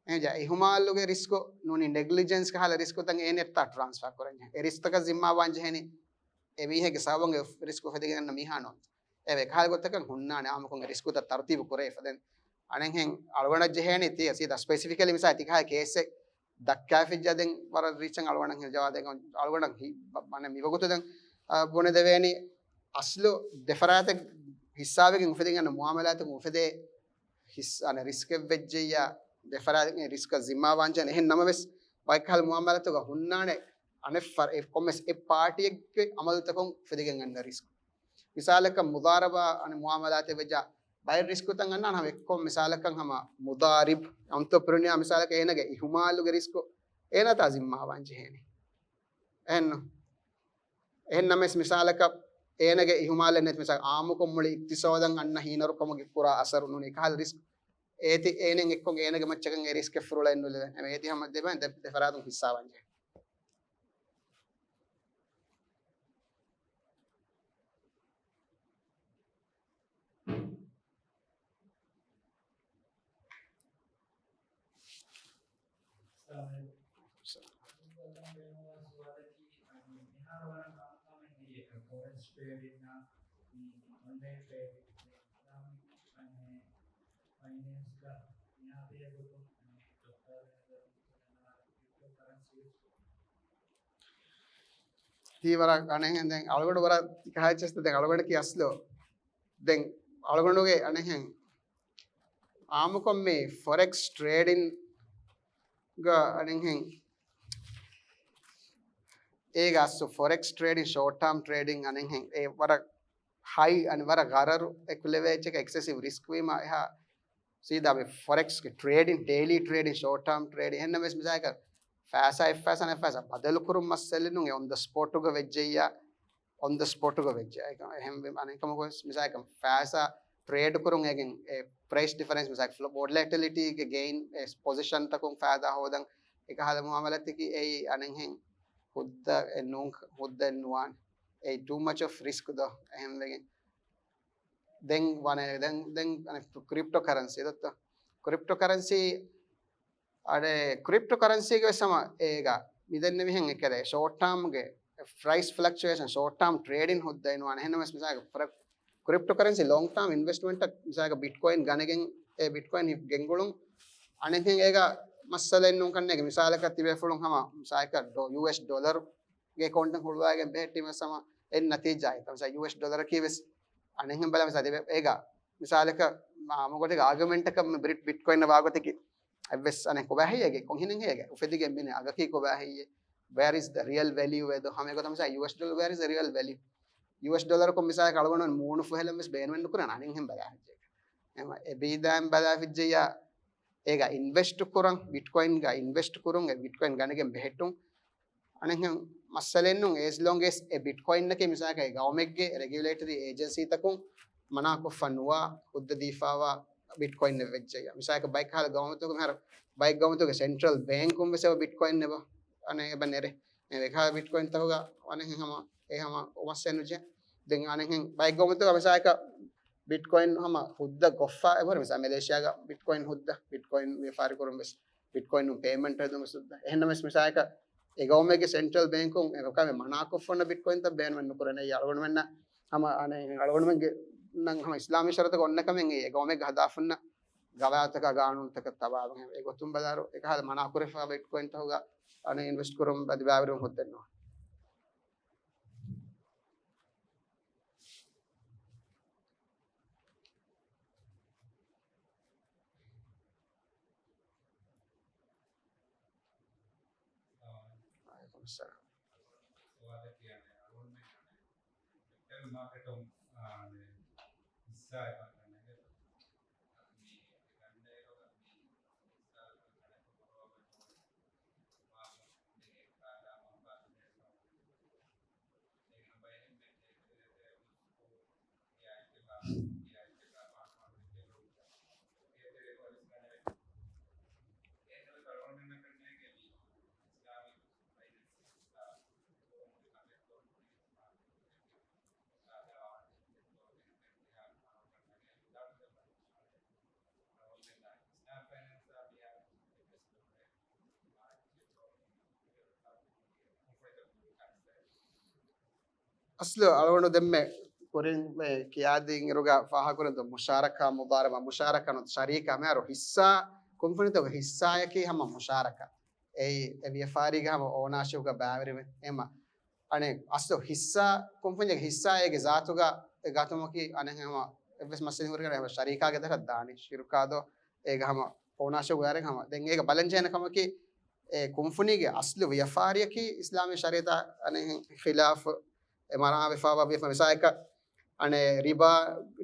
އެހެން ޖާ، އިހުމާލުގެ ރިސްކު ނޫނީ ނެގްލިޖެންސް ކަހަލަ ރިސްކުތައް އޭނައަށް ޓްރާންސްފާ ކުރަން ޖެހޭ. އެ ރިސްކުތަކަށް ޒިންމާވާން ޖެހޭނީ އެ މީހެއްގެ ސަބަބުން އެ ރިސްކު އުފެދިގެން އަންނަ މީހާ ނޫން. އެ ކަހަލަ ގޮތަކަށް ހުންނާނެ އާއްމުކޮށް އެ ރިސްކުތައް ތަރުތީބު ކުރެވިފަ. ދެން އަނެއްހެން އަޅުގަނޑަށް ޖެހޭނީ ތި ސީދާ ސްޕެސިފިކަލީ މިސާ ތި ކަހަލަ ކޭސެއް ދައްކާފިއްޖާ ދެން ވަރަށް ރީޗަށް އަޅުގަނޑަށް ހިލް ޖަވާދެން އަޅުގަނޑަށް ހި-، ބަ-، މަނެ މިވަގުތު ދެން، އާ، ބުނެދެވޭނީ އަސްލު ދެފަރާތެއް ހިއްސާވެގެން އުފެދިގެން އަންނަ މުއާމަލާތަކުން އުފެދޭ ހިސް-، އަނެ ރިސްކެއް ވެއްޖެއްޔާ ދެފަރާތުން ރިސްކަށް ޒިންމާވާންޖެހޭނެ. އެހެން ނަމަވެސް، ބައެއްކަހަލަ މުއާމަލާތުގަ ހުންނާނެ އަނެއް ފަރ-، އެ ކޮންމެސް އެއް ޕާޓީއެއްގެ އަމަލުތަކުން އުފެދިގެން އަންނަ ރިސްކް. މިސާލަކަށް، މުޟާރަބާ އަނެއް މުއާމަލާތެއް ވެއްޖާ، ބައެއް ރިސްކުތައް އަންނާނެ ހަމަ އެއްކޮށް، މިސާލަކަށް ހަމަ މުޟާރިބް، އަންތްރެޕްރެނިއާ މިސާލަކަށް އޭނަގެ އިހުމާލުގެ ރިސްކު އޭނާތާ ޒިންމާވާން ޖެހޭނެ. އެހެންނު. އެހެން ނަމަވެސް މިސާލަކަށް އޭނަގެ އިހުމާލެއް ނެތި މިސާލަށް އާއްމުކޮށް މުޅި އިޤްތިޞާދަށް އަންނަ ހީނަރުކަމުގެ ކުރާ އަސަރު ނޫނީ ކަހަލަ ރިސްކް. އޭތި އޭނައަށް އެއްކޮށް އޭނަގެ މައްޗަކަށް އެ ރިސްކެއް ފުރޮޅައެއް ނުލެވޭނެ. އެމަ އޭތި ހަމަ ދެބައިން ދެ-، ދެފަރާތުން ހިއްސާވާން ޖެހޭ. ތީ ވަރަށް އަނެއްހެން ދެން އަޅުގަނޑު ވަރަށް ކަހައްޗެސް ދެން އަޅުގަނޑަކީ އަސްލު ދެން އަޅުގަނޑުގެ އަނެއްހެން އާއްމުކޮށް މި ފޮރެކްސް ޓްރޭޑިންގ އަނެއްހެން އޭގަ އަސްލު ފޮރެކްސް ޓްރޭޑިން، ޝޯޓް ޓާމް ޓްރޭޑިން އަނެއްހެން އެ ވަރަށް ހައި، އަނެއް ވަރަށް ޣަރަރު އެކުލެވޭ އެއްޗަކަށް އެކްސެސިވް ރިސްކް ވީމަ އެހާ ސީދާ މި ފޮރެކްސްގެ ޓްރޭޑިން، ޑެއިލީ ޓްރޭޑިން، ޝޯޓް ޓާމް ޓްރޭޑިން، އެހެންނަމަވެސް މިސާލަކަށް ފައިސާ އެއްފައިސާ ނައްފައިސާ ބަދަލުކުރުން މައްސަލައެއް ނޫން. އެ އޮން ދަ ސްޕޮޓުގަ ވެއްޖެއްޔާ، އޮން ދަ ސްޕޮޓުގަ ވެއްޖެ. އެހެންވެ އަނެއްކަމަކުވެސް މިސާލަކަށް ފައިސާ ޓްރޭޑް ކުރުން އޭގެން އެ ޕްރައިސް ޑިފަރެންސް މިސާލަކަށް ވޮލެޓިލިޓީގެ ގެއިން އެ ޕޮޒިޝަންތަކުން ފައިދާ ހޯދަން އެކަހަލަ މުއާމަލާތަކީ އެއީ އަނެއްހެން ހުއްދަ އެއް ނޫން، ހުއްދައެއް ނުވާނެ. އެއީ ޓޫ މަޗް އޮފް ރިސްކް ދޯ އެހެންވެގެން. ދެން ވަނެ، ދެން، ދެން ކްރިޕްޓޯ ކަރެންސީ ދޮއްތޯ؟ ކްރިޕްޓޯ ކަރެންސީ، އަޑެ، ކްރިޕްޓޯ ކަރެންސީގެ ވެސް ހަމަ އޭގަ މިދެންނެވިހެން އެކެލޭ ޝޯޓް ޓާމްގެ ޕްރައިސް ފްލަކްޗުއޭޝަން، ޝޯޓް ޓާމް ޓްރޭޑިން ހުއްދައިނުވާނެ. އެހެންނަމަވެސް މިސާލަކަށް ކްރިޕްޓޯ ކަރެންސީ ލޮންގް ޓާމް އިންވެސްޓްމަންޓަށް މިސާލަކަށް ބިޓްކޮއިން ގަނެގެން އެ ބިޓްކޮއިން ގެންގުޅުން އަނެއްހެން އޭގަ މައްސަލައެއް ނޫން ކަންނޭގެ. މިސާލަކަށް ތިބޭފުޅުން ހަމަ މިސާލަކަށް ޑޮ-، ޔޫއެސް ޑޮލަރު ގެ އެކައުންޓެއް ހުޅުވާގެން ބެހެއްޓީމަ ސަމަ އެއް ނަތީޖާ އެތަ. މިސާ ޔޫއެސް ޑޮލަރަކީ ވެސް އަނެއްހެން ބަލާ މިސާ ތިބެ އޭގަ މިސާލަކަށް މާ މުގޮތެއް އާގިއުމެންޓަކަށް މި ބްރިޓް ބިޓްކޮއިން ވާގޮތަކީ އެއްވެސް އަނެއް ކޮބާ ހެއްޔޭ ކޮން ހިނެއް ހެއްޔޭ އުފެދިގެން މިނެ އަގަކީ ކޮބާ ހެއްޔޭ؟ Where is the real value އެދޯ؟ ހަމަ އެގޮތަށް މިސާ ޔޫއެސް ޑޮލަރ، where is the real value؟ ޔޫއެސް ޑޮލަރަކުން މިސާލަކަށް އަޅުގަނޑު މޫނު ފުހެލަން ވެސް ބޭނުމެއް ނުކުރާނެ އަނެއްހެން ބަލާ ހެއްޔޭ. އެމަ އެ ބީދާއިން ބަލާ ފިއްޖެއްޔާ އޭގަ އިންވެސްޓް ކުރަން، ބިޓްކޮއިންގަ އިންވެސްޓް ކުރުން، އެ ބިޓްކޮއިން ގަނެގެން ބެހެއްޓުން. އަނެއްހެން މައްސަލައެއް ނޫން، އޭޒް ލޮންގް އޭޒް އެ ބިޓްކޮއިންއަކީ މިސާލަކަށް ގައުމެއްގެ ރެގިއުލޭޓަރީ އޭޖެންސީތަކުން މަނާކޮށްފަ ނުވާ ހުއްދަ ދީފާވާ ބިޓްކޮއިންއެއް ވެއްޖެއްޔާ. މިސާލަކަށް ބައެއް ކަހަލަ ގައުމުތަކުން މިހާރު ބައެއް ގައުމުތަކުގެ ސެންޓްރަލް ބޭންކުން ވެސް އެބަ ބިޓްކޮއިން އެބަ އަނެ އެބަ ނެރެ. އެ ވެކާ ބިޓްކޮއިންތަކުގަ އަނެއްހެން ހަމަ އެ ހަމަ އޮމަސްއެއް ނުޖެ. ދެން އަނެއްހެން ބައެއް ގައުމުތަކުގަ މިސާލަކަށް ބިޓްކޮއިން ހަމަ ހުއްދަ ގޮއްފާ އެބަހުރި. މިސާ މެލޭޝިޔާގަ ބިޓްކޮއިން ހުއްދަ، ބިޓްކޮއިން ވިޔަފާރި ކުރުން ވެސް ބިޓްކޮއިން ޕޭމަންޓް ހެދުން ވެސް ހުއްދަ. އެހެންނަމަވެސް މިސާލަކަށް އެ ގައުމެއްގެ ސެންޓްރަލް ބޭންކުން އެ ކަމެއް މަނާކޮށްފަ އޮންނަ ބިޓްކޮއިންތައް ބޭނުމެއް ނުކުރަނީ. އަޅުގަނޑުމެންނަށް ހަމަ އަނެއް އަޅުގަނޑުމެންގެ ނަން ހަމަ އިސްލާމީ ޝަރުތަކަށް އޮންނަ ކަމެއް އެ ގައުމެއްގެ ހަދާފަ އޮންނަ ގަވާއިދުތަކާ ގާނޫނުތަކަށް ތަބާވެ. އެ ގޮތުން ބަލާއިރު އެކަހަލަ މަނާކުރެފަ ބިޓްކޮއިންތަކުގަ އަނެއް އިންވެސްޓް ކުރުން އަދި ބައިވެރިވުން ހުއްދައެއް ނުވާނެ. ވަޢަލައިކުމުއްސަލާމް. ސުވާލެއް ކިޔާނެ އަޅުގަނޑުމެން ކެޕިޓަލް މާކެޓުން، އާ، ހިއްސާ އެބަ ނެގެ މި ގަނޑޭރުގަ މި އަސްލު އަޅުގަނޑު ދެންމެ ކުރިން ކިޔާދިން އިރުގަ ފާހަގަކުރެން ދޯ މުޝާރަކާ މުޟާރަބާ، މުޝާރަކާ ނުވަތަ ޝަރީކާ މިހާރު ހިއްސާ، ކުންފުނިތަކުގެ ހިއްސާއަކީ ހަމަ މުޝާރަކާ. އެއީ އެ ވިޔަފާރީގެ ހަމަ އޯނާޝިޕްގަ ބައިވެރިވެ އެމަ. އަނެއް އަސްލު ހިއްސާ، ކުންފުންޏެއްގެ ހިއްސާ އޭގެ ޒާތުގަ އެ ގަތުމަކީ އަނެއް ހަމަ އެއްވެސް މައްސަލަ ހުރިގަނެ ހަމަ ޝަރީކާގެ ދަރަށް ދާނީ ޝިރުކާ ދޯ އޭގެ ހަމަ އޯނާޝިޕް ވަރެއް ހަމަ. ދެން އޭގަ ބަލަން ޖެހޭނެ ކަމަކީ އެ ކުންފުނީގެ އަސްލު ވިޔަފާރިއަކީ އިސްލާމީ ޝަރީއަތާ އަނެއް ޚިލާފު އެ މަނާވެފާވާ ވިޔަފާރި. މިސާލަކަށް އަނެއް ރިބާ،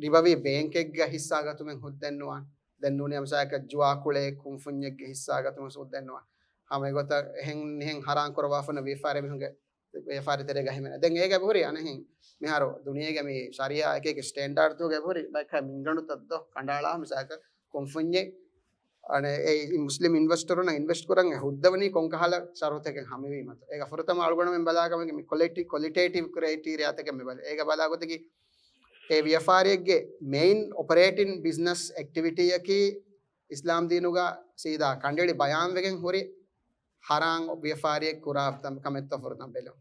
ރިބަވީ ބޭންކެއްގަ ހިއްސާ ގަތުމެއް ހުއްދައެއް ނުވާނެ. ދެން ނޫނީ މިސާލަކަށް ޖުވާ ކުޅޭ ކުންފުންޏެއްގެ ހިއްސާ ގަތުމެއް ހުއްދައެއް ނުވާނެ. ހަމަ އެގޮތަށް އެހެން މިހެން ހަރާން ކުރައްވާފަ ހުންނަ ވިޔަފާރި މީހުންގެ ވިޔަފާރި ތެރޭގަ ހިމެނޭ. ދެން އޭގަ އެބަހުރި އަނެއްހެން މިހާރު ދުނިޔޭގެ މި ޝަރީއާ އެކި އެކި ސްޓޭންޑާޑްތަކުގަ އެބަހުރި ބައެއް މިންގަނޑުތައް ދޯ ކަނޑައަޅާ މިސާލަކަށް ކުންފުންޏެއް އަނެއް އެ މުސްލިމް އިންވެސްޓަރުންނަށް އިންވެސްޓް ކުރަން އެ ހުއްދަވަނީ ކޮންކަހަލަ ޝަރުތަކެއް ހަމަވީމަތަ. އޭގަ ފުރަތަމަ އަޅުގަނޑުމެން ބަލާކަމެއް މި ކޮލިޓި-، ކޮލިޓޭޓިވް ކްރައިޓީރިއާތަކެއް މި ބަލަ. އޭގަ ބަލާ ގޮތަކީ އެ ވިޔަފާރިއެއްގެ މެއިން އޮޕަރޭޓިން ބިޒްނަސް އެކްޓިވިޓީއަކީ އިސްލާމް ދީނުގަ ސީދާ ކަނޑައެޅި ބަޔާންވެގެން ހުރި ހަރާން ވިޔަފާރިއެއް ކުރާ ކަމެއްތޯ ފުރަތަމަ ބެލުން.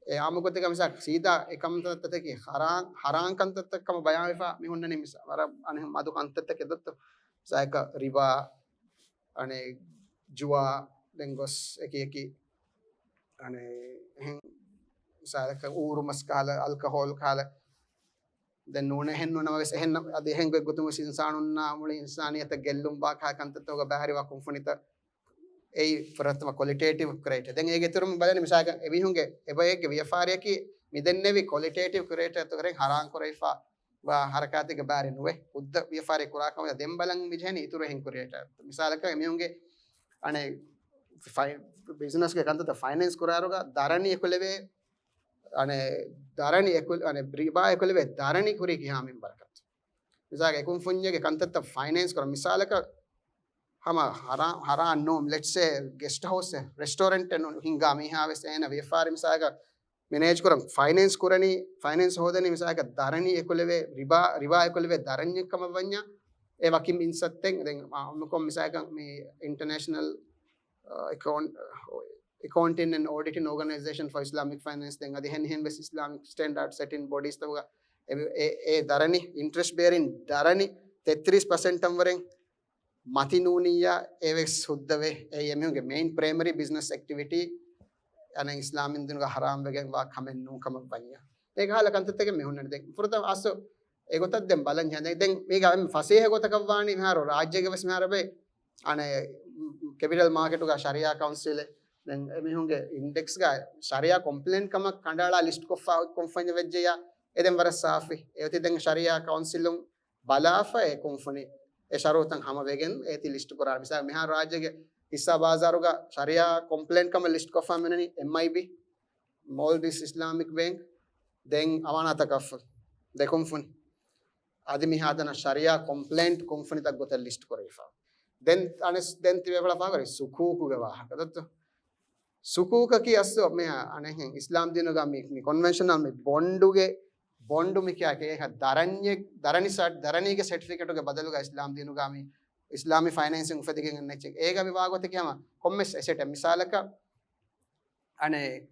އެ އާއްމު ގޮތެއްގަ މިސާ ސީދާ އެ ކަންތައްތަކަކީ ހަރާން، ހަރާން ކަންތައްތައް ކަމަށް ބަޔާންވެފަ މި ހުންނަނީ މިސާ ވަރަށް އަނެއް މަދު ކަންތައްތަކެއް ދޮއްތޯ. މިސާލަކަށް ރިބާ، އަނެއް ޖުވާ، ދެން ގޮސް އެކި އެކި އަނެއް އެހެން މިސާލަކަށް އޫރު މަސް ކަހަލަ، އަލްކަހޯލް ކަހަލަ، ދެން ނޫނެ އެހެން ނޫނަމަވެސް އެހެން އަދި އެހެން ގޮތް ގޮތުން ވެސް އިންސާނުންނާ މުޅި އިންސާނިއްޔަތަށް ގެއްލުން ބާކާ ކަންތައްތަކުގަ ބަހަރިވާ ކުންފުނިތައް އެއީ ފުރަތަމަ ކޮލިޓޭޓިވް ކްރައިޓޭރިއާ. ދެން އޭގެ އިތުރުން ބަލަނީ މިސާލަކަށް އެމީހުންގެ އެބައެއްގެ ވިޔަފާރިއަކީ މިދެންނެވި ކޮލިޓޭޓިވް ކްރައިޓޭރިއާތަކުގެ ހަރާން ކުރެވިފާ ވާ ހަރަކާތެއްގެ ބާރެއް ނުވޭ. ހުއްދަ ވިޔަފާރި ކުރާ ކަމަށް ދެން ބަލަން މިޖެހެނީ އިތުރު އެހެން ކްރައިޓޭރިއާ. މިސާލަކަށް އެމީހުންގެ އަނެއް ފައި-، ބިޒްނަސްގެ ކަންތައްތައް ފައިނޭންސް ކުރާއިރުގަ ދަރަނި އެކުލެވޭ، އަނެއް ދަރަނި އެކު-، އަނެއް ރިބާ އެކުލެވޭ ދަރަނި ކުރީ ކިހާ މިންވަރަކަށް. މިސާލަކަށް އެ ކުންފުންޏެއްގެ ކަންތައްތައް ފައިނޭންސް ކުރަން. މިސާލަކަށް ހަމަ ހަރާ-، ހަރާން ނޫން، ލެޓްސޭ ގެސްޓް ހައުސް ރެސްޓޯރެންޓެއް ހިންގާ މީހާ ވެސް އޭނަ ވިޔަފާރި މިސާލަކަށް މެނޭޖް ކުރަން ފައިނޭންސް ކުރަނީ، ފައިނޭންސް ހޯދަނީ މިސާލަކަށް ދަރަނި އެކުލެވޭ، ރިބާ، ރިބާ އެކުލެވޭ ދަރަންޏެއް ކަމަށް ވަންޏާ، އެ ވަކި މިންސައްތެއް ދެން އާއްމުކޮށް މިސާލަކަށް މި އިންޓަރނޭޝަނަލް، އަ، އެކައުންޓް، އެކައުންޓިން އެންޑް އޮޑިޓިން އޯގަނައިޒޭޝަން ފޮރް އިސްލާމިކް ފައިނޭންސް ދެން އަދި ހެން ހެން ވެސް އިސްލާމިކް ސްޓޭންޑާޑް ސެޓިން ބޮޑީސްތަކުގަ އެ، އެ، އެ ދަރަނި، އިންޓްރެސްޓް ބޭރިން ދަރަނި ތެއްތިރީސް ޕަސެންޓަށް ވަރެއް މަތި ނޫނިއްޔާ އެވެސް ހުއްދަވޭ. އެ އެމީހުންގެ މެއިން ޕްރައިމަރީ ބިޒްނަސް އެކްޓިވިޓީ އަނެއް އިސްލާމް ދީނުގަ ހަރާމް ވެގެން ވާ ކަމެއް ނޫން ކަމަށް ވަންޏާ. އޭގެ ހާލަ ކަންތައްތަކެއް މި ހުންނަނީ. ދެން ފުރަތަމަ އަސްލު އެގޮތަށް ދެން ބަލަން ޖެހޭ. ދެން މީގަ އެންމެ ފަސޭހަ ގޮތަކަށް ވާނީ މިހާރު ރާއްޖޭގެ ވެސް މިހާރު ބޭ އަނެއް ކެޕިޓަލް މާކެޓުގަ ޝަރިއާ ކައުންސިލެއް ދެން އެމީހުންގެ އިންޑެކްސްގަ ޝަރިއާ ކޮމްޕްލައިންޓް ކަމަށް ކަނޑައަޅާ ލިސްޓް ކޮށްފަ ކޮންފަންޏެއް ވެއްޖެޔާ އެ ދެން ވަރަށް ސާފި. އެއޮތީ ދެން ޝަރިއާ ކައުންސިލުން ބަލާފަ އެ ކުންފުނި އެ ޝަރުތައް ހަމަވެގެން އޭތި ލިސްޓް ކުރާ. މިސާލަށް މިހާރު ރާއްޖޭގެ ހިއްސާ ބާޒާރުގަ ޝަރިއާ ކޮމްޕްލައިންޓް ކަމަށް ލިސްޓް ކޮށްފަ މިނަނީ އެމްއައިބީ، މޯލްޑިވްސް އިސްލާމިކް ބޭންކް، ދެން އަމާނާތަކަށްފަ ދެ ކުންފުނި. އަދި މިހާތަނަށް ޝަރިއާ ކޮމްޕްލައިންޓް ކުންފުނިތައް ގޮތަށް ލިސްޓް ކުރެވިފަ. ދެން އަނެސް-، ދެން ތިބޭފުޅާ ފާކުރި ސުކޫކުގެ ވާހަކަ ދޮއްތޯ؟ ސުކޫކަކީ އަސްލު މި އަނެއްހެން އިސްލާމް ދީނުގަ މި، މި ކޮންވެންޝަނަލް މި ބޮންޑުގެ، ބޮންޑު މި ކިޔާ ކޭކަ ދަރަންޏެއް، ދަރަނި ސާ-، ދަރަނީގެ ސެޓްފިކެޓުގެ ބަދަލުގަ އިސްލާމް ދީނުގަ މި އިސްލާމީ ފައިނޭންސިން އުފެދިގެން އެއްޗެއް. އޭގަ މި ވާގޮތަކީ ހަމަ ކޮންމެސް އެސެޓެއް. މިސާލަކަށް އަނެއް،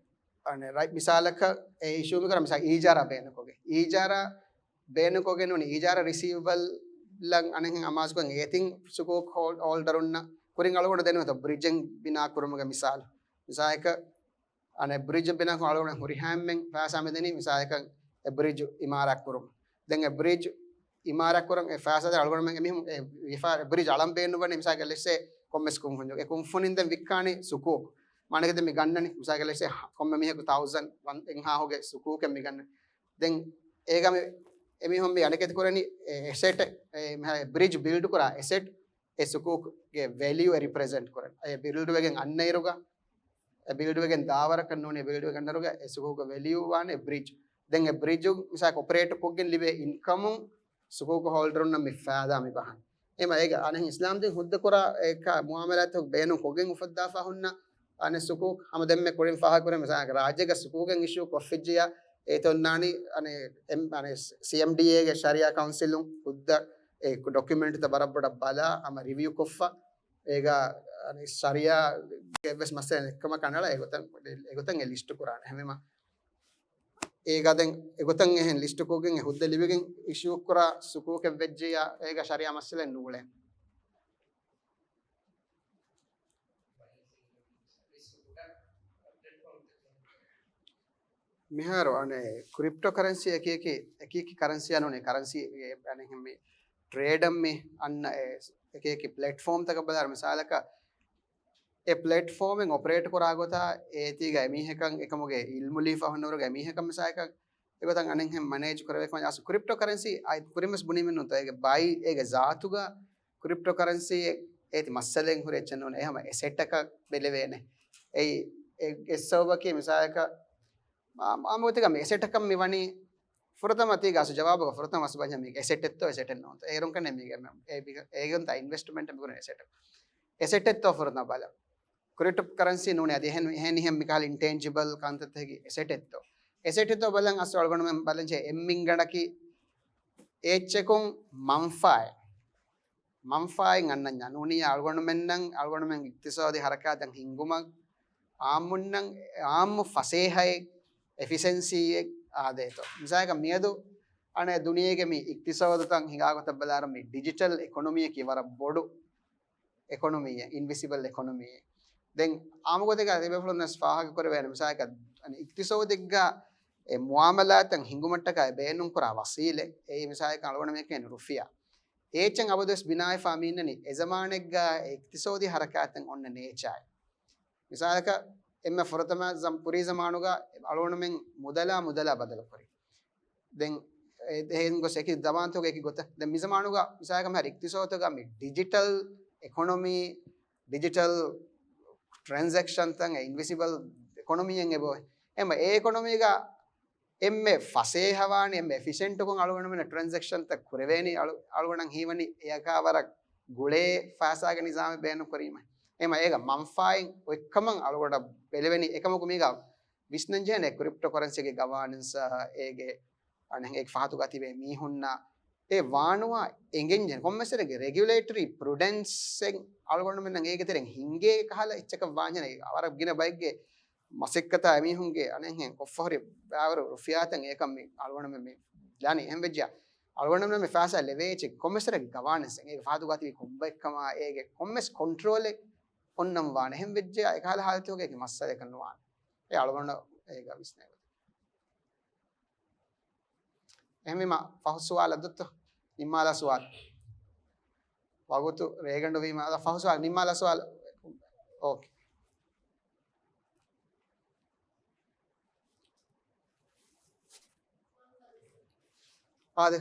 އަނެއް ރައި-، މިސާލަކަށް އެ އިޝޫ މިކުރާ މިސާލަށް އީޖާރާ ބޭނުންކޮށްގެން. އީޖާރާ ބޭނުންކޮށްގެން ނޫނީ އީޖާރާ ރިސީވަބަލްއަށް އަނެއްހެން އަމާޒުކޮށް އޭތިން ސުކޫކް ހޯލް-، ހޯލްޑަރުންނަށް ކުރިން އަޅުގަނޑު ދެންނެވިތޯ ބްރިޖެއް ބިނާ ކުރުމުގެ މިސާލު. މިސާލަކަށް އަނެއް ބްރިޖް ބިނާކޮށް އަޅުގަނޑު ހުރިހާ އެންމެން ފައިސާ މިދެނީ މިސާލަކަށް އެ ބްރިޖް އިމާރާތް ކުރުން. ދެން އެ ބްރިޖް އިމާރާތް ކުރަން އެ ފައިސާ ދޭ އަޅުގަނޑުމެން އެމީހުން އެ ވިފާ-، އެ ބްރިޖް އަޅަން ބޭނުންވަނީ މިސާލަކަށް ލެޓްސޭ ކޮންމެސް ކުންފުންޏެއް. އެ ކުންފުނިން ދެން ވިއްކާނީ ސުކޫކް. މާނައަކީ ދެން މި ގަންނަނީ މިސާލަކަށް ލެޓްސޭ ކޮންމެ މީހަކު ތައުޒަން އެއްހާހުގެ ސުކޫކެއް މި ގަންނަނީ. ދެން އޭގަ މި އެމީހުން މި އަނެކެތި ކުރަނީ އެ އެސެޓް، އެ ބްރިޖް ބިލްޑް ކުރާ އެސެޓް އެ ސުކޫކްގެ ވެލިއު އެ ރިޕްރެޒެންޓް ކުރަން. އެ ބިލްޑް ވެގެން އަންނައިރުގަ، އެ ބިލްޑް ވެގެން ދާވަރަކަށް ނޫނީ ބިލްޑް ވެގެން އަންނައިރުގަ އެ ސުކޫކްގެ ވެލިއު ވާނެ ބްރިޖް. ދެން އެ ބްރިޖު މިސާލަކަށް އޮޕަރޭޓް ކޮށްގެން ލިބޭ އިންކަމުން ސުކޫކް ހޯލްޑަރުންނަށް މި ފައިދާ މި ބަހަން. އެމަ އޭގަ އަނެއް އިސްލާމް ދީން ހުއްދަ ކުރާ އެކަ މުއާމަލާތު ބޭނުން ކޮށްގެން އުފައްދާފަ ހުންނަ އަނެއް ސުކޫކް ހަމަ ދެންމެ ކުރިން ފާހަގަކުރެ މިސާލަކަށް ރާއްޖޭގަ ސުކޫކެއް އިޝޫ ކޮށްފިއްޖިޔާ އޭތި އޮންނާނީ އަނެއް އެމް-، އަނެއް ސީއެމްޑީއޭގެ ޝަރިއާ ކައުންސިލުން ހުއްދަ އެ ޑޮކިއުމެންޓްތައް ބަރަށް ބޮޑަށް ބަލާ ހަމަ ރިވިއު ކޮށްފަ އޭގަ އަނެއް ޝަރިއާގެ އެއްވެސް މައްސަލަ އެއްކަމަށް ކަނޑައަޅާ އެގޮތަށް، އެގޮތަށް އެ ލިސްޓް ކުރާނެ. ހަމަ އޭގަ ދެން އެގޮތަށް އެހެން ލިސްޓުކޮށްގެން އެ ހުއްދަ ލިބިގެން އިޝޫ ކުރާ ސުކޫކެއް ވެއްޖެޔާ އޭގަ ޝަރީއާ މައްސަލައެއް ނޫޅޭ. މިހާރު އަނެއް ކްރިޕްޓޯ ކަރެންސީ އެކި އެކި އެކި އެކި ކަރެންސީ އަންނަ ކަރެންސީ އަނެއް ހެންމެ ޓްރޭޑަށް މި އަންނަ އެ އެކި އެކި ޕްލެޓްފޯމްތަކަށް ބަލާއިރު މިސާލަކަށް އެ ޕްލެޓްފޯމެއް އޮޕަރޭޓް ކުރާ ގޮތާ އޭތީގަ އެމީހަކަށް އެކަމުގެ އިލްމު ލީފަ ހުންނަވަރުގެ އެމީހަކަށް މިސާލަކަށް އެގޮތަށް އަނެއްހެން މެނޭޖް ކުރެވޭ ކަމަށް އަސް ކްރިޕްޓޯ ކަރެންސީ އައި ކުރިންވެސް ބުނީމެއް ނޫންތޯ އޭގެ ބައި އޭގެ ޒާތުގަ ކްރިޕްޓޯ ކަރެންސީ އޭތި މައްސަލައެއް ހުރި އެއްޗެއް ނޫން އެ ހަމަ އެސެޓަކަށް ބެލެވޭނެ. އެއީ އެ އެއް ސަބަބަކީ މިސާލަކަށް އާ، އާ، އާންމުގޮތެއްގަ މި އެސެޓަކަށް މި ވަނީ ފުރަތަމަ ތީގަ އަސް ޖަވާބުގަ ފުރަތަމަ އަސް ބަހަން މީގެ އެސެޓެއްތޯ އެސެޓެއް ނޫންތޯ. އޭރުން ކަންނޭ މީގެ މެ-، އޭ ބިގަ-، އޭގެންތާ އިންވެސްޓްމަންޓް މިގުނަ އެސެޓެއް. އެސެޓެއްތޯ ފުރަތަމަ ބަލަ. ކްރިޕްޓޯ ކަރެންސީ ނޫނޭ އަދި އެހެން، އެހެން އެހެން މިކަހަލަ އިންޓޭންޖިބަލް ކަންތައްތަކެއް އެސެޓެއްތޯ. އެސެޓެއްތޯ ބަލަން އަސް އަޅުގަނޑުމެން ބަލަން ޖެހޭ އެންމެންގަނޑަކީ އެއްޗަކުން މަންފާއެއް. މަންފާއެއް އަންނަންޏާ ނޫނިއްޔާ އަޅުގަނޑުމެންނަށް އަޅުގަނޑުމެން އިޤްތިޞާދީ ހަރަކާތްތައް ހިންގުމަށް އާއްމުންނަށް އާއްމު ފަސޭހައެއް، އެފިޝެންސީއެއް އާދޭތޯ. މިސާލަކަށް މިއަދު އަނެއް ދުނިޔޭގެ މި އިޤްތިޞާދުތައް ހިނގާ ގޮތަށް ބަލާއިރު މި ޑިޖިޓަލް އެކޮނޮމީއަކީ ވަރަށް ބޮޑު އެކޮނޮމީއެއް، އިންވިސިބަލް އެކޮނޮމީއެއް. ދެން އާއްމުގޮތެއްގަ ތިބޭފުޅުން ވެސް ފާހަގަ ކުރެވޭނެ މިސާލަކަށް އަނެއް އިޤްތިޞާދެއްގަ އެ މުއާމަލާތައް ހިނގުމަށްޓަކާ އެ ބޭނުންކުރާ ވަސީލަތް، އެއީ މިސާލަކަށް އަޅުގަނޑުމެން ކިޔަނީ ރުފިޔާ. އެއްޗެއް އަބަދުވެސް ބިނާވެފާ މި އިންނަނީ އެ ޒަމާނެއްގަ އެ އިޤްތިޞާދީ ހަރަކާތެއް އޮންނަ ނޭޗާއެއް. މިސާލަކަށް އެންމެ ފުރަތަމަ ޒަމް-، ކުރީ ޒަމާނުގަ އަޅުގަނޑުމެން މުދަލާ މުދަލާ ބަދަލުކުރި. ދެން އެ-، އެހެން ގޮސް އެކި ޒަމާންތަކުގަ އެކި ގޮތަށް. ދެން މި ޒަމާނުގަ މިސާލަކަށް މިހާރު އިޤްތިޞާދުގަ މި ޑިޖިޓަލް އެކޮނޮމީ، ޑިޖިޓަލް ޓްރެންޒެކްޝަންތައް އިންވިސިބަލް އެކޮނޮމީއެއް އެބައޮތް. އެމަ އެ އެކޮނޮމީގަ އެންމެ ފަސޭހަވާނީ، އެންމެ އެފިޝެންޓުކޮށް އަޅުގަނޑުމެން ޓްރެންޒެކްޝަންތައް ކުރެވޭނީ، އަޅު-، އަޅުގަނޑަށް ހީވަނީ އެއަކާ ވަރަށް ގުޅޭ ފައިސާގެ ނިޒާމެއް ބޭނުން ކުރީމަ. އެމަ އޭގަ މަންފާއިން އޮތްކަމަށް އަޅުގަނޑަށް ބެލެވެނީ. އެކަމަކު މީގަ ވިސްނަން ޖެހޭނެ ކްރިޕްޓޯ ކަރެންސީގެ ގަވާނަންސް އޭގެ އަނެއް އޭގެ ފަހަތުގަ ތިބޭ މީހުންނަށް އެ ވާނުވާ އެނގެންޖެހޭ ކޮންމެސްވަރެއްގެ ރެގިއުލޭޓަރީ ޕްރުޑެންސްއެއް އަޅުގަނޑުމެންނަށް އޭގެ ތެރެއިން ހިންގޭ ކަހަލަ އެއްޗަކަށް ވާންޖެހޭ. ވަރަށް ގިނަ ބައެއްގެ މަސައްކަތާ އެމީހުންގެ އަނެއްހެން ކޮށްފަހުރި ބައިވަރު ރުފިޔާތައް އެކަން މި އަޅުގަނޑުމެން މި ލާނީ. އެހެން ވެއްޖެ އަޅުގަނޑުމެން މި ފައިސާ ލެވޭ އެއްޗެއް ކޮންމެސްވަރެއްގެ ގަވާނަންސް އެނގޭ ފަހަތުގަ ތިބި ކޮންބައެއްކަމާ އޭގެ ކޮންމެސް ކޮންޓްރޯލެއް އޮންނަން ވާނެ. އެހެން ވެއްޖެ އެކަހަލަ ހާލަތުގަ އެކި މައްސަލައެއް ނުވާނެ. އެ އަޅުގަނޑަށް އޭގަ ވިސްނޭ. އެހެންވީމަ ފަހު ސުވާލަށް ދޮއްތޯ؟ ނިންމާލާ ސުވާލު. ވަގުތު ރޭގަނޑު ވީމަ އަދަ ފަހު ސުވާލު. ނިންމާލާ ސުވާލު. އޯކޭ. އާދެ،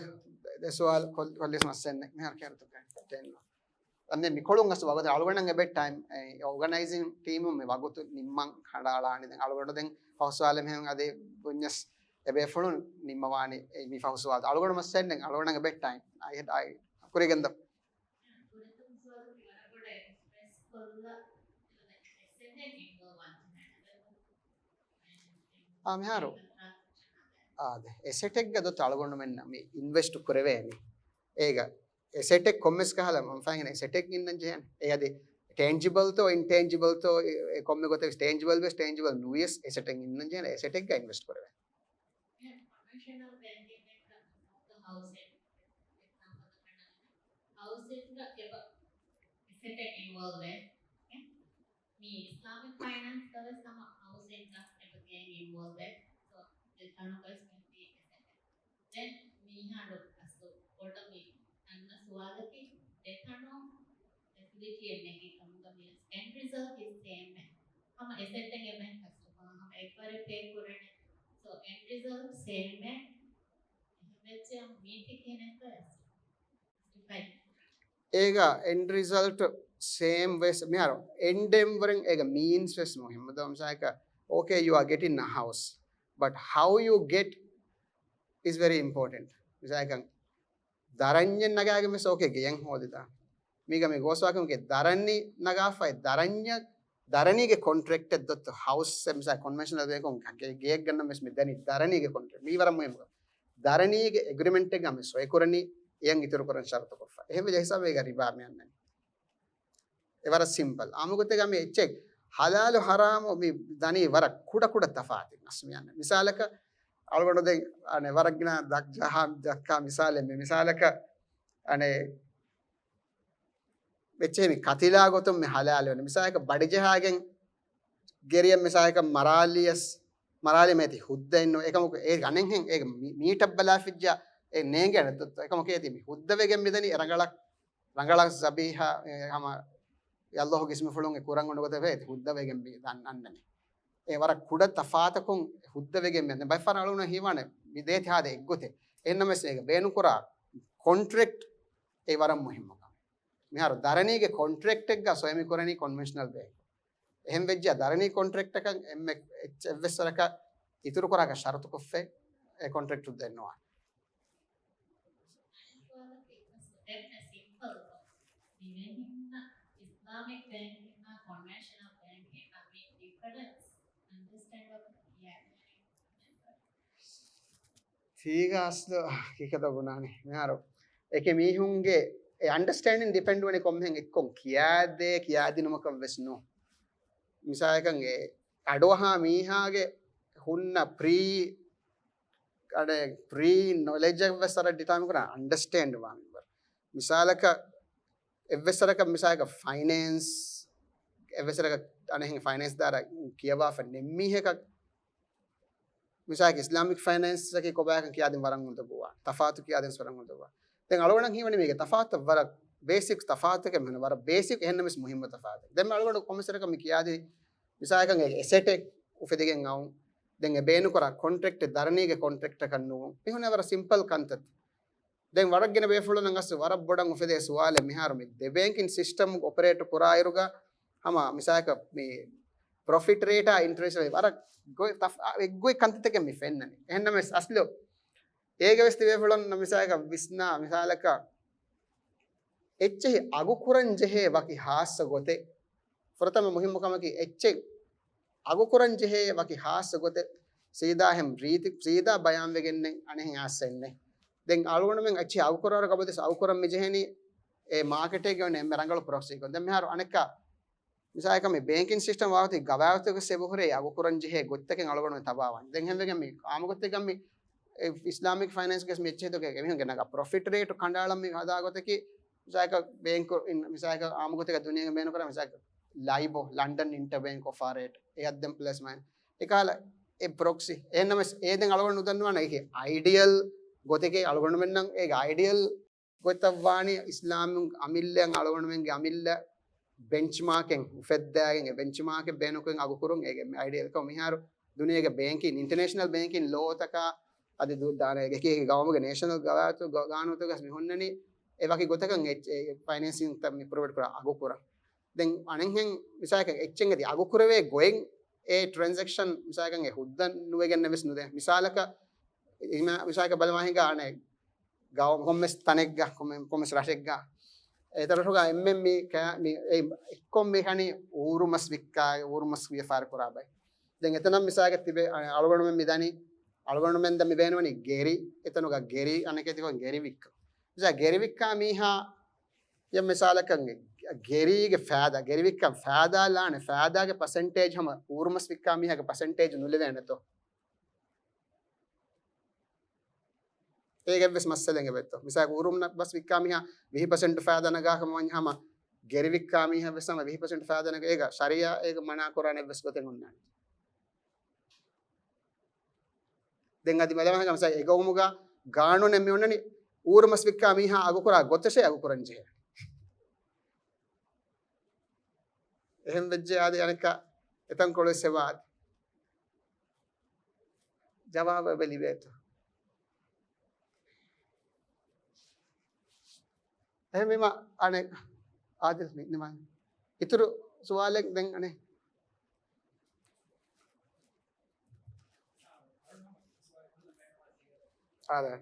ދެ ސުވާލު ކޮށް-، ކޮށްލިސް މައްސައެއް ނެތް. މިހާރު ކޭރުތު ޓެން. އަންނެ މިކޮޅުން އަސް ވަގުތު އަޅުގަނޑަށް އެބަ ޓައިމް، އެ، އޯގަނައިޒިން ޓީމުން މި ވަގުތު ނިންމަން ކަނޑައަޅާނީ. ދެން އަޅުގަނޑު ދެން ފަހު ސުވާލެއް މިހެން އަދި ބުންޏަސް އެބޭފުޅުން ނިންމަވާނީ އެ މި ފަހު ސުވާލު. އަޅުގަނޑު މައްސައެއް ނެތް. އަޅުގަނޑަށް އެބަ ޓައިމް. އައި ހެދް އައި ކުރިގެންދަ. އާ، މިހާރު. އާދެ، އެސެޓެއްގަ ދޮތު އަޅުގަނޑުމެންނަށް މި އިންވެސްޓް ކުރެވޭނީ. އޭގަ އެސެޓެއް ކޮންމެސް ކަހަލަ މަންފާއިން އެސެޓެއް އިންނަން ޖެހޭނެ. އެ އަދި ޓޭންޖިބަލްތޯ އިންޓޭންޖިބަލްތޯ އެ، އެ ކޮންމެ ގޮތެއް ޓޭންޖިބަލް ވެސް ޓޭންޖިބަލް ނުވިޔަސް އެސެޓެއް އިންނަން ޖެހޭނެ. އެސެޓެއްގަ އިންވެސްޓް ކުރެވޭނެ. ކޮންވެންޝަނަލް ބޭންކިން އެއްކަ ހައުސިން، އެގްޒާމްޕަލް އަކަން ހައުސިންގ އެބަ އެސެޓެއް އިންވޮލްވް ވޭ. މި އިސްލާމިކް ފައިނޭންސްގަ ވެސް ހަމަ ހައުސިންގ އެބަ ގެއިން އިންވޮލްވް ވޭ. ސޯ، ދެތަނުގަ ވެސް މި އެސެޓެއް. ދެން މިހާރު އަސްލު ބޮޑަށް މި އަންނަ ސުވާލަކީ ދެތަނު ފެސިލިޓީއެއް ނެގި ކަމުގަ މި އެންޑް ރިޒަލްޓް ސޭމް އެ. ހަމަ އެސެޓެއް އެބަ ކަސްޓަމަރ ހަމަ އެއްވަރެއް ޕޭ ކުރަނީ. ސޯ އެންޑް ރިޒަލްޓް ސޭމް އެ. އެހެން ވެއްޖެ މީތި ކިހިނެއްތޯ ޖަސްޓިފައި. އޭގަ އެންޑް ރިޒަލްޓް ސޭމް ވެސް މިހާރު އެންޑެމް ވަރެން އޭގަ މީންސް ވެސް މުހިއްމު. ދޯ މިސާލަކަށް، okay, you are getting a house, but how you get is very important. މިސާލަކަށް ދަރަންޏެއް ނަގާގެން ވެސް އޯކޭ ގެޔަށް ހޯދިދާނެ. މީގަ މި ގޯސްވާކަމުގެ ދަރަނި ނަގާފައި ދަރަންޏަށް، ދަރަނީގެ ކޮންޓްރެކްޓެއް ދޮއްތޯ ހައުސް އެއް މިސާ ކޮންވެންޝަނަލް ބޭކުން ގެ-، ގެއެއް ގަންނަން ވެސް މި ދަނީ ދަރަނީގެ ކޮންޓްރެކްޓް. މީ ވަރަށް މުހިއްމު. ދަރަނީގެ އެގްރިމެންޓެއްގަ މި ސޮއި ކުރަނީ އެޔަށް އިތުރު ކުރަން ޝަރުތު ކޮށްފަ. އެހެންވެ ޖެހިސާބޭގަ ރިބާ މި އަންނަނީ. އެ ވަރަށް ސިމްޕަލް. އާމުގޮތެއްގަ މި އެއްޗެއް ހަލާލު ހަރާމު މި ދަނީ ވަރަށް ކުޑަ ކުޑަ ތަފާތެއް އަސް މި އަންނަ. މިސާލަކަށް އަޅުގަނޑު ދެން އަނެއް ވަރަށް ގިނަ ދައްކާ މިސާލެއް މި މިސާލަކަށް އަނެއް އެއްޗެހި މި ކަތިލާ ގޮތުން މި ހަލާލު ވެން. މިސާލަކަށް ބަޑިޖަހާގެން ގެރިއަށް މިސާލަކަށް މަރާލިޔަސް، މަރާލި މޭތި ހުއްދައެއްނު. އެކަމަކު އޭ ގަނެންހެން އޭގެ މީ-، މީޓަށް ބަލާފިއްޖާ އެ ނޭނގޭނެ ދޮއްތޯ. އެކަމަކު އޭތި މި ހުއްދަވެގެން މިދަނީ އެ ރަނގަޅަށް، ރަނގަޅަށް ޒަބީހާ، އެ ހަމަ އައްލާހުގެ އިސްމުފުޅުން އެ ކުރަން އޮންނަ ގޮތަށް ވޭތި ހުއްދަވެގެން މި ދަން އަންނަނީ. އެ ވަރަށް ކުޑަ ތަފާތަކުން ހުއްދަވެގެން މި ދަން. ބައެއްފަހަރު އަޅުގަނޑު ހީވާނެ މި ދޭތި ހާދަ އެއްގޮތެއް. އެހެންނަމަވެސް އޭގެ ބޭނުންކުރާ ކޮންޓްރެކްޓް އެ ވަރަށް މުހިއްމު ކަމެއް. މިހާރު ދަރަނީގެ ކޮންޓްރެކްޓެއްގަ ސޮއި މި ކުރަނީ ކޮންވެންޝަނަލް ބޭންކް. އެހެން ވެއްޖެ ދަރަނީ ކޮންޓްރެކްޓަކަށް އެންމެ އެއްޗެއް އެއްވެސް ވަރަކަށް އިތުރު ކުރާކަށް ޝަރުތުކޮށްފައި އެ ކޮންޓްރެކްޓް ދެންނުވާ. ދެން ސިމްޕަލް މިވެނިންނަ އިސްލާމިކް ބޭންކިންނާ ކޮންވެންޝަނަލް ބޭންކިން އަމި ޑިފަރެންސް އަންޑަސްޓޭންޑް ކިޔާ. ތީގަ އަސްލު ކީކަތަ ބުނާނީ؟ މިހާރު އެކި މީހުންގެ އެ އަންޑަސްޓޭންޑިން ޑިޕެންޑް ވަނީ ކޮންމެހެން އެއްކޮން ކިޔާދޭ ކިޔާދިނުމަކަށް ވެސް ނޫ. މިސާލަކަށް އެ އަޑުއަހާ މީހާގެ ހުންނަ ޕްރީ، އަޑެ، ޕްރީ ނޮލެޖަށް ވެސް އަރަށް ޑިޓާމިން ކުރާ އަންޑަސްޓޭންޑް ވާ މިންވަރު. މިސާލަކަށް އެއްވެސް އަރަކަށް މިސާލަކަށް ފައިނޭންސް، އެއްވެސް އަރަކަށް އަނެއްހެން ފައިނޭންސް ދާރަ ކިޔަވާފަ ނެއްމީހަކަށް މިސާލަކަށް އިސްލާމިކް ފައިނޭންސްއަކީ ކޮބާކަން ކިޔާދިން ވަރަށް އުނދަގޫވާ. ތަފާތު ކިޔާދިން ވަރަށް އުނދަގޫވާ. ދެން އަޅުގަނޑަށް ހީވަނީ މީގެ ތަފާތު ވަރަށް ބޭސިކް ތަފާތުކެއް މިހުން ވަރަށް ބޭސިކް އެހެންނަމަވެސް މުހިއްމު ތަފާތެއް. ދެން އަޅުގަނޑު ކޮމިސަރަކަށް މި ކިޔާދި މިސާލަކަށް އެ އެސެޓެއް އުފެދިގެން އައުން. ދެން އެ ބޭނުކުރާ ކޮންޓްރެކްޓެއް ދަރަނީގެ ކޮންޓްރެކްޓަކަށް ނޫން. މިހުން ވަރަށް ސިމްޕަލް ކަންތައް. ދެން ވަރަށް ގިނަ ބޭފުޅުން އަސް ވަރަށް ބޮޑަށް އުފެދޭ ސުވާލެއް މިހާރު މި ދެ ބޭންކިން ސިސްޓަމް އޮޕަރޭޓް ކުރާއިރުގަ ހަމަ މިސާލަކަށް މި ޕްރޮފިޓް ރޭޓާ އިންޓްރެސްޓް ރޭޓް ވަރަށް ގޮތް ތަފް-، އާ، އެއްގޮތް ކަންތައްތަކެއް މި ފެންނަނީ. އެހެންނަމަވެސް އަސްލު އޭގެ ވެސް ތިބޭފުޅުން މިސާލަކަށް ވިސްނާ މިސާލަކަށް އެއްޗެހި އަގު ކުރަން ޖެހޭ ވަކި ހާއްސަ ގޮތެއް. ފުރަތަމަ މުހިއްމު ކަމަކީ އެއްޗެއް އަގު ކުރަން ޖެހޭ ވަކި ހާއްސަ ގޮތެއް ސީދާ ހެމް ރީތި ސީދާ ބަޔާންވެގެންނެއް އަނެއްހެން އައްސެއްނެ. ދެން އަޅުގަނޑުމެން އެއްޗެހި އަގު ކުރާރު ގަބަދިސް އަގު ކުރަން މި ޖެހެނީ އެ މާކެޓޭގެ ވަން އެންމެ ރަނގަޅު ޕްރޮކްސީ ކޮން. ދެން މިހާރު އަނެއްކާ މިސާލަކަށް މި ބޭންކިން ސިސްޓަމް ވާގޮތުގެ ގަވާއިދުތަކަށް އެބަހުރޭ އަގު ކުރަން ޖެހޭ ގޮތްތަކެއް އަޅުގަނޑުމެން ތަބާވާނެ. ދެން ހެންވެގެން މި އާންމު ގޮތެއްގަ މި އެ އިސްލާމިކް ފައިނޭންސްގެ މި އެއްޗެހިތޯ އެމީހުންގެ ނަގާ ޕްރޮފިޓް ރޭޓު ކަނޑައަޅަން މި ހަދާ ގޮތަކީ މިސާލަކަށް ބޭންކު އިން-، މިސާލަކަށް އާންމު ގޮތެއްގަ ދުނިޔޭގެ ބޭނުންކުރާ މިސާލަކަށް ލައިބޯ، ލަންޑަން އިންޓަ ބޭންކް އޮފާ ރޭޓް، އެއަށް ދެން ޕްލަސް މައިނަސް. އެކާލަ އެ ޕްރޮކްސީ. އެހެންނަމަވެސް އޭ ދެން އަޅުގަނޑު ނުދަންނަވާނެ އޭގެ އައިޑިއަލް ގޮތެކޭ އަޅުގަނޑުމެންނަށް އޭގެ އައިޑިއަލް ގޮތަށް ވާނީ އިސްލާމު އަމިއްލައަށް އަޅުގަނޑުމެންގެ އަމިއްލަ ބެންޗްމާކެއް އުފެއްދާގެން އެ ބެންޗްމާކެއް ބޭނުންކޮށް އަގުކުރުން އޭގެ އައިޑިއަލް ކަމަށް މިހާރު ދުނިޔޭގެ ބޭންކިން، އިންޓަނޭޝަނަލް ބޭންކިން ލޯތަކާ އަދި ދު-، ދާނެ އެކި އެކި ގައުމުގެ ނޭޝަނަލް ގަވާއިދު ގ-، ގާނޫނުތަކަސް މި ހުންނަނީ އެ ވަކި ގޮތަކަށް އެ-، އެ ފައިނޭންސިންތައް މި ޕްރޮވައިޑް ކުރާ އަގު ކުރަން. ދެން އަނެއްހެން މިސާލަކަށް އެއްޗެއް އަދި އަގު ކުރެވޭ ގޮތް އެ ޓްރެންސެކްޝަން މިސާލަކަށް އެ ހުއްދަ ނުވެގެންނެއް ވެސް ނުދޭ. މިސާލަކަށް އިމާ-، މިސާލަކަށް ބަލަމާ ހިނގާ އަނެއް ގައު-، ކޮންމެސް ތަނެއްގަ، ކޮންމެ-، ކޮންމެސް ރަށެއްގަ އެތަނަށް ހުގާ އެންމެން މި ކަ-، މި އެ އެއްކޮށް މި ކަނި އޫރު މަސް ވިއްކާ، އޫރު މަސް ވިޔަފާރި ކުރާ ބައެއް. ދެން އެތަނަށް މިސާލަކަށް ތިބެ-، އަ-، އަޅުގަނޑުމެން މި ދަނީ، އަޅުގަނޑުމެން ދަ މި ބޭނުންވަނީ ގެރި، އެތަނުގަ ގެރި އަނެކެތިކޮށް ގެރި ވިއްކަ. މިސާ ގެރި ވިއްކާ މީހާ އެ މިސާލަކަށް ގެރީގެ ފައިދާ، ގެރި ވިއްކަން ފައިދާ ލާނެ، ފައިދާގެ ޕަސެންޓޭޖް ހަމަ އޫރު މަސް ވިއްކާ މީހާގެ ޕަސެންޓޭޖް ނުލެވޭނެތޯ؟ އޭގެ ވެސް މައްސަލައެއް އެބައޮތްތޯ؟ މިސާލަކަށް އޫރު މަސް ވިއްކާ މީހާ ވިހި ޕަސެންޓް ފައިދާ ނަގާ ކަމަށް ވަންޏާ ހަމަ ގެރި ވިއްކާ މީހާ ވެސް ހަމަ ވިހި ޕަސެންޓް ފައިދާ ނަގާ، އޭގަ ޝަރީއާ އޭގަ މަނާ ކުރާނެ ވެސް ގޮތެއް އޮންނާނެ. ދެން އަދި ބަލަމާ ހިނގާ މިސާލަކަށް އެގައުމުގަ ގާނޫނެއް މި އޮންނަނީ އޫރު މަސް ވިއްކާ މީހާ އަގުކުރާ ގޮތަށޭ އަގުކުރަން ޖެހޭ. އެހެން ވެއްޖެ އާދެ އަނެއްކާ އެތަންކޮޅު ވެސް އެބަ އާދެ. ޖަވާބެއް އެބަ ލިބޭތޯ؟ އެހެންވީމަ އަނެއް އާދިލް މި ނިމާން. އިތުރު ސުވާލެއް ދެން އަނެއް. އާދެ.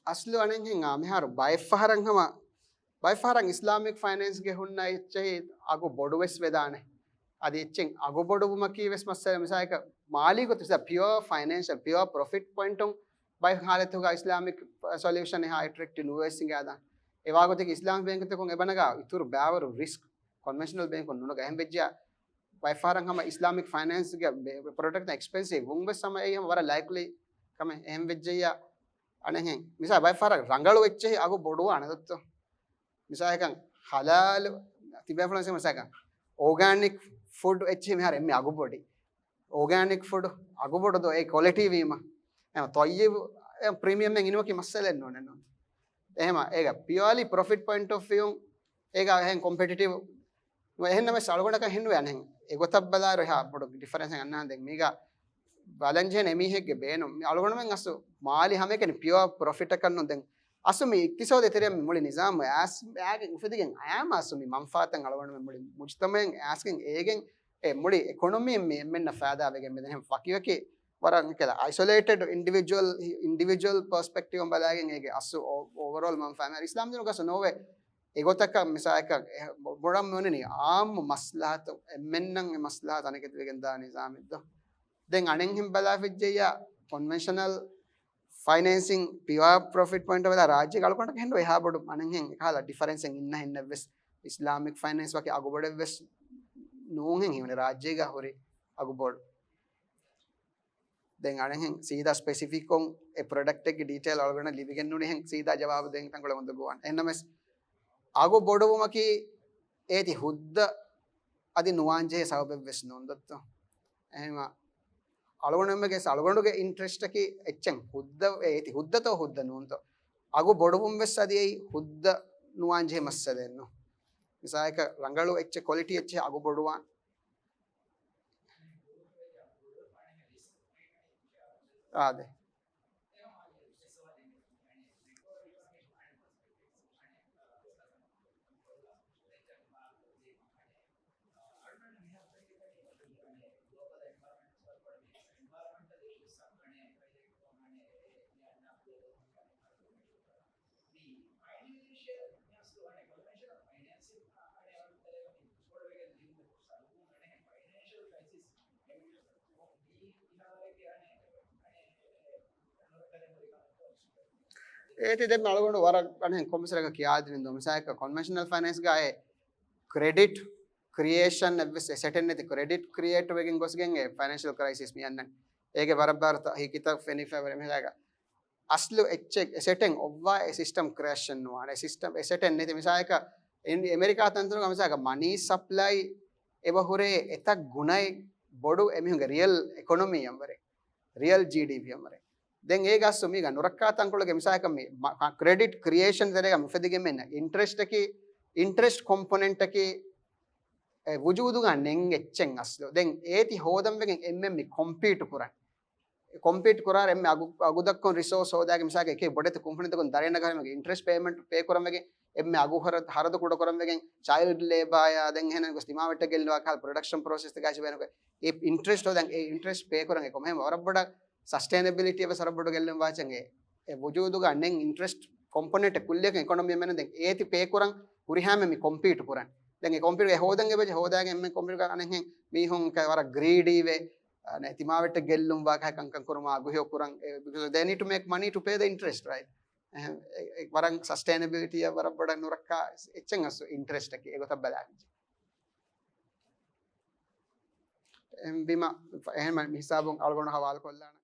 އަސްލު އަނެއްހެން އާ މިހާރު ބައެއްފަހަރަށް ހަމަ، ބައެއްފަހަރަށް އިސްލާމިކް ފައިނޭންސްގެ ހުންނަ އެއްޗެހި އަގު ބޮޑުވެސް ވެދާނެ. އަދި އެއްޗެއް އަގު ބޮޑުވުމަކީ ވެސް މައްސަލަ. މިސާލަކަށް މާލީ ގޮތުން މިސާ ޕިއޯ ފައިނޭންޝަލް، ޕިއޯ ޕްރޮފިޓް ޕޮއިންޓުން ބައެއް ހާލަތުގަ އިސްލާމިކް ސޮލިއުޝަން އެހާ އެޓްރެކްޓިވް ނުވެސް އިނގާދާނެ. އެވާގޮތަކީ އިސްލާމިކް ބޭންކުތަކުން އެބަނަގާ އިތުރު ބައިވަރު ރިސްކް ކޮންވެންޝަނަލް ބޭންކުން ނުނަގަ. އެހެން ވެއްޖެޔާ ބައެއްފަހަރަށް ހަމަ އިސްލާމިކް ފައިނޭންސްގެ ޕްރޮޑަކްޓް އެކްސްޕެންސިވް ވުން ވެސް ހަމަ އެއީ ހަމަ ވަރަށް ލައިކްލީ ކަމެއް. އެހެން ވެއްޖެއްޔާ އަނެއްހެން މިސާ ބައެއްފަހަރަށް ރަނގަޅު އެއްޗެހި އަގު ބޮޑުވާނެ ދޮއްތޯ. މިސާލަކަށް ހަލާލު ތިބޭފުޅުން މިސާލަކަށް އޯގާނިކް ފުޑް އެއްޗެހި މިހާރު އެންމެ އަގު ބޮޑި. އޯގާނިކް ފުޑް އަގު ބޮޑު ދޯ އެ ކޮލިޓީ ވީމަ. އެ ތޮއްޔިބު ޕްރީމިއަމް އިނުމަކީ މައްސަލައެއް ނޫނެއް ނޫން. އެހެމަ އޭގަ ޕިއޯލީ ޕްރޮފިޓް ޕޮއިންޓް އޮފް ވިއުން އޭގަ އެހެން ކޮމްޕެޓިޓިވް ނުވެ. އެހެންނަމަވެސް އަޅުގަނޑަކަށް ހެންނުވޭ އަނެއް އެގޮތަށް ބަލާއިރު އެހާ ބޮޑު ޑިފަރެންސެއް އަންނާން. ދެން މީގަ ބަލަންޖެހޭނެ އެމީހެއްގެ ބޭނުން. މި އަޅުގަނޑުމެން އަސްލު މާލި ހަމައެކަނި ޕިއޯ ޕްރޮފިޓަކަށް ނޫން. ދެން އަސްލު މި އިޤްތިޞާދު ތެރެއަށް މި މުޅި ނިޒާމު އައިސް އައިގެން އުފެދިގެން އަޔާމަ އަސްލު މި މަންފާތައް އަޅުގަނޑުމެން މުޅި މުޖްތަމަޢެއް އައިސްގެން އޭގެން އެ މުޅި އިކޮނޮމީ މި އެންމެންނަށް ފައިދާވެގެން މިދެން. ވަކިވަކި ވަރަށް ކެލަ އައިސޮލޭޓެޑް އިންޑިވިޖުއަލް، އިންޑިވިޖުއަލް ޕަރސްޕެކްޓިވް ބަލާގެން އޭގެ އަސްލު އޯ-، އޯވަރޯލް މަންފާ އިސްލާމް ދީނުގަސް ނޯވެ. އެގޮތަކަށް މިސާލަކަށް ބޮޑަށް މި އޮންނަނީ އާއްމު މަސްލަހަތު، އެންމެންނަށް އެ މަސްލަހަތު އަނެކެތިވެގެން ދާ ނިޒާމެއް ދޯ. ދެން އަނެއްހެން ބަލާފިއްޖެއްޔާ ކޮންވެންޝަނަލް ފައިނޭންސިން ޕިއޯ ޕްރޮފިޓް ޕޮއިންޓް ވެލާ ރާއްޖޭގަ އަޅުގަނޑަކަށް ހެންނު އެހާ ބޮޑު އަނެއްހެން އެކަހަލަ ޑިފަރެންސެއް އިންނަ ހެންނެއްވެސް އިސްލާމިކް ފައިނޭންސް ވަކި އަގުބޮޑެއްވެސް ނޫންހެން ހީވަނީ ރާއްޖޭގަ ހުރި އަގުބޮޑު. ދެން އަނެއްހެން ސީދާ ސްޕެސިފިކްކޮށް އެ ޕްރޮޑަކްޓެއްގެ ޑީޓެއލް އަޅުގަނޑަށް ލިބިގެން ނޫނީ ހެން ސީދާ ޖަވާބު ދޭން ތަންކޮޅެއް އުނދަގޫވާނެ. އެހެންނަމަވެސް އަގު ބޮޑުވުމަކީ އޭތި ހުއްދަ އަދި ނުވާންޖެހޭ ސަބަބެއްވެސް ނޫން ދޮއްތޯ. އެހެންވީމަ އަޅުގަނޑުމެންގެ އަޅުގަނޑުގެ އިންޓްރެސްޓަކީ އެއްޗެއް ހުއްދަ އޭތި ހުއްދަތޯ ހުއްދަ ނޫންތޯ. އަގު ބޮޑުވުން ވެސް އަދި އެއީ ހުއްދަ ނުވާންޖެހޭ މައްސަލައެއް ނޫން. މިސާލަކަށް ރަނގަޅު އެއްޗެއް ކޮލިޓީ އެއްޗެއް އަގު ބޮޑުވާން. އާދެ. އޭތި ދެން އަޅުގަނޑު ވަރަށް އަނެއް ކޮންމެސް ރަކަށް ކިޔާދިނިން ދޯ. މިސާލަކަށް ކޮންވެންޝަނަލް ފައިނޭންސްގައި ކްރެޑިޓް ކްރިއޭޝަން އެއްވެސް އެސެޓެއް ނެތި ކްރެޑިޓް ކްރިއޭޓް ވެގެން ގޮސްގެން އެ ފައިނޭންޝަލް ކްރައިސިސް މި އަންނަން. އޭގެ ވަރަށް ބާރު ތަ-، ހިކިތައް ފެނިފައިވަރެ މިހާގަ އަސްލު އެއްޗެއް އެސެޓެއް އޮއްވާ އެ ސިސްޓަމް ކްރޭޝަން ނުވާނެ. އެ ސިސްޓަމް އެސެޓެއް ނެތި މިސާލަކަށް އިން-، އެމެރިކާ ތަންތަނުގަ މިސާލަކަށް މަނީ ސަޕްލައި އެބަ ހުރޭ އެތައް ގުނައެއް ބޮޑު އެމީހުންގެ ރިއަލް އެކޮނޮމީ އަންވަރެ، ރިއަލް ޖީޑީޕީ އަންވަރެ. ދެން އޭގަސް މީގަ ނުރައްކާ ތަންކޮޅުގެ މިސާލަކަށް މި މަ-، ކްރެޑިޓް ކްރިއޭޝަން ތެރޭގަ މި އުފެދިގެން މި އިންޓްރެސްޓަކީ، އިންޓްރެސްޓް ކޮމްޕޮނެންޓަކީ އެ ވުޖޫދުގަ ނެތް އެއްޗެއް އަސްލު. ދެން އޭތި ހޯދަން ވެގެން އެންމެން މި ކޮމްޕީޓް ކުރަން. ކޮމްޕީޓް ކުރާ އެންމެ އަގު، އަގު ދައްކަން ރިސޯސް ހޯދާގެ މިސާލަކަށް އެކޭ ބޮޑެތި ކުންފުނިތަކުން ދަރިންނަށް ހަރުމަގެ އިންޓްރެސްޓް ޕޭމަންޓް ޕޭ ކުރަން ވެގެން އެންމެ އަގު ހަރަ-، ހަރަދު ކުޑަ ކުރަން ވެގެން ޗައިލްޑް ލޭބާޔާ ދެން އެހެން ގޮސް ތިމާވެއްޓެއް ގެއްލުވާ ކަހަލަ ޕްރޮޑަކްޝަން ޕްރޮސެސްތަކާ ހަރުމަގެ އެ އިންޓްރެސްޓް ހޯދަން އެ އިންޓްރެސްޓް ޕޭ ކުރަން އެކަމަށް ހަމަ ވަރަށް ބޮޑަށް ސަސްޓެއިނަބިލިޓީ ވެސް ވަރަށް ބޮޑު ގެއްލުން ވާޗަން އެ، އެ ވުޖޫދުގަ ނެތް އިންޓްރެސްޓް ކޮމްޕޮނެންޓް ކުއްލިއަކަށް އިކޮނޮމީ މެނަ ދެން އޭތި ޕޭ ކުރަން ހުރިހާމެ މި ކޮމްޕީޓް ކުރަން. ދެން އެ ކޮމްޕިއުޓަރ އެ ހޯދަން އެބަޖެ ހޯދާގެ އެންމެން ކޮމްޕިއުޓަރ އަނެއްހެން މީހުން ވަރަށް ގްރީޑީ ވެ، އަނެ ތިމާވެއްޓެއް ގެއްލުން ވާ ކަހަލަ ކަންކަން ކުރުމާ އަގުހެޔޮ ކުރަން. އެ، because they need to make money to pay the interest, right? އެހެން، އެ، އެ، ވަރަށް ސަސްޓެއިނަބިލިޓީއަށް ވަރަށް ބޮޑަށް ނުރައްކާ އެއްޗެއް އަސް އިންޓްރެސްޓަކީ އެގޮތަށް ބަލާފިއްޖެ. އެހެންވީމަ، އެހެން މި ހިސާބުން އަޅުގަނޑު ހަވާލު ކޮށްލާނަން.